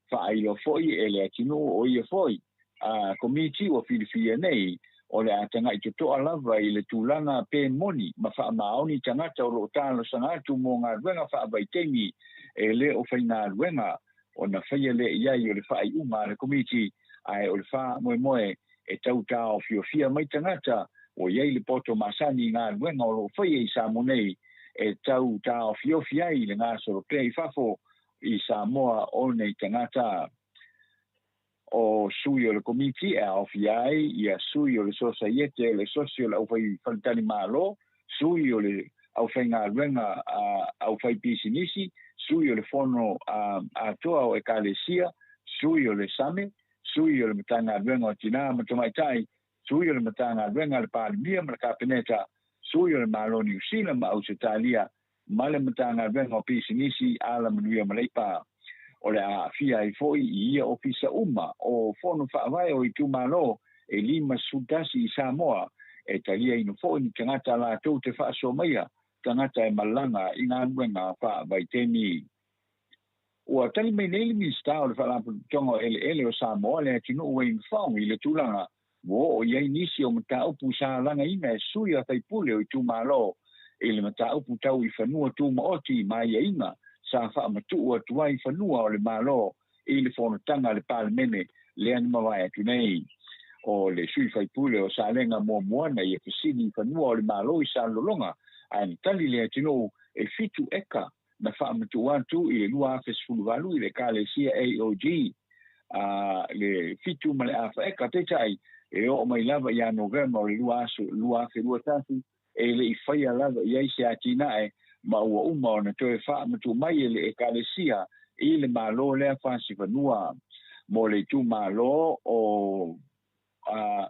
Faailoa foi e le atunuu o ia foi a Komiti ua filifilia nei, o le a tagai totoa lava i le tulaga pe moni ma faamaoni tagata o lo o talosaga atu mo galuega faavaitaimi e le o faigaluega ona faia lea i ai o le faaiuga a le Komiti, ae o le faamoemoe e tau taofiofia mai tagata ua i ai le poto masani i galuega o lo o faia i Samoa nei e tau taofiofi ai le gasolo pea i fafo i Samoa o nei tagata. O sui o le Komiti e aofia ai ia sui o le Sosaiete o le Asosi o le Aufai Faletalimalo, sui o le Aufaigaluega a Aufaipisinisi, sui o le Fono Atoa o Ekalesia, sui o le SAME, sui o le Matagaluega o Tinā ma Tamaitai, sui o le Matagaluega a le Palemia ma le Kapeneta, sui o le Malo o Niu Sila ma Ausetalia, ma le Matagaluega o Pisinisi, Alamanuia ma Leipa. O le a aafia ai foi i ia ofisa uma o Fono Faavae o itumalo e 51 i Samoa, e taliaina foi ni tagata latou te faasoa maia tagata e malaga i galuega faavaitaimi. Ua tali mai nei le Minisita o le Faalapotopotoga o Eleele o Samoa, le atunuu Wayne Fong i le tulaga ua oo i ai nisi o mataupu sa lagaina e sui a faipule o itumalo i le mataupu tau i fanua tumaoti ma aiaiga sa faamatuu atu ai fanua o le Malo i le fonotaga a le Palemene lea na mavae atu nei. O le sui faipule o Salega muamua na ia fesili i fanua o le Malo i Salelologa ae na tali le atunuu e 7 eka na faamatuu atu i le 2018 i le Ekalesia AOG a le 7 ma le afa eka, peitai e oo mai lava ia Novema o le 2021 e le i faia lava i ai se atinae ma ua uma ona toe faamatuu mai e le Ekalesia i le Malo lea fasi fanua mo le itumalo o a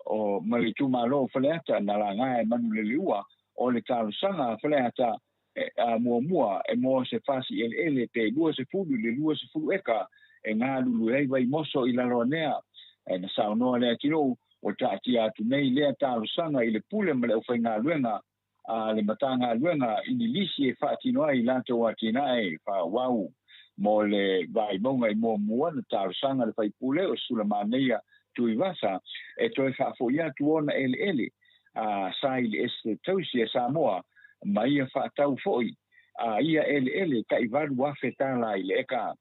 o ma le itumalo o Faleata na laga e Manuleleua o le talosaga a Faleata e, a muamua e mo se fasi eleele pe 20 i le 20 eka e galulue ai Vaimoso i Laloanea. E na saunoa le atunuu ua taatia atu nei lea talosaga i le pule ma le aufaigaluega a le Matagaluega i ni lisi e faatino ai i latou atinae faaauau. Mo le Vaimauga i muamua na talosaga le faipule o Sulamanaia Tuivasa e toe faafoi atu ona eleele a sa i le Esetete Tausi a Samoa ma ia faatau foi a ia eleele tai $8,000 tala i le eka.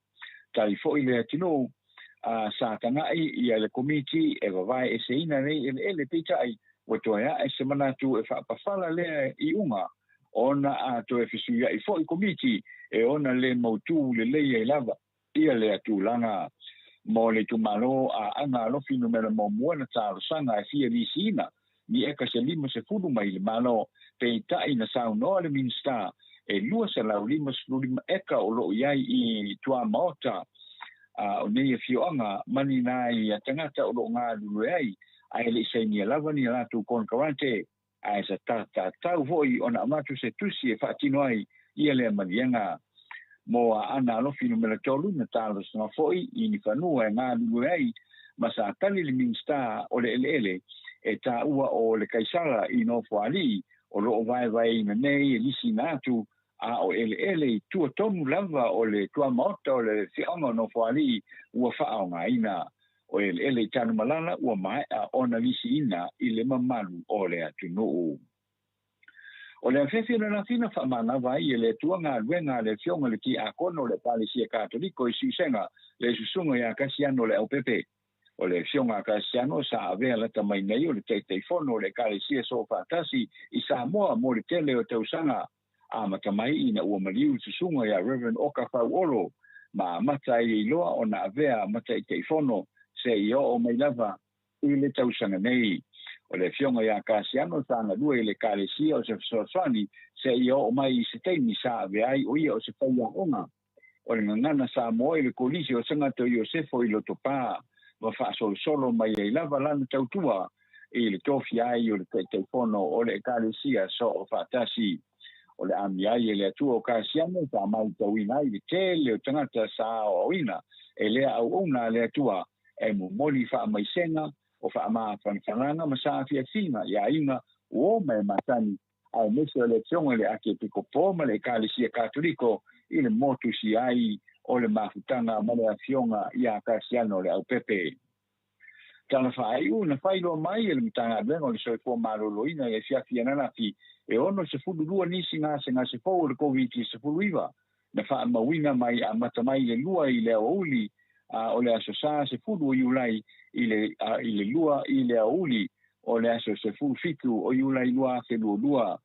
Tali foi le atunuu a sa tagai ia le Komiti e vavae eseina nei eleele peitai ua toe ae se manatu e faapafala lea iuga ona a toe fesuiai foi Komiti e ona le mautu lelei ai lava ia lea tulaga. Mo le itumalo a Aana Alofi numera muamua na talosaga e fia lisiina ni eka se 50 mai le Malo, peitai na saunoa le Minisita e 255 eka o lo o i ai i tuamaota a o nei afioaga ma ni nai tagata o lo o galulue ai, ae le i sainia lava ni a latou konekarate, ae sa tatau foi ona avatu se tusi e faatino ai ia lea maliega. Mo Aana Alofi numera 3 na talosaga foi i ni fanua e galulue ai ma sa tali le Minisita o le Eleele e taua o le Kaisara i Nofoalii o lo o vaevaeina nei e lisiina atu A o eleele i tua tonu lava o le tuamaota o le Afioaga o Nofoalii ua faaaogaina. O eleele i Tanumalala ua maea ona lisiina i le mamalu o le atunuu. O le afiafi ananafi na faamanava ai e le Atua galuega a le Afioga i le Tiakono o le Ekalesia Katoliko i Siusega, le Susuga ia Kasiano Leaupepe. O le Afioga a Kasiano sa avea lata mai nei o le Taitaifono o le Ekalesia Soofaatasi i Samoa mo le tele o tausaga, amata mai ina ua maliu le Susuga ia Rev. Oka Fauolo ma amata ai le iloa ona avea ma Taitaifono seia oo mai lava i le tausaga nei. O le Afioga ia Kasiano sa galue i le Ekalesia o se Fesoasoani seia oo mai i se taimi sa avea ai o ia o se faiaoga o le Gagana Samoa i le Kolisi o Sagato Iosefo i Lotopa, ma faasolosolo mai ai lava lana tautua i le tofia ai o le Taitaifono o le Ekalesia Soofaatasi. O le amia ai e le Atua o Kasiano sa matauina ai le tele o tagata sa aoaoina e lea auauna a le Atua e momoli faamaisega o faamafanafanaga ma saafiafiga i aiga uo ma e masani, aemaise o le Afioga i le Akiepikopo ma le Ekalesia Katoliko i le motusia ai o le mafutaga ma le Afioga ia Kasiano Leaupepe. Tala faaiu na faailoa mai e le Matagaluega o le Soifua Maloloina i afiafi ananafi e 62 nisi gasegase fou o le Koviti-19 na faamauina mai amata mai i le 2 i le aoauli o le aso Sa 10 o Iulai i le i le 2 i le aoauli o le aso 17 o Iulai 2022.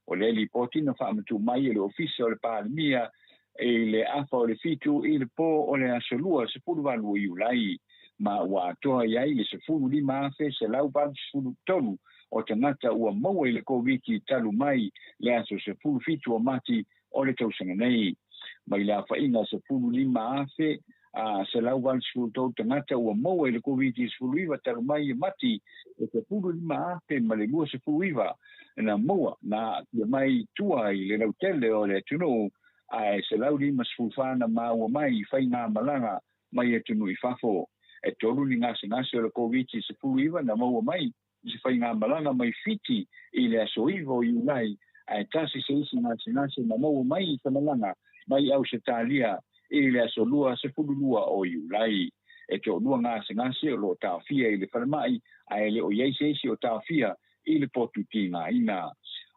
O lea lipoti na faamatuu mai e le Ofisa o le Palemia i le afa o le 7 i le po o le aso Lua 18 o Iulai, ma ua atoa i ai le 15,183 o tagata ua maua i le Koviti talu mai le aso 17 o Mati o le tausaga nei. Mai le aofaiga 15,183 tagata ua maua i le Koviti-19 talu mai e Mati e 15,029 na maua na aafia mai i tua i le lautele o le atunuu ae 154 na maua mai i faigamalaga mai atunuu i fafo. E tolu ni gasegase o le Koviti-19 na maua mai i se faigamalaga mai Fiti i le aso 9 o Iulai, ae tasi se isi gasegase na maua mai i se malaga mai Ausetalia i le aso 22 o Iulai. E toalua gasegase o lo o taofia i le falemai, ae le o i ai se isi o taofia i le potu tigaina.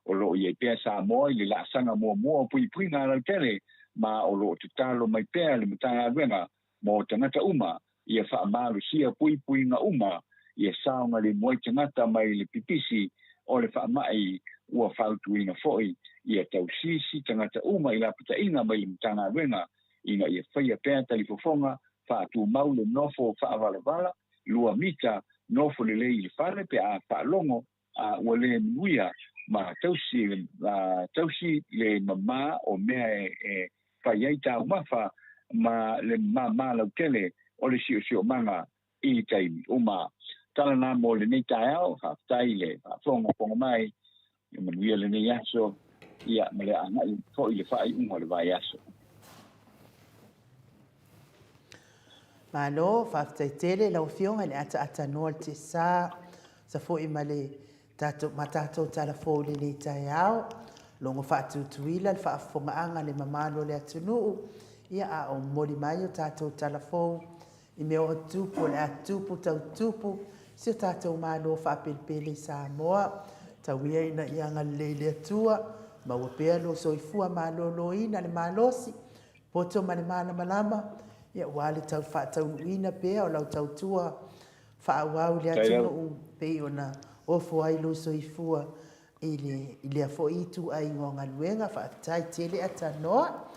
O lo o i ai pea Samoa i le laasaga muamua o puipuiga lautele, ma o lo o tatalo mai pea le Matagaluega mo tagata uma, ia faamalosia puipuiga uma, ia saogalemu ai tagata mai le pipisi o le faamai ua fautuaina foi ia tausisi tagata uma i lapataiga mai le Matagaluega ina ia faia pea talifofoga faatumau le nofo faavalavala lua mita nofo lelei i le fale pe a faalogo a ua le manuia ma tausi tausi le mamā o mea e fai ai taumafa ma le mamā lautele o le siosiomaga i taimi uma. Tala na mo lenei taeao, faafetai i le faafogafoga mai, ia manuia lenei aso, ia ma le agai foi i le faaiuga o le vaiaso. Malo, faafetai tele lau Afioga i le ataata noa o le Tesa, sa foi ma le tatou, ma tatou tala fou i lenei taeao. Logo faatutuila le faafofogaaga a le mamalu o le atunuu, ia a o momoli mai o tatou tala fou i mea o tupu o le a tupu tau tupu si o tatou Malo faapelepele i Samoa. Tau ia ina ia agalelei le Atua, maua pea lo soifua maloloina le malosi, poto ma le malamalama, ia aua le tau faataunuuina pea o lau tautua faaauau i le atunuu pei ona ofo ai lou soifua i le i lea foi ituaiga o galuega. Faafetai tele Atanoa.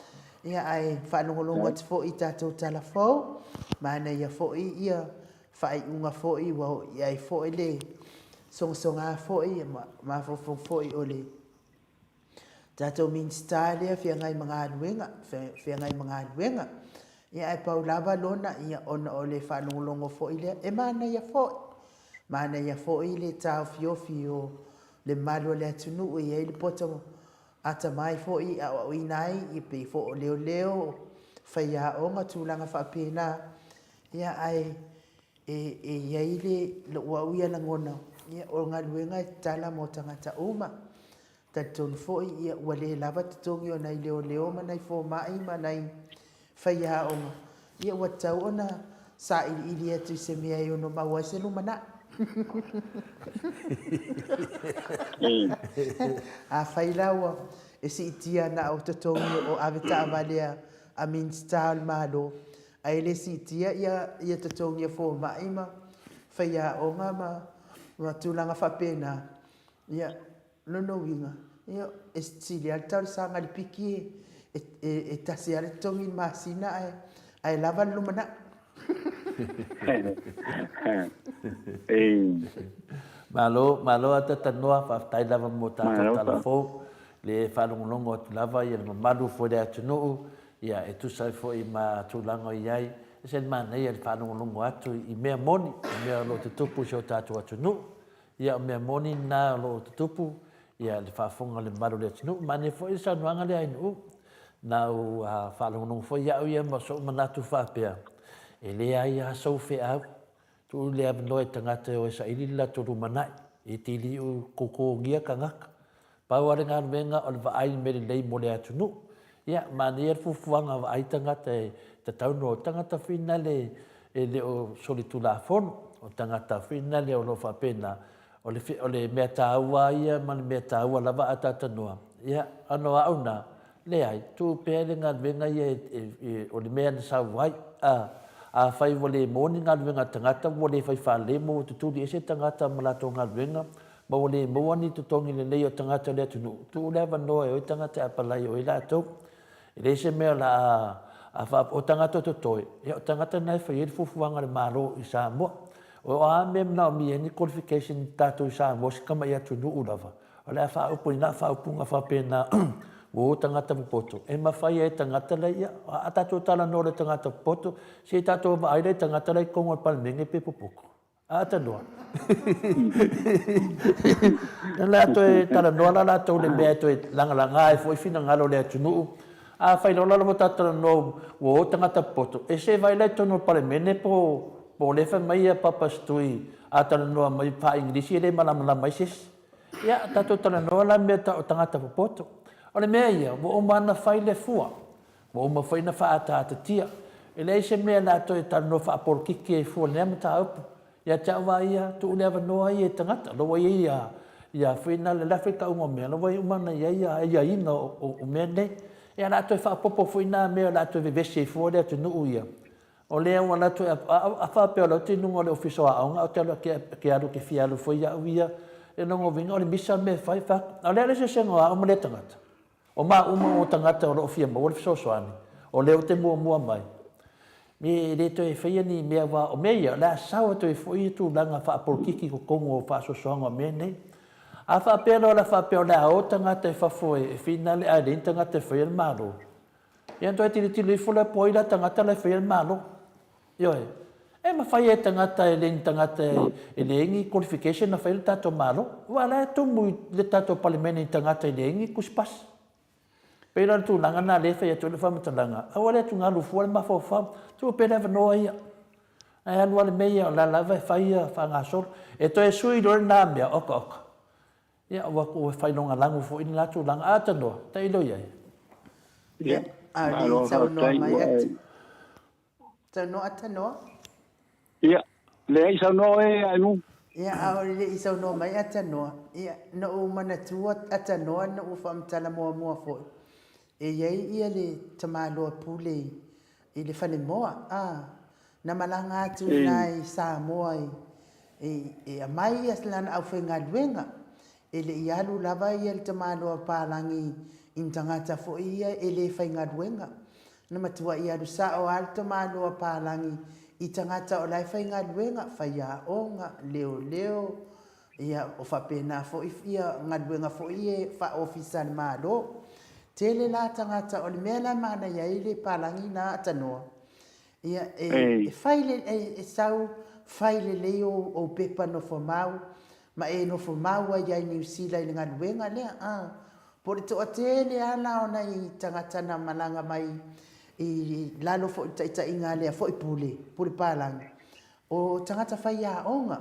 Ia ae faalogologo atu foi i tatou tala fou, manaia foi ia faaiuga foi ua oo i ai foi le sogasoga foi ma mafaufau foi o le tatou Minisita lea feagai ma galuega, feagai ma galuega. Ia ae pau lava lona, ia ona o le faalogologo foi lea, e manaia foi. Manaia foi le taofiofi o le malu o le atunuu e i ai le poto atamai foi e aoaoina ai, ia pei foi o leoleo, faiaoga, tulaga faapena. Ia ae e i ai le, lou au ia lagona, ia o galuega e tatala mo tagata uma. Talitonu foi, ia, ua le lava totogi o nai leoleo ma nai fomai ma nai faiaoga, ia ua tatau ona sailiili atu i se mea e ono maua ai se lumanai. Afai la ua e siitia na o totogi o avetaavale a a Minisita o le Malo, ae le siitia ia ia totogi o fomai ma faiaoga ma ma tulaga faapena, Ia, lona uiga, ia, e sili lava le talosaga i le piki e, e, e tasi lava le totogi i le masina ae, ae lava le lumanai. Malo, malo a Tatanoa, faafetai lava mo tatou tala fou, le faalogologo atu lava ia le mamalu foi le atunuu, ia e tusa ai foi ma tulaga o i ai, e ese le manaia le faalogologo atu i mea moni, i mea o lo o tutupu i si o tatou atunuu. Ia, o mea moni na o lo o tutupu, ia, le faafofoga o le mamalu o le atunuu. Manaia foi le saunoaga lea a Ainuu, na ou faalogologo foi au ia ma so'u manatu faapea, e leai lava sou feau, tuu le avanoa i tagata e o e saili le latou lumanai, e te li'u totogia tagata. Pau lava le galuega o le vaai i mea lelei mo le atunuu. Ia, manaia le fuafuaga vaai tagata e tatau ona o tagata foi nale e le o solitulafono, o tagata foi nale o lo o faapena, o le o le mea taua ia ma le mea taua lava a talanoa, ia, ona o au na, leai, tuu pea le galuega ia e, o le mea na sau ai. A, afai ua le maua ni galuega a tagata, ua le fai faalelei ma ua tutuli ese tagata ma latou galuega, ma ua le maua ni totogi lelei o tagata o le atunuu, tuu le avanoa e o ai tagata e apalai o ai latou. E leai se mea o le a faa... o tagata o totoe, ia o tagata na e fai ai le fuafuaga a le Malo i Samoa. O a mea e manaomia ai ni qualification tatou i Samoa si tamai atunuu lava, o le a faaupu i na faaupuga faapena ua o tagata popoto, e mafai ai e tagata la ia, a tatou talanoa loa i tagata popoto, se i tatou vaai la i tagata la i totonu o le Palemene pe popoto. A tanoa. O le a toe talanoa la latou le mea e toe lagalaga ai foi finagalo o le atunuu. Afai loa la ua tatou talanoa ua o tagata popoto, e se vaai la i totonu o le Palemene po o lea e fai mai Papa Stui a talanoa mai faa-Igilisi e le malamalama ai se isi. Ia, tatou talanoa la mea o tagata popoto. O le mea ia, ua uma ona fai le fua. Ua uma foi ona faaataatatia. E leai se mea o le a toe talanoa faapolokiki ai fua i lenei mataupu. Ia te au lava ia, tuu le avanoa ia i tagata. O la ua i ai ia, ia foi na, le la foi tauga o mea, o la ua uma ona i ai ia aiaiga o mea nei. Ia o le a toe faaopoopo foi na mea o le a toe vevesi ai fua le atunuu ia. O lea ua alu atu, a faapea o lea ou te i luga o le Ofisa o Aoga ae ou te alu atu, alu ke fia alu foi au ia, o lona uiga o le misa le mea e fai. Fai atu, a o le a le eseesega o au ma lea tagata? O ma uma o tagata o lo o fia maua le fesoasoani, o lea ou te muamua mai, me e le toe faia ni mea aua o mea ia, o le a sao atu ai foi ia tulaga faapolokiki i totonu o faasoasoaga o mea nei. A faapea loa o le a faapea o le a o tagata i fafo e finale ae leai ni tagata e faia le Malo, ia ona toe tilotilo ifo lea po o ai la tagata la e faia le Malo. Ioe. E mafai e tagata e le ni tagata e leai ni qualification na fai le tatou Malo. Aua o la e tumu i le tatou Palemene i tagata e leai ni tusi pasi. Pei la o le tulaga lena lea e fai atu ai lau faamatalaga, aua le atugalu fua le mafaufau, tuu pea le avanoa ia. Ae alu lava le mea ia, o la lava e fai ia faagasolo. E toe sui loa lena mea, oka oka. Ia, ua ua failogalago foi lena tulaga. A tanoa, tailo i ai. Ia, a o le i saunoa mai atu. Saunoa Tanoa. Ia, leai saunoa oe Ainu. Ia, a o le i saunoa mai a Tanoa, ia, na ou manatua a Tanoa na ou faamatala muamua foi, e i ai ia le tamaloa pule i le falemoa, a, na malaga atu i ina i Samoa i, e aumai ia lana aufaigaluega, E le i alu lava ia le tamaloa palagi i ni tagata foi ia e le faigaluega. Na matuai alu sao lava le tamaloa palagi i tagata o la e faigaluega, faiaoga, leoleo, ia o faapena foi ia galuega foi ia faa-ofisa a le Malo. Tele la tagata, o le mea la e manaia ai le palagi na atanoa, ia e fai le, e sau fai lelei ou pepa nofomau, Ma e nofo mau ai ia i Niu Sila i le galuega lea, a. Po o le toatele lava la o nai tagata na malaga mai i lalo foi o le taitaiga a lea foi Pule, Pule Palangi, o tagata faiaoga.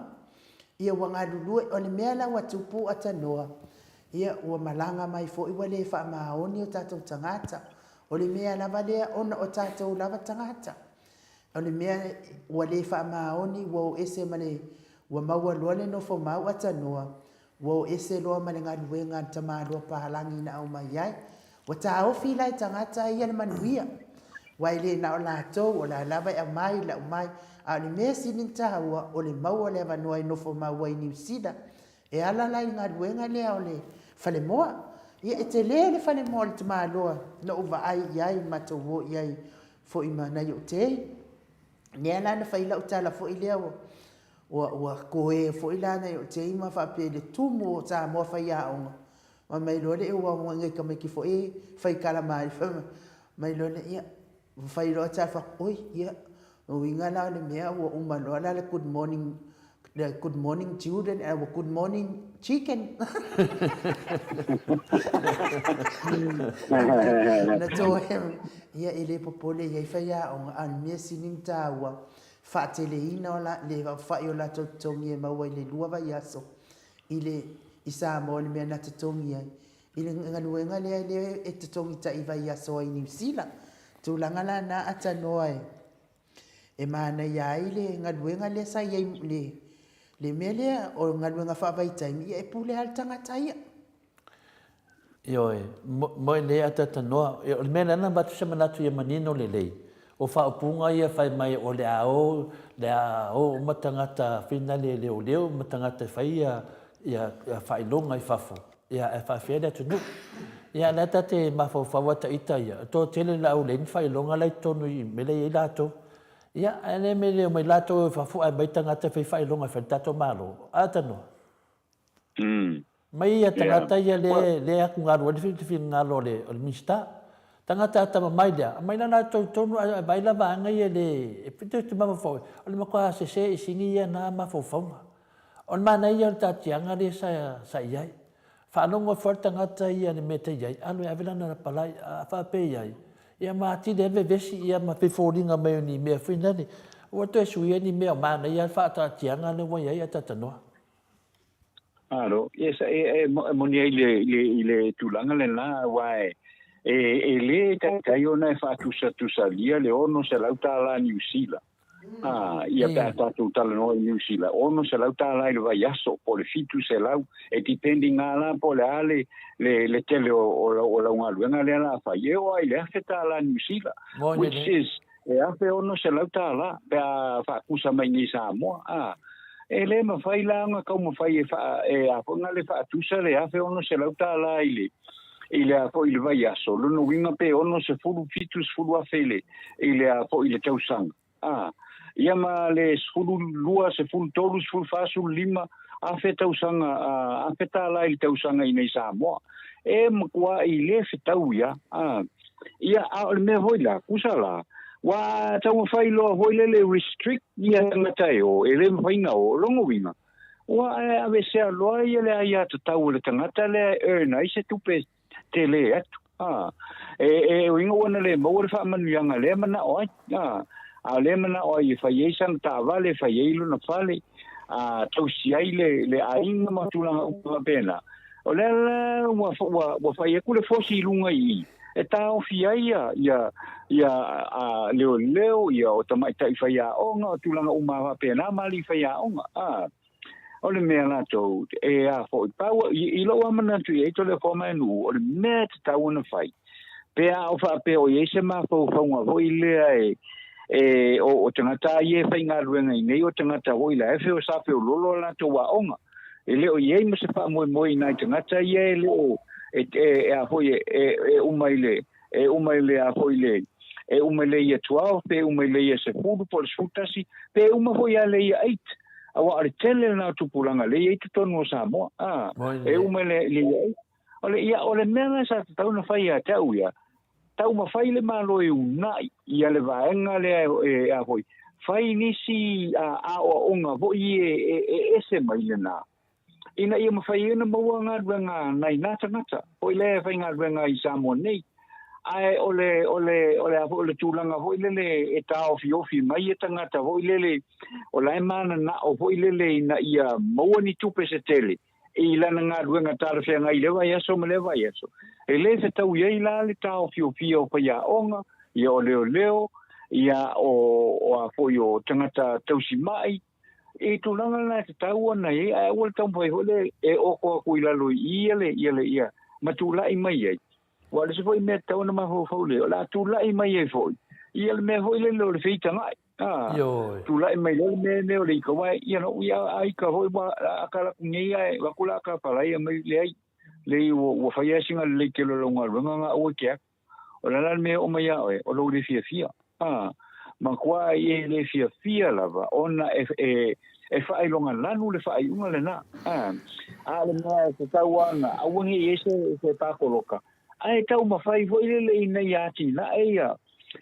Ia ua galulue, o le mea la ua tupu atanoa, Ia, ua malaga mai foi ua le faamaoni o tatou tagata. O le mea lava lea ona o tatou lava tagata. O le mea ua le faamaoni ua o ese ma le, ua maua loa le nofo mau atanoa, ua o ese loa ma le galuega a le tamaloa palagi na aumai ai. Ua taofi la e tagata ia le manuia, aua e le na o latou, o la lava e aumai, lau mai, a o le mea sili ona taua, o le maua o le avanoa e nofo mau ai i Niu Sila. E ala la i le galuega lea o le falemoa. Ia, e tele le falemoa o le tamaloa na ou vaai i ai, matou o i ai foi ma nai ou tei. Lea la na fai lau tala foi lea ua, ua, ua koe foi la nai ou tei ma faapea i le tumu o Samoa faiaoga. Fai mai loa le ua ngai tamaiti foi e fai tala mai, fai mai loa le, ia, fai loa tala fai atu, oi, ia, o uiga la o le mea ua uma loa la le good morning, le good morning children, ae ua good morning chicken. Na toe, ia, e le popole i ai faiaoga, a o le mea sili ona taua, faateleina o la, le aofai o latou totogi e maua i le 2 vaiaso, i le i Samoa i le mea na totogi ai i le galuega lea lea e totogi tai vaiaso ai i Niu Sila. Tulaga la na atanoa e e manaia ai le galuega lea sa i ai le le mea lea o galuega faavaitaimi ia e pule lava le tagata ia. Ioe, moe lea atatanoa. O le mea lea na avatu se manatu ia manino lelei, o faaupuga ia fai mai o le a o, le a o uma tagata finale leoleo ma tagata e fai ia, ia faailoga i fafo, ia ae faafefea le atunuu. Ia lea ta te mafaufau a ita ia, e toatele le au leai ni faailoga la i totonu i mea la e i ai latou. Ia ae le mea le omai latou i fafo ae aumai tagata e fai faailoga e fai le tatou Malo. A tanoa. Mai ia tagata ia le le atugalu ai le finagalo o le o le Minisita. Tagata atamamai lea, aumai la latou i totonu ae vaai la vaega ia le e pito te mafaufau ai, o le matua sese i sini ia na mafaufauga. O le manaia ia o le taatiaga lea sa sa i ai. Faalogo ifo lava le tagata ia i le mea e tai ai, alu e ave lana lapalai, a faapea i ai, ia ma atili ai le vevesi ia ma pei foliga mai o ni mea foi nale, ua toe suia ni mea o manaia le faataatiaga lea ua i ai atatanoa. Malo, yes, e, e, e moni ai le, le, i le tulaga lena, aua e, e, e lē taitai ona e faatusatusalia le $600 Niu Sila. Ah, ia pe a tatou talanoa i Niu Sila, $600 i le vaiaso, po o le 700, e depending lava la po o le a le, le, le tele o, o, lau, o lau galuega lea o le a fai, e oo lava i le $1,000 Niu Sila, which is E $1,600 pe a faatusa mai nei i Samoa, ā, e le mafai la ona taumafai e faa, e a foi na le faatusa le $1,600 i le, i le a foi i le vaiaso, lona uiga pe 60, 70 afe i le, i le a foi i le tausaga, ā, ia ma le 12, 13, 14, 15 afe tausaga, ā, afe tālā i le tausaga i nei Samoa. E matuai le fetau ia, ā. Ia, a o le mea foi la, kusa la, ua taumafai loa foi lele restrict ia tagata e o, e le mafai na o, o lona uiga, ua aveesea loa ia le aiatatau a le tagata lea e earn ai se tupe tele atu. A, e, e uiga ua na le maua le faamanuiaga lea manao ai. A, a o lea manao ai e fai ai sana taavale, e fai ai lona fale, a tausi ai le, le aiga ma tulaga uma faapena. O lea la ua, ua, ua fai atu le fosi i luga i i, e taofi ai ia, ia, ia a, leoleo, ia o tamaitai faiaoga, o tulaga uma faapena ma alii faiaoga. A, o le mea latou e a foi, pau, i, i lou lava manatu i ai Toleafoa ma Nuu, o le mea e tatau ona fai, pe a o faapea o i ai se mafaufauga foi lea e, e, o, o tagata ia e faigaluega i nei, o tagata foi la e feo sa feololo a latou aoga. E le o i ai ma se faamoemoe i nai tagata ia e le o, e, e, e a foi, e, e, e uma i le, e uma i le a foi le, e uma i le ia 12, pe uma i le ia 10, po o le 11, pe uma foi ia le ia 8. Aua o le tele lena o tupulaga lea e i ai totonu o Samoa. A, e uma i le, le ia 8. O le, ia, o le mea lena sa tatau ona fai ia te au ia, taumafai le Malo e uunai ia le vaega lea e, a foi, fai nisi aoaoga foi e, e, e ese mai lena, ina ia mafai ai ona maua galuega nai nā tagata, foi lea e faigaluega i Samoa nei. Ae o le, o le, o le a foi, o le tulaga foi lele e taofiofi mai e tagata foi lele, o la e mananao foi lele ina ia maua ni tupe se tele. i lana galuega talafeagai i lea vaiaso ma lea vaiaso. E lē fetaui ai la le taofiofia o faiaoga, ia o leoleo, ia o, o a foi o tagata tausima'i, i tulaga lena e tatau ona i ai, ae aua le taumafai foi lea e oko atu i lalo i i ia le, ia le, ia, ma tulai mai ai. Aua o le isi foi mea e tatau ona mafaufau lelei, o le a tulai mai ai foi ia le mea foi lele o le feitaga'i. A, Ioe. tulai mai loa le mea lea o le ika, aua you know, ia a ika foi ua a ka laku nei ae vaku la ka palaia mai leai, leai ua, ua fai lava sina lelei tele o lau galuega na aua e te alu. O le a la le mea e oo mai ia oe, o lou le fiafia. A, matua ai e le fiafia lava ona e, e, e faailoga lanu le faaiuga lena. A, a o le mea e tatau ana, aua ne i ai se, se pakoloka, ae taumafai foi lele ina ia atinae ia,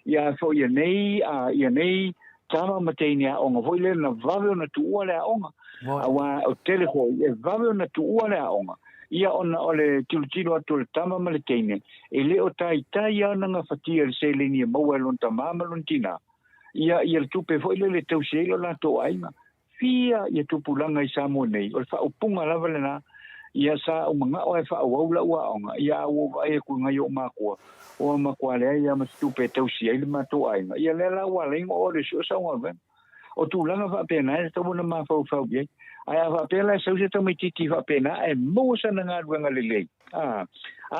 ia foi ia nei, a, ia nei tama ma teine aoga foi lele na vave ona tuua le aoga. Aua o tele foi e vave ona tuua le aoga, ia ona o le tilotilo atu o le tama ma le teine, e le o taitai lava ona gafatia i le seleni e maua e lona tamā ma lona tinā, ia, ia le tupe foi lele e tausi ai lo latou aiga. Fia ia tupulaga i Samoa nei, o le faaupuga lava lena, ia sa ou manao lava e faaauau lau aoga, ia a ua ou vaai atu i nai ou matua, ua matua leai lava ma se tupe e tausi ai le matou aiga, ia lea la ua ala ai ona oo i le sue o sau galuega. O tulaga faapena e tatau ona mafaufau i ai. Ae a faapea la e sau se tamaitiiti faapena ae maua sana galuega lelei, a,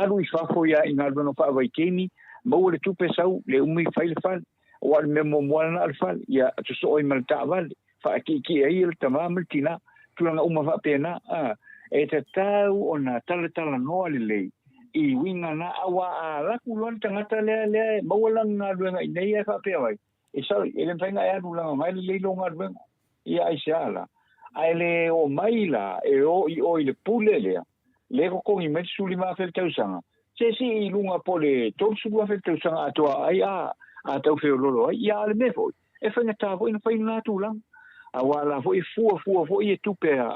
alu i fafo ia i galuega faavaitaimi, maua le tupe sau, le umi fai le fale. Aua o le mea muamua lena o le fale, ia sosoo ai ma le taavale, faatietie ai le tama ma le tina, tulaga uma faapena, a, e tatau ona talatalanoa lelei i uiga na, aua a alu atu loa le tagata lea lea e maua lana galuega i inei ae faapea mai, E sorry, e le mafai ona e alu leaga o na e lelei lou galuega. Ia aisea la? Ae le omai la e o i o i le pule lea, lea e totogi mai le 15,000 i le tausaga, se sii i luga po o le 30,000 i le tausaga atoa ai a, a tau feololo ai. Ia a o le mea foi, e faigata foi ona fai lena tulaga. Aua la foi e fuafua foi e tupe a,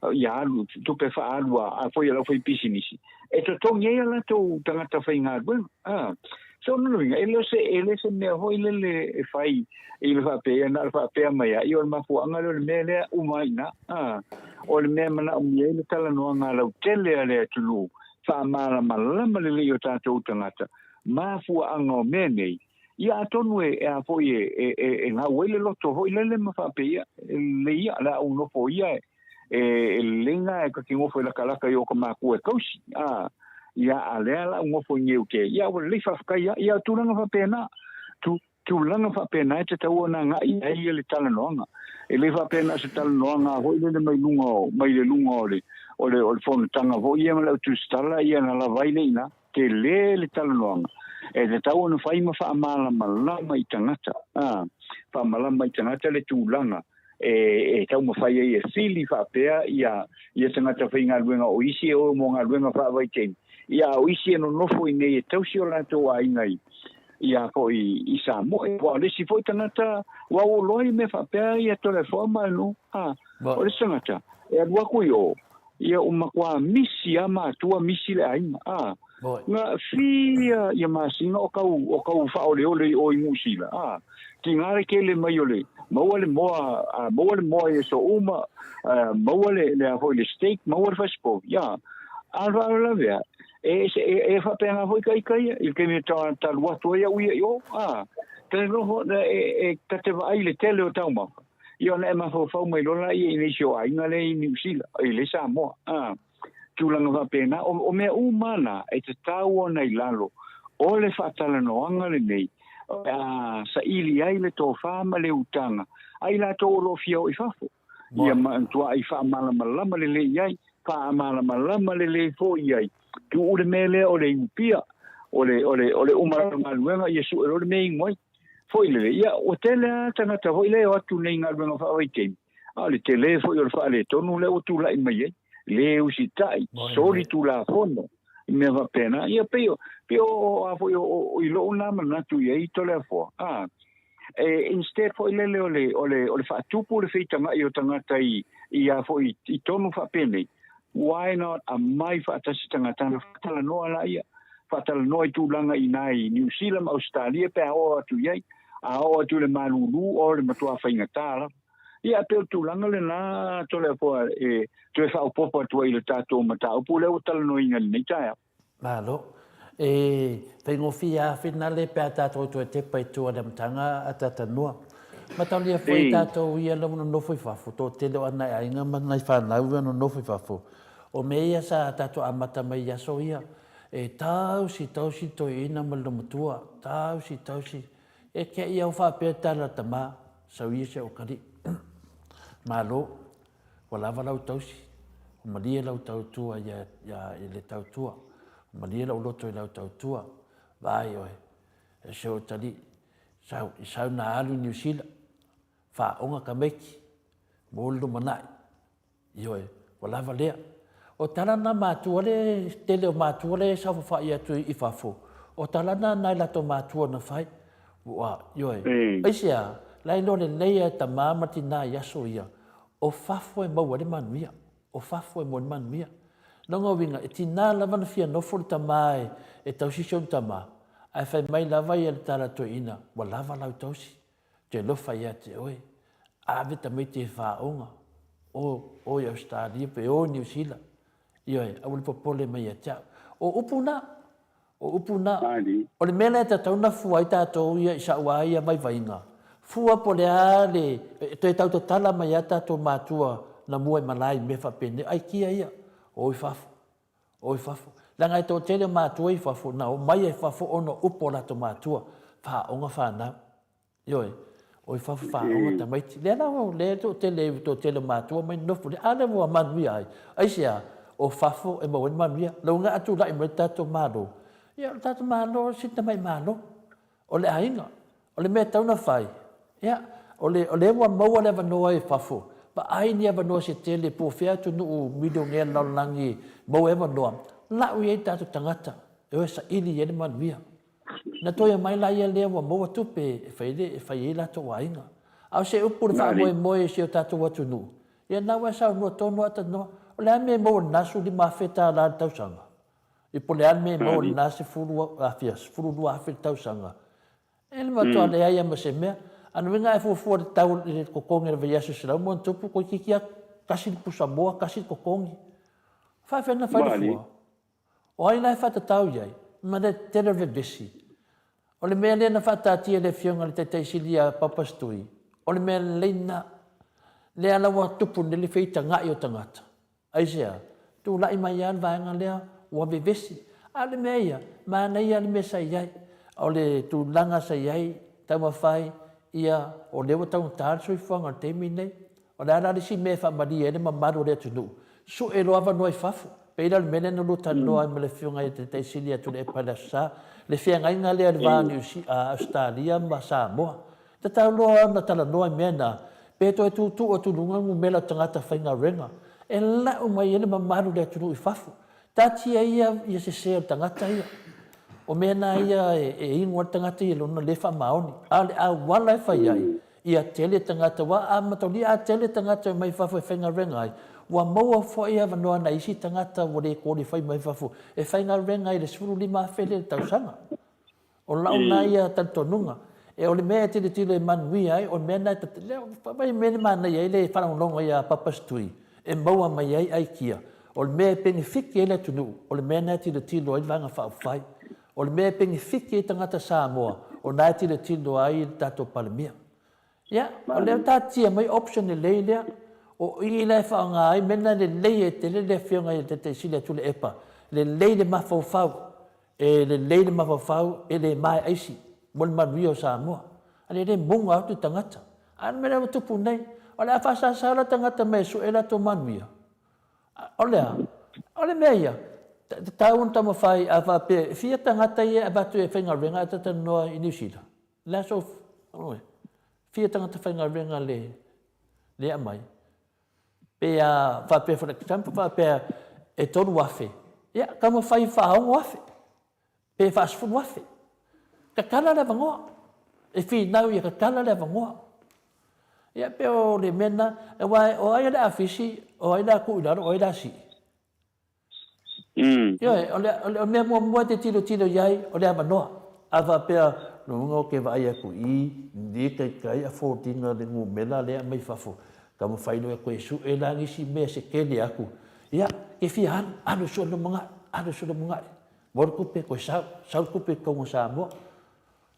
a, ia alu, tupe faaalu a, a foi a le aufaipisinisi, e totogi ai a latou tagata faigaluega. A, so o lona uiga, e le o se, e le se mea foi lele e fai i le faapea, ia na o le faapea mai lava, ia o le mafuaaga lea o le mea lea, uma ai i ina. A, o le mea e manaomia ai le talanoaga lautele a le atunuu, faamalamalama lelei i o tatou tagata, mafuaaga o mea nei, Ia atonu e, e a foi e, e, e, e gau ai le loto foi lele ma faapea, e lelei ia, le a ou nofo ia e, e, e lelei na e kaki nofo i lakalaka i o ka makua e kausi. A, ia a lea la u nofo i ngeu ke, ia ua lelei faafetai ia, ia tulaga faapena. Tu, tulaga faapena e tatau ona agai ai ia le talanoaga. E le faapea na o se talanoaga foi lele mai luga o, mai le luga o le, o le, o le fonotaga foi ia ma le au tusitala ia na lava ai le ina. Tele le talanoaga e tatau ona fai ma faamalamalama i tagata, ā, faamalama i tagata le tulaga e, e taumafai ai e fili faapea ia, ia tagata faigaluega o isi e o mo galuega faavaitaimi, ia a o isi e nonofo i nei e tausi o latou aiga i, ia foi i Samoa. Aua o le isi foi tagata, ua ua loa i mea faapea ia Toleafoa ma Anu, ā, o le isi tagata e alu atu i o, Ia ua matua misi a matua misi le aiga a. Na fia ia masina o kau o kau faaoleole i o i Niu Sila a. Tiga le tele mai o le maua le moa a maua le moa i aso uma a maua le le a foi le steak maua le fasipovi a. A o le faalavelave a e e e faapena foi ka ika ia i le taimi e talu atu ai au ia i o a. Ta noho e e ta te vaai i le tele o taumafa. Ia ona e mafaufau mai loa laia i nisi o aiga lea i Niu Sila, i le Samoa, a, tulaga faapena. O, o mea uma na e tatau ona i lalo o le faatalanoaga lenei, a saili ai le tofa ma le utaga a i latou o lo o fia o i fafo. Ia matuai faamalamalama lelei i ai, faamalamalama lelei foi i ai. Tuu le mea lea o le iupia, o le, o le, o le uma o le galuega, ia sue loa le mea e inu ai. Foi lele, ia, ua tele lava tagata foi lea e o atu nei i galuega faavaitaimi, a o le tele foi o le faaletonu lea ua tulai mai ai, le usitai, soli tulafono, i mea faapena. Ia, pei o, pei o, a foi o, o, i lou na manatu i ai Toleafoa, a, e, instead foi lele o le, o le, o le faatupu le feitagai o tagata i, i a foi i tonu faapenei, Why not aumai faatasi tagata ona faatalanoa laia, faatalanoa i tulaga i ina i Niu Sila ma Ausetalia pe a oo atu i ai, a oo atu i le malulu o le matua faigata lava. Ia, pei o le tulaga lena Toleafoa e toe faaopoopo atu ai i le tatou mataupu lea ua talanoaina i lenei taeao. Malo. E faigofie lava finale pe a tatou toe tepa i tua i le amataga a Tatanua. Mataulia foi tatou ia la ua nonofo i fafo, toatele o nai aiga ma nai fanau ia nonofo i fafo. O mea ia sa tatou amata mai i aso ia, e tausi tausi le toeaina ma le loomatua, tausi tausi. E te i au faapea tala tama, sau ia se okalii. Malo. Ua lava lau tausi, ua malie lau tautua ia, ia, i le tautua, ua malie lou loto i lau tautua, vaai oe, e se o talii, sau, i sau na alu i Niu Sila, faaoga tamaiti, mo le lumanai, ioe, ua lava lea. O tala na matua le tele o matua le saofafai atu i fafo, o tala na nai latou matua na fai, ua, ioe, aisea, la iloa lelei e tama ma tina i aso ia, O fafo e maua ai le manuia. O fafo e maua ai le manuia. Lona uiga, e tiga lava ona fia nofo le tama e tausi si ona tama, ae fai mai lava ia le tala toeaina, ua lava lau tausi, ou te alofa ia te oe, ave tamaiti e faaoga, o, o i Ausetalia pe o i Niu Sila. Ioe, aua le popole mai ia te au. O upu na, O upu na, o le mea lea e tatau ona fua ai tatou ia i sa'u a ia vaivaiga, fua po o le a le, e toe tau tatala mai a tatou matua na mua i malae i mea faapenei, aikia ia, o i fafo, o i fafo. Leaga e toatele o matua i fafo na omai ai fafo ona o upu a latou matua, faaoga fanau. Ioe, o i fafo faaoga tamaiti. Lea la o lea toatele, toatele o matua mai nofo lea, a lea ua manuia ai. Aisea? O fafo e maua ai le manuia. Lou a tulai mai le tatou Malo, ia o le tatou Malo sina tamai Malo. O le aiga. O le mea e tatau ona fai, ia, o le, o lea ua maua le avanoa i fafo, vaai ni avanoa se tele po o fea atunuu milionea o le lalolagi e maua ai avanoa, lau i ai tatou tagata e o e saili i ai le manuia. Na toe omai la ia lea ua maua tupe e fai ai, e fai ai latou aiga. A o se upu i le faamoemoe i si o tatou atunuu, ia na ua e saunoa tonu lava Tanoa, o le a le mea e maua i lena $15,000 i le tausaga? I po o le a le mea e maua i lena 10,000, $12,000 i le tausaga? E le matua leai lava ma se mea. A o le uiga a e fuafua i le tau i le totogi o le vaiaso e 100+, toeitiiti lava tasi le pusamoa, tasi le totogi. E faapefea ona fai le fua? O ai la e faatatau i ai? Ma le tele o le vevesi. O le mea lea na faataatia e le Afioga i le Taitai Sili ia Papas Tui, o le mea lelei lena. Lea la ua tupu nei le feitagai o tagata. Aisea? Tulai mai lava le vaega lea ua vevesi. A o le mea ia, manaia lava le mea sa i ai. O le tulaga sa i ai, taumafai ia, o lea ua taugata le soifuaga i le taimi lenei. O le a la le isi mea e faamalie ai le mamalu o le atunuu? Sue loa avanoa i fafo. Pei la o le mea lea na lua talanoa ai ma le Afioga ia Taitai Sili atu le Epa i le Aso Sa, le feagaiga lea i le va o Niu Ausetalia ma Samoa. Tatau loa ona talanoa i mea na, pe toe tuutuu atu i luga numera o tagata faigaluega e lau mai ai le mamalu o le atunuu i fafo. Taatia ia ia sese o le tagata ia. O mea na ia e inu ai le tagata ia i lona le faamaoni. A o le auala e fai ai, ia tele tagata, aua a mataulia a tele tagata e omai fafo e faigaluega ai, ua maua foi avanoa nai isi tagata ua le qualify mai fafo e faigaluega ai i le 15,000 lea i le tausaga. O lau lena ia talitonuga. E o le mea e tilotilo e manuia ai, o le mea lena e, lea, vaai mea le manaia ai le faalogologo ia Papas Tui e maua mai ai aikia. O le mea e penefiti ai le atunuu, o le mea lena e tilotilo ai le Vaega Faaupufai. O le mea e penefiti ai tagata Samoa, o lena e tilotilo ai le tatou Palemia. Ia, o lea ua taatia mai option lelei lea. O i la e faaaoga ai mea na lelei ai tele le Afioga i le Taitai Sili a Tuilaepa. Lelei le mafaufau, e lelei le mafaufau e le mae aisi mo le manuia o Samoa. A le le muga atu le tagata. A o le mea lea ua tupu nei, o le a faasasa la tagata mai e sue latou manuia. O le a? O le mea ia, tatau ona taumafai a faapea e fia tagata ia e avatu e faigaluega ae talatalanoa i Niu Sila. Le aso, oi, fia tagata faigaluega le, le aumai. Pe a faapea for example, faapea e 3,000, ia taumafai faa-6,000, pe faa-10,000. Tatala le avanoa. E finau ia tatala le avanoa. Ia pe o le mea lena, aua o ai o le a fisi, o ai o le a tuu i lalo, o ai o le a sii. Ioe, o le, o le mea muamua e te tilotilo i ai, o le avanoa. A faapea, Lona uiga ou te vaai atu i i, le taitai afford ina le numera lea mai fafo, taumafai loa e toe sue la nisi mea se tele atu, ia, e fia alu, alu e sue le lumanai, alu e sue le lumanai, maua le tupe toe sau, sau le tupe i totonu o Samoa.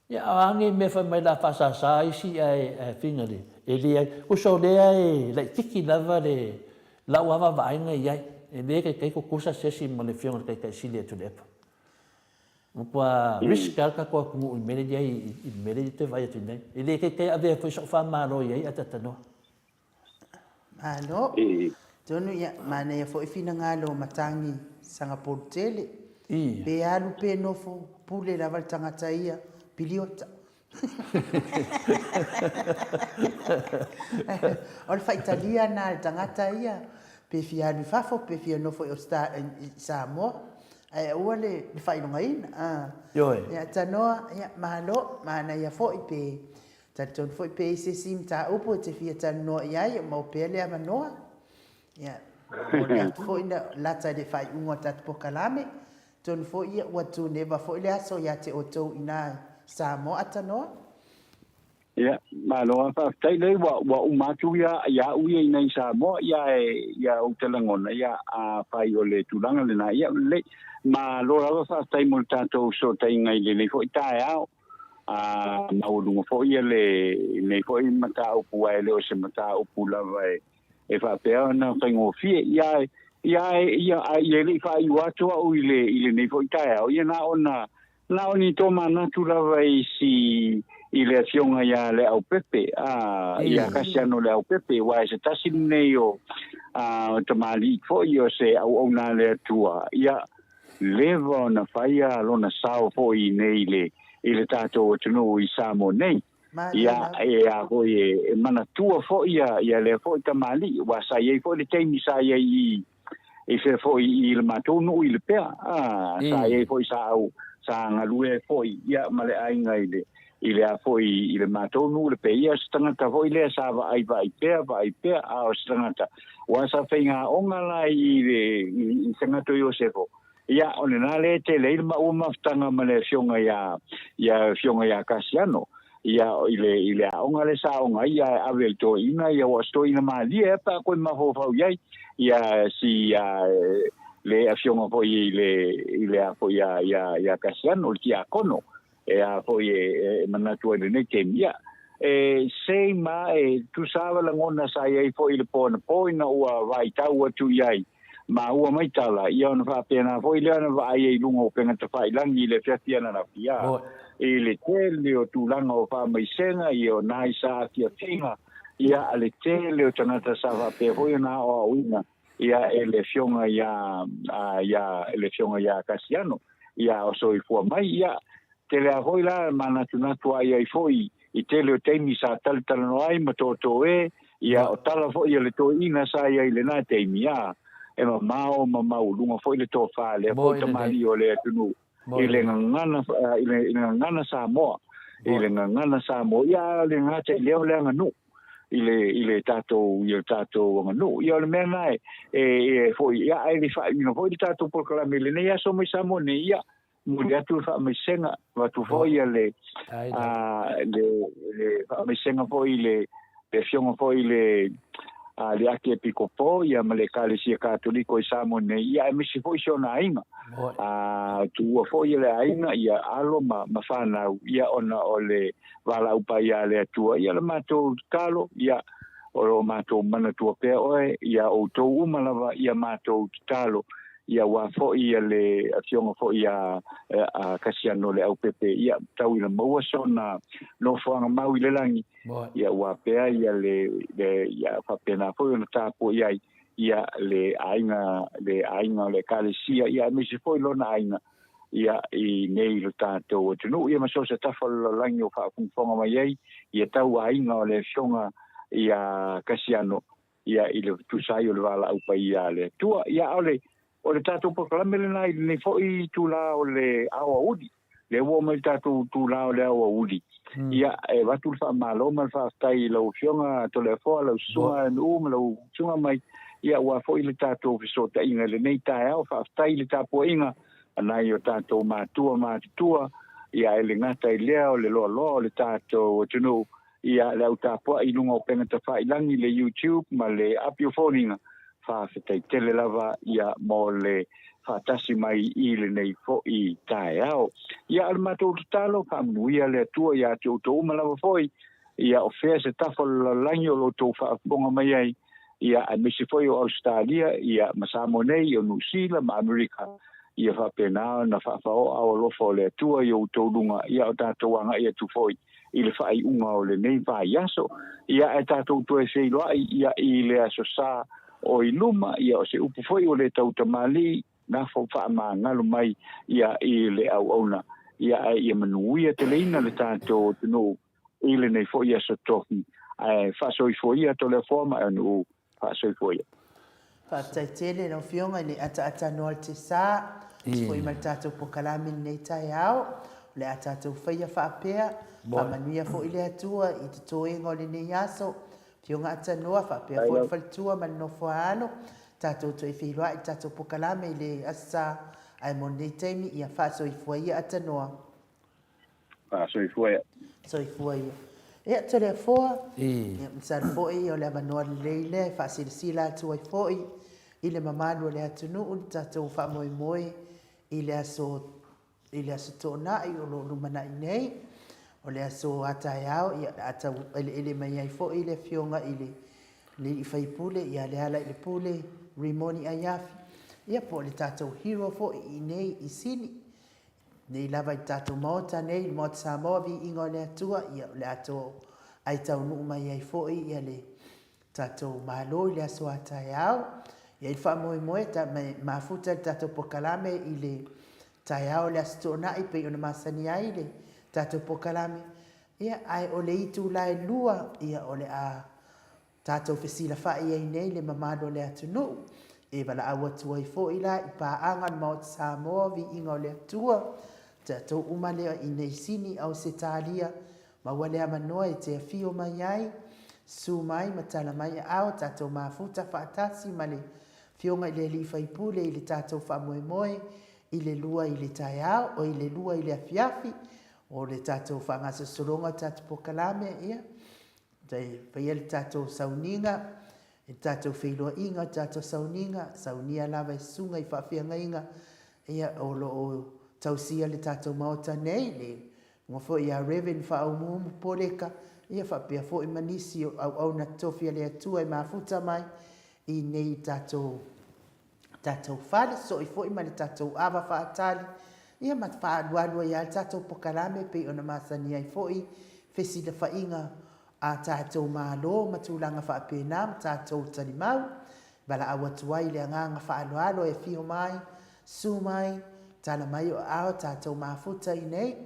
Ia, a o a nei mea fai mai o le a faasasa isi ae, ae fina le, e leai. Tusa o lea e laitiiti lava le, lau lava vaavaaiga i ai, e le taitai tutusa se isi ma le Afioga i le Taitai Sili a Tuilaepa. Matua risk lava le tatou atunuu i le mea lea e i ai i le mea lea ou te vaai atu nei. E le taitai avea foi sou faamalo i ai ae talatalanoa. Malo. Atonu ia, manaia foi finagalo o matagi Sangapolu tele. Pe alu pe nofo, pule lava le tagata ia, piliota. O le faitalia lena a le tagata ia, pe fia alu i fafo, pe fia nofo i Samoa, ae aua le faailogaina. Ioe. Ia, tanoa, ia, malo, manaia foi pe talitonu foi pe i ai se isi mataupu e te fia talanoa i ai, o maua pea le avanoa. Ia, momoli atu foi na lata i le faaiuga o le tatou polokalame, Atonu foi ia ua tuneva foi le aso ia te outou i ina i Samoa Atanoa. Ia, malo lava faafetai lea ua ua uma atu ia ia au ia ina i Samoa ia e ia ou te lagona ia afai o le tulaga lena ia lelei. Malo lava faafetai mo le tatou fesootaiga i lenei foi taeao. A maualuga foi ia le lenei foi mataupu aua e le o se mataupu lava e e faapea ona faigofie. Ia, ia, ia, a ia e le i faaiu atu au i le, i lenei foi taeao, ia na ona, na o ni tomanatu lava i si, i le afioga ia Leaupepe, a, ia Kasiano Leaupepe, aua e se tasi lenei o, a, o tamalii foi o se auauna a le Atua, ia, leva ona faia lona sao foi i nei i le, i le tatou atunuu i Samoa nei. Ia, e a foi e manatua foi ia, ia lea foi tamalii, aua sa i ai foi le taimi sa i ai i, i fea foi i le matou nuu i Lepea, a, sa i ai foi sa au, sa galue ai foi, ia, ma le aiga i le, i le a foi i le matou nuu i Lepea. Ia, o se tagata foi lea sa vaai vaai pea, vaai pea, a o se tagata, aua sa faigaoga la i le, i, i Sagato Iosefo, Ia, o lena lea e tele ai le maua mafutaga ma le afioga ia, ia afioga ia Kasiano, ia, i le, i le aoga lea sa aoga ai, ia, e ave i le toeaina, ia, ua o se toeaina malie lava pe a koe mafaufau i ai, ia, si, a, le afioga foi i le, i le a foi ia, ia, ia Kasiano, le tiakono, e a foi e, e manatu ai i lenei taimi. Ia, e same a, e tusa lava lagona sa i ai foi i le po anapo ina ua vaitau atu i ai, maua mai tala, ia ona faapena foi lea ona vaai ai i luga o upega tafailagi i le afiafi ananafi, a, i le tele o tulaga o faamaisega, ia o nai sa afiafiga, ia, a le tele o tagata sa faapea foi ona aoaoina, ia, e le afioga ia, a, ia, e le afioga ia Kasiano, ia, o soifua mai, ia, tele lava foi la manatunatu a i ai foi i tele o taimi sa talatalanoa ai ma tootoo e, ia, o tala foi a le toeaina sa i ai i lena taimi, a, e mamao ma maualuga foi le tofa a lea foi tamalii o le atunuu i le gagana, i le gagana Samoa, i le gagana Samoa, ia, a o le gata i lea o le aganuu. I le, i le tatou, i le tatou aganuu. Ia o le mea lena e, e, e foi, ia, ae le faaiuina foi le tatou polokalame i lenei aso mai Samoa nei, ia, momoli atu le faamaisega, avatu foi ia le, a, le, le faamaisega foi i le, le afioga foi i le, a, le Akiepikopo, ia, ma le Ekalesia Katoliko i Samoa nei, ia, aemaise foi si ona aiga. A, tuua foi le aiga, ia, alo ma, ma fanau, ia, ona o le valaau paia a le Atua, ia le matou tatalo, ia, o lo matou manatua pea oe, ia outou uma lava, ia matou tatalo, ia aua foi ia le afioga foi ia a Kasiano Leaupepe, ia tau ina maua sona nofoaga mau i le lagi, ia aua pea ia le, le, ia faapena foi ona tapuai ai, ia le aiga, le aiga o le Ekalesia, ia aemaise foi lona aiga, ia i nei lo tatou atunuu, ia ma so o se tafa o le lalolagi o faafogafoga mai ai, ia tau aiga o le afioga ia Kasiano, ia i le tusa ai o le valaau paia a le Atua. Ia a o le, o le tatou polokalame lena i lenei foi itula o le aoauli, lea ua oo mai le tatou itula o le aoauli, ia e avatu le faamalo ma le faafetai i lau Afioga Toleafoa, lau Susuga Nuu ma lau Susuga Mai, ia aua foi le tatou fesootaiga i lenei taeao. Faafetai i le tapuaiga a nai o tatou matua matutua, Ia, e le gata i lea o le loaloa o le tatou atunuu, ia, le au tapuai i luga o upega tafailagi, le YouTube ma le api o foliga, faafetai tele lava, ia, mo le faatasi mai i lenei foi taeao. Ia, o le matou tatalo, faamanuia le Atua ia te outou uma lava foi, ia, o fea se tafa o le lalolagi o lo outou faafofoga mai ai, ia, aemaise foi o Ausetalia, ia, ma Samoa nei, o Niu Sila ma Amerika, ia faapena ona faafaoa ao alofa o le Atua i outou luga, ia o tatou agai atu foi i le faaiuga o lenei vaiaso. Ia ae tatou toe feiloai ia i le Aso Sa o i luma, ia o se upu foi ua le tau tamalii, nafo faamagalo mai ia i le auauna, ia ae ia manuia teleina le tatou atunuu i lenei foi aso tofi, ae faasoifua ia Toleafoa ma Aunuu faasoifua ia. Faafetai tele lau Afioga i le ataata noa o le Tesa, atu foi ma le tatou pokalame i lenei taeao. O le a tatou faia faapea, faamanuia foi le Atua i totoega o lenei aso. Afioga Atanoa, faapea foi le faletua ma le nofo a alo, tatou toe feiloai i le tatou pokalame i le Aso Sa, ae mo lenei taimi, ia faasoifua ia Atanoa. Soifua ia. Soifua ia. Ia, Toleafoa, ia, masalo foi o le avanoa lelei lea e faasilasila atu ai foi i le mamalu o le atunuu le tatou faamoemoe i le aso i le aso Toonai o lo o lumanai nei. O le aso a taeao, ia, o le a tau eleele mai ai foi le afioga i le alii faipule ia Lealailepule Rimoni Aiafi, ia po o le tatou hero foi i inei i Sini. Nei lava i le tatou Maota nei, le Maota Samoa, viiga o le Atua, ia o le a to ai taunuu mai ai foi ia le tatou Malo i le aso a taeao. Ia i le faamoemoe ta mafuta le tatou pokalame i le taeao o le Aso Toonai pei ona masani ai le tatou pokalame. Ia ae o le itula e 2, ia o le a Tatou fesilafai ai nei le mamalu o le atunuu, e valaau atu ai foi la i paaga o le Maota Samoa, viiga o le Atua, tatou uma lea i nei Sini Ausetalia, maua le avanoa e te afio mai ai, susu mai ma tala mai aao tatou mafuta faatasi ma le Afioga i le Alii Faipule i le tatou faamoemoe i le lua i le taeao, oi le lua i le afiafi, o le tatou faagasosologa o tatou pokalame, ia, Faia le tatou sauniga, le tatou feiloaiga, le tatou sauniga, saunia lava e susuga i faafeagaiga, ia, o lo o tausia le tatou Maota nei, le Susuga foi ia Rev. Faaumuumu Poleka, ia faapea foi ma nisi o auauna totofi a le Atua e mafuta mai i nei tatou tatou fale, sosoi foi ma le tatou ava faatali, ia ma faaalualu ai lava le tatou pokalame e pei ona masani ai foi fesilafaiga a tatou Malo ma tulaga faapena ma tatou talimau. Valaau atu ai le agaga faaaloalo e afio mai, susu mai, tala mai o aao tatou mafuta i nei,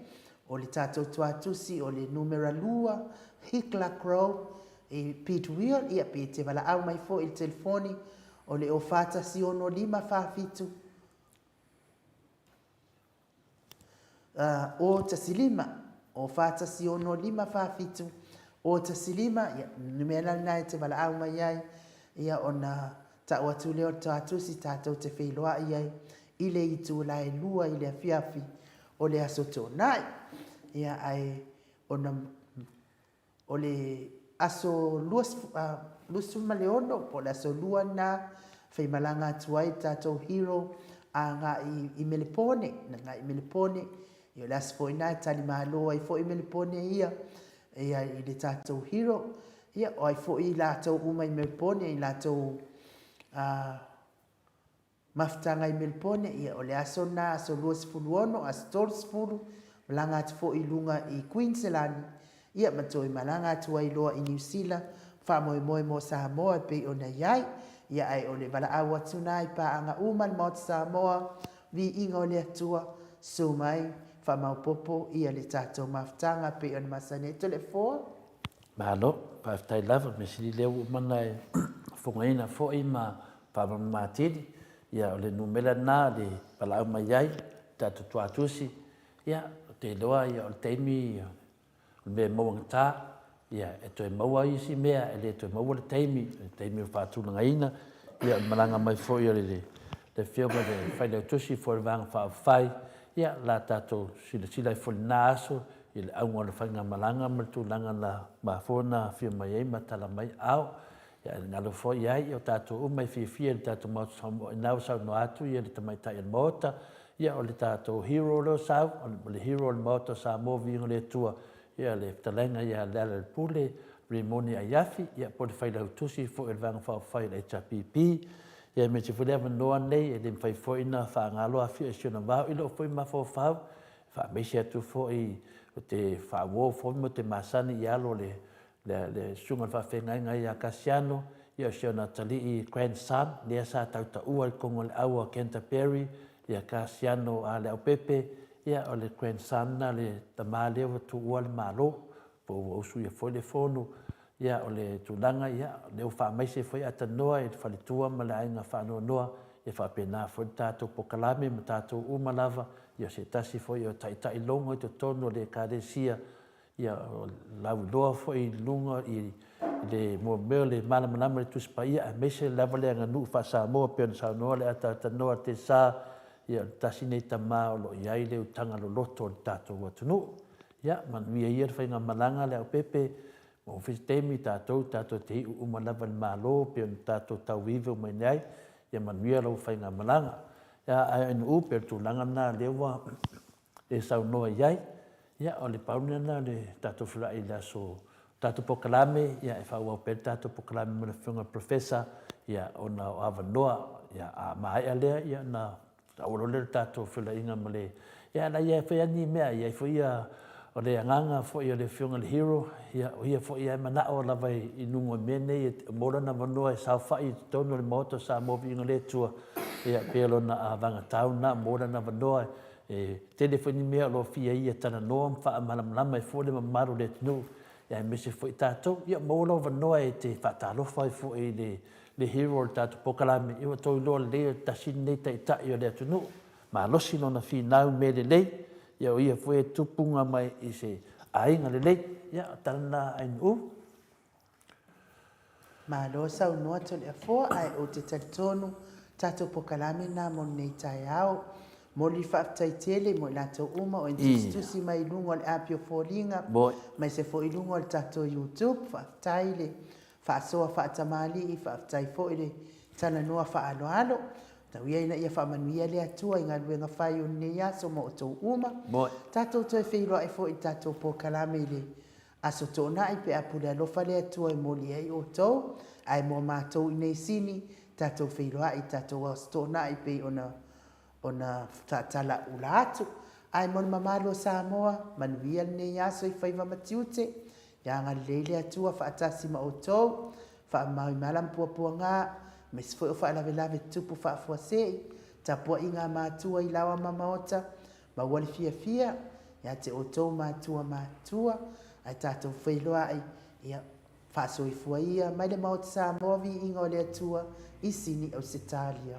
o le tatou tuatusi o le numera lua, Hikla Crow, i Pit Wheel, ia pe te valaau mai foi i le telefoni O le o 416547 o 15, o 416547 o 15, ia, numera lena e te valaau mai ai, ia, ona tau atu lea o le toatusi tatou te feiloai ai i le itula e 2 i le afiafi o le Aso Toonai. Ia, ae ona O le aso 26 po o le aso 2 lena, faimalaga atu ai le tatou hero agai i Melepone, agai i Melepone. Ia o le aso foi lena e talimalo ai foi Melepone ia, ia i le tatou hero. Ia o ai foi i latou uma i Melepone, i latou Mafutaga i Melbourne, ia o le aso lena, aso 26, aso 30, malaga atu foi i luga i Queensland, ia ma toe malaga atu ai loa i Niu Sila, faamoemoe mo Samoa e pei ona i ai. Ia ae o le valaau atu na i paaga uma le Maota Samoa, viiga o le Atua, susu mai, faamaopopo ia le tatou mafutaga e pei ona masani ai Toleafoa. Malo, faafetai lava, mea sili lea ua uma ona e fofogaina foi ma faamalamalama atili, ia o le numera lena le valaau mai ai, tatou tuatusi, ia ou te iloa ia o le taimi o le mea e mauagata, ia e toe maua isi mea, e le toe maua le taimi, le taimi o faatulagaina, ia o le malaga mai foi o le afioga i le Failautusi foi o le Vaega Faaupufai, Ia, o le a tatou silasila ifo i lena aso i le auga o le faigamalaga ma le tulaga na mafua ona afio mai ai ma tala mai ao. Ia, e galo foi i ai, o tatou uma e fiafia i le tatou Maota Samoa, ina ua saunoa atu ia le Tamaitai o le Maota, ia o le tatou hero lea o Sau, o le hero o le Maota o Samoa, viiga o le Atua, ia le fetalaiga ia Lealailepule Rimoni Aiafi, ia po o le Failautusi foi o le Vaega Faaupufai o le HRPP, ia aemaise foi le avanoa lenei e le mafai foi ona faagalo afio i si ona vao i lou foi mafaufau, e faamaise atu foi ou te faauo foi ma ou te masani i alo o le le susuga i le faafeagaiga ia Kasiano, ia o si ona atalii grandson lea sa tautaua i totonu o le au a Canterbury, ia Kasiano a Leaupepe, ia o le grandson lena le tama lea ua tuua le Malo, po ua usuia foi le fono, ia o le tulaga ia lea ua faamaise foi Atanoa i le faletua ma le aiga faanoanoa, ia faapena foi le tatou polokalame ma tatou uma lava, ia o se tasi foi o taitai logo i totonu o le Ekalesia, Ia lauiloa foi i luga i le mea o le malamalama i le Tusi Paia aemaise lava le aganuu faa-Samoa pei ona saunoa le ataatanoa a Tesa, ia o le tasi lenei tama o lo o i ai le utaga loloto o le tatou atunuu. Ia manuia ia le faigamalaga Leaupepe, maua foi se taimi tatou tatou te iu uma lava i le Malo pei ona tatou tauive uma ine ai, ia manuia lau faigamalaga. Ia ae o pei o le tulaga lena lea ua e saunoa i ai. Ia, o le pau lena o le tatou feiloai i le aso tatou polokalame, ia e faaauau pea le tatou polokalame ma le Afioga i le Professor, ia ona o avanoa, ia a maea lea, ia ona taua loa lea o le tatou feiloaiga ma le, ia a i ai foi lava ni mea, e i ai foi ia, o le agaga foi o le Afioga i le Hero, ia o ia foi lava e manao lava i luga o mea nei e maua lona avanoa e saofai i totonu o le Maota o Samoa Viiga i le Atua, ia pei o lona vagatau lena, maua lona avanoa E tele foi ni mea o lo o fia ia talanoa ma faamalamalama ai foi le mamalu o le atunuu, aemaise foi tatou. Ia, maua lou avanoa e te faatalofa ai foi i le le hero o le tatou polokalame, ia ua outou iloa lelei o le tasi lenei taitai o le atunuu, malosi lona finau i mea lelei, ia o ia foi e tupuga mai i se aiga lelei. Ia, o le tala lena a Ainuu. Malo saunoa Toleafoa ae ou te talitonu tatou pokalame na mo lenei taeao. Momoli le faafetai tele mo i latou uma o tusitusi mai i luga o le api o foliga aemaise foi i luga o le tatou YouTube. Faafetai le faasoa faatamalii, faafetai foi le talanoa faaaloalo. Tau ia ina ia faamanuia le Atua i galuega fai o lenei aso ma outou uma. Tatou toe feiloai foi i le tatou pokalame i le Aso Toonai pe a pule alofa le Atua e moli ai outou, ae mo matou i nei sini, tatou feiloai i tatou Aso Toonai pei ona ona taatala ula atu. Ae mo le mamalu o Samoa, manuia lenei aso i faiva ma tiute, ia agalelei le Atua faatasi ma outou, faamamao i mala ma puapuaga, aemaise foi o faalavelave tutupu faafuasei, tapuaiga a matua i laoa ma maota, Maua le fiafia ia te outou matua matutua ae tatou feiloai ia faasoifua ia mai le Maota Samoa viiga o le Atua i Sini Ausetalia.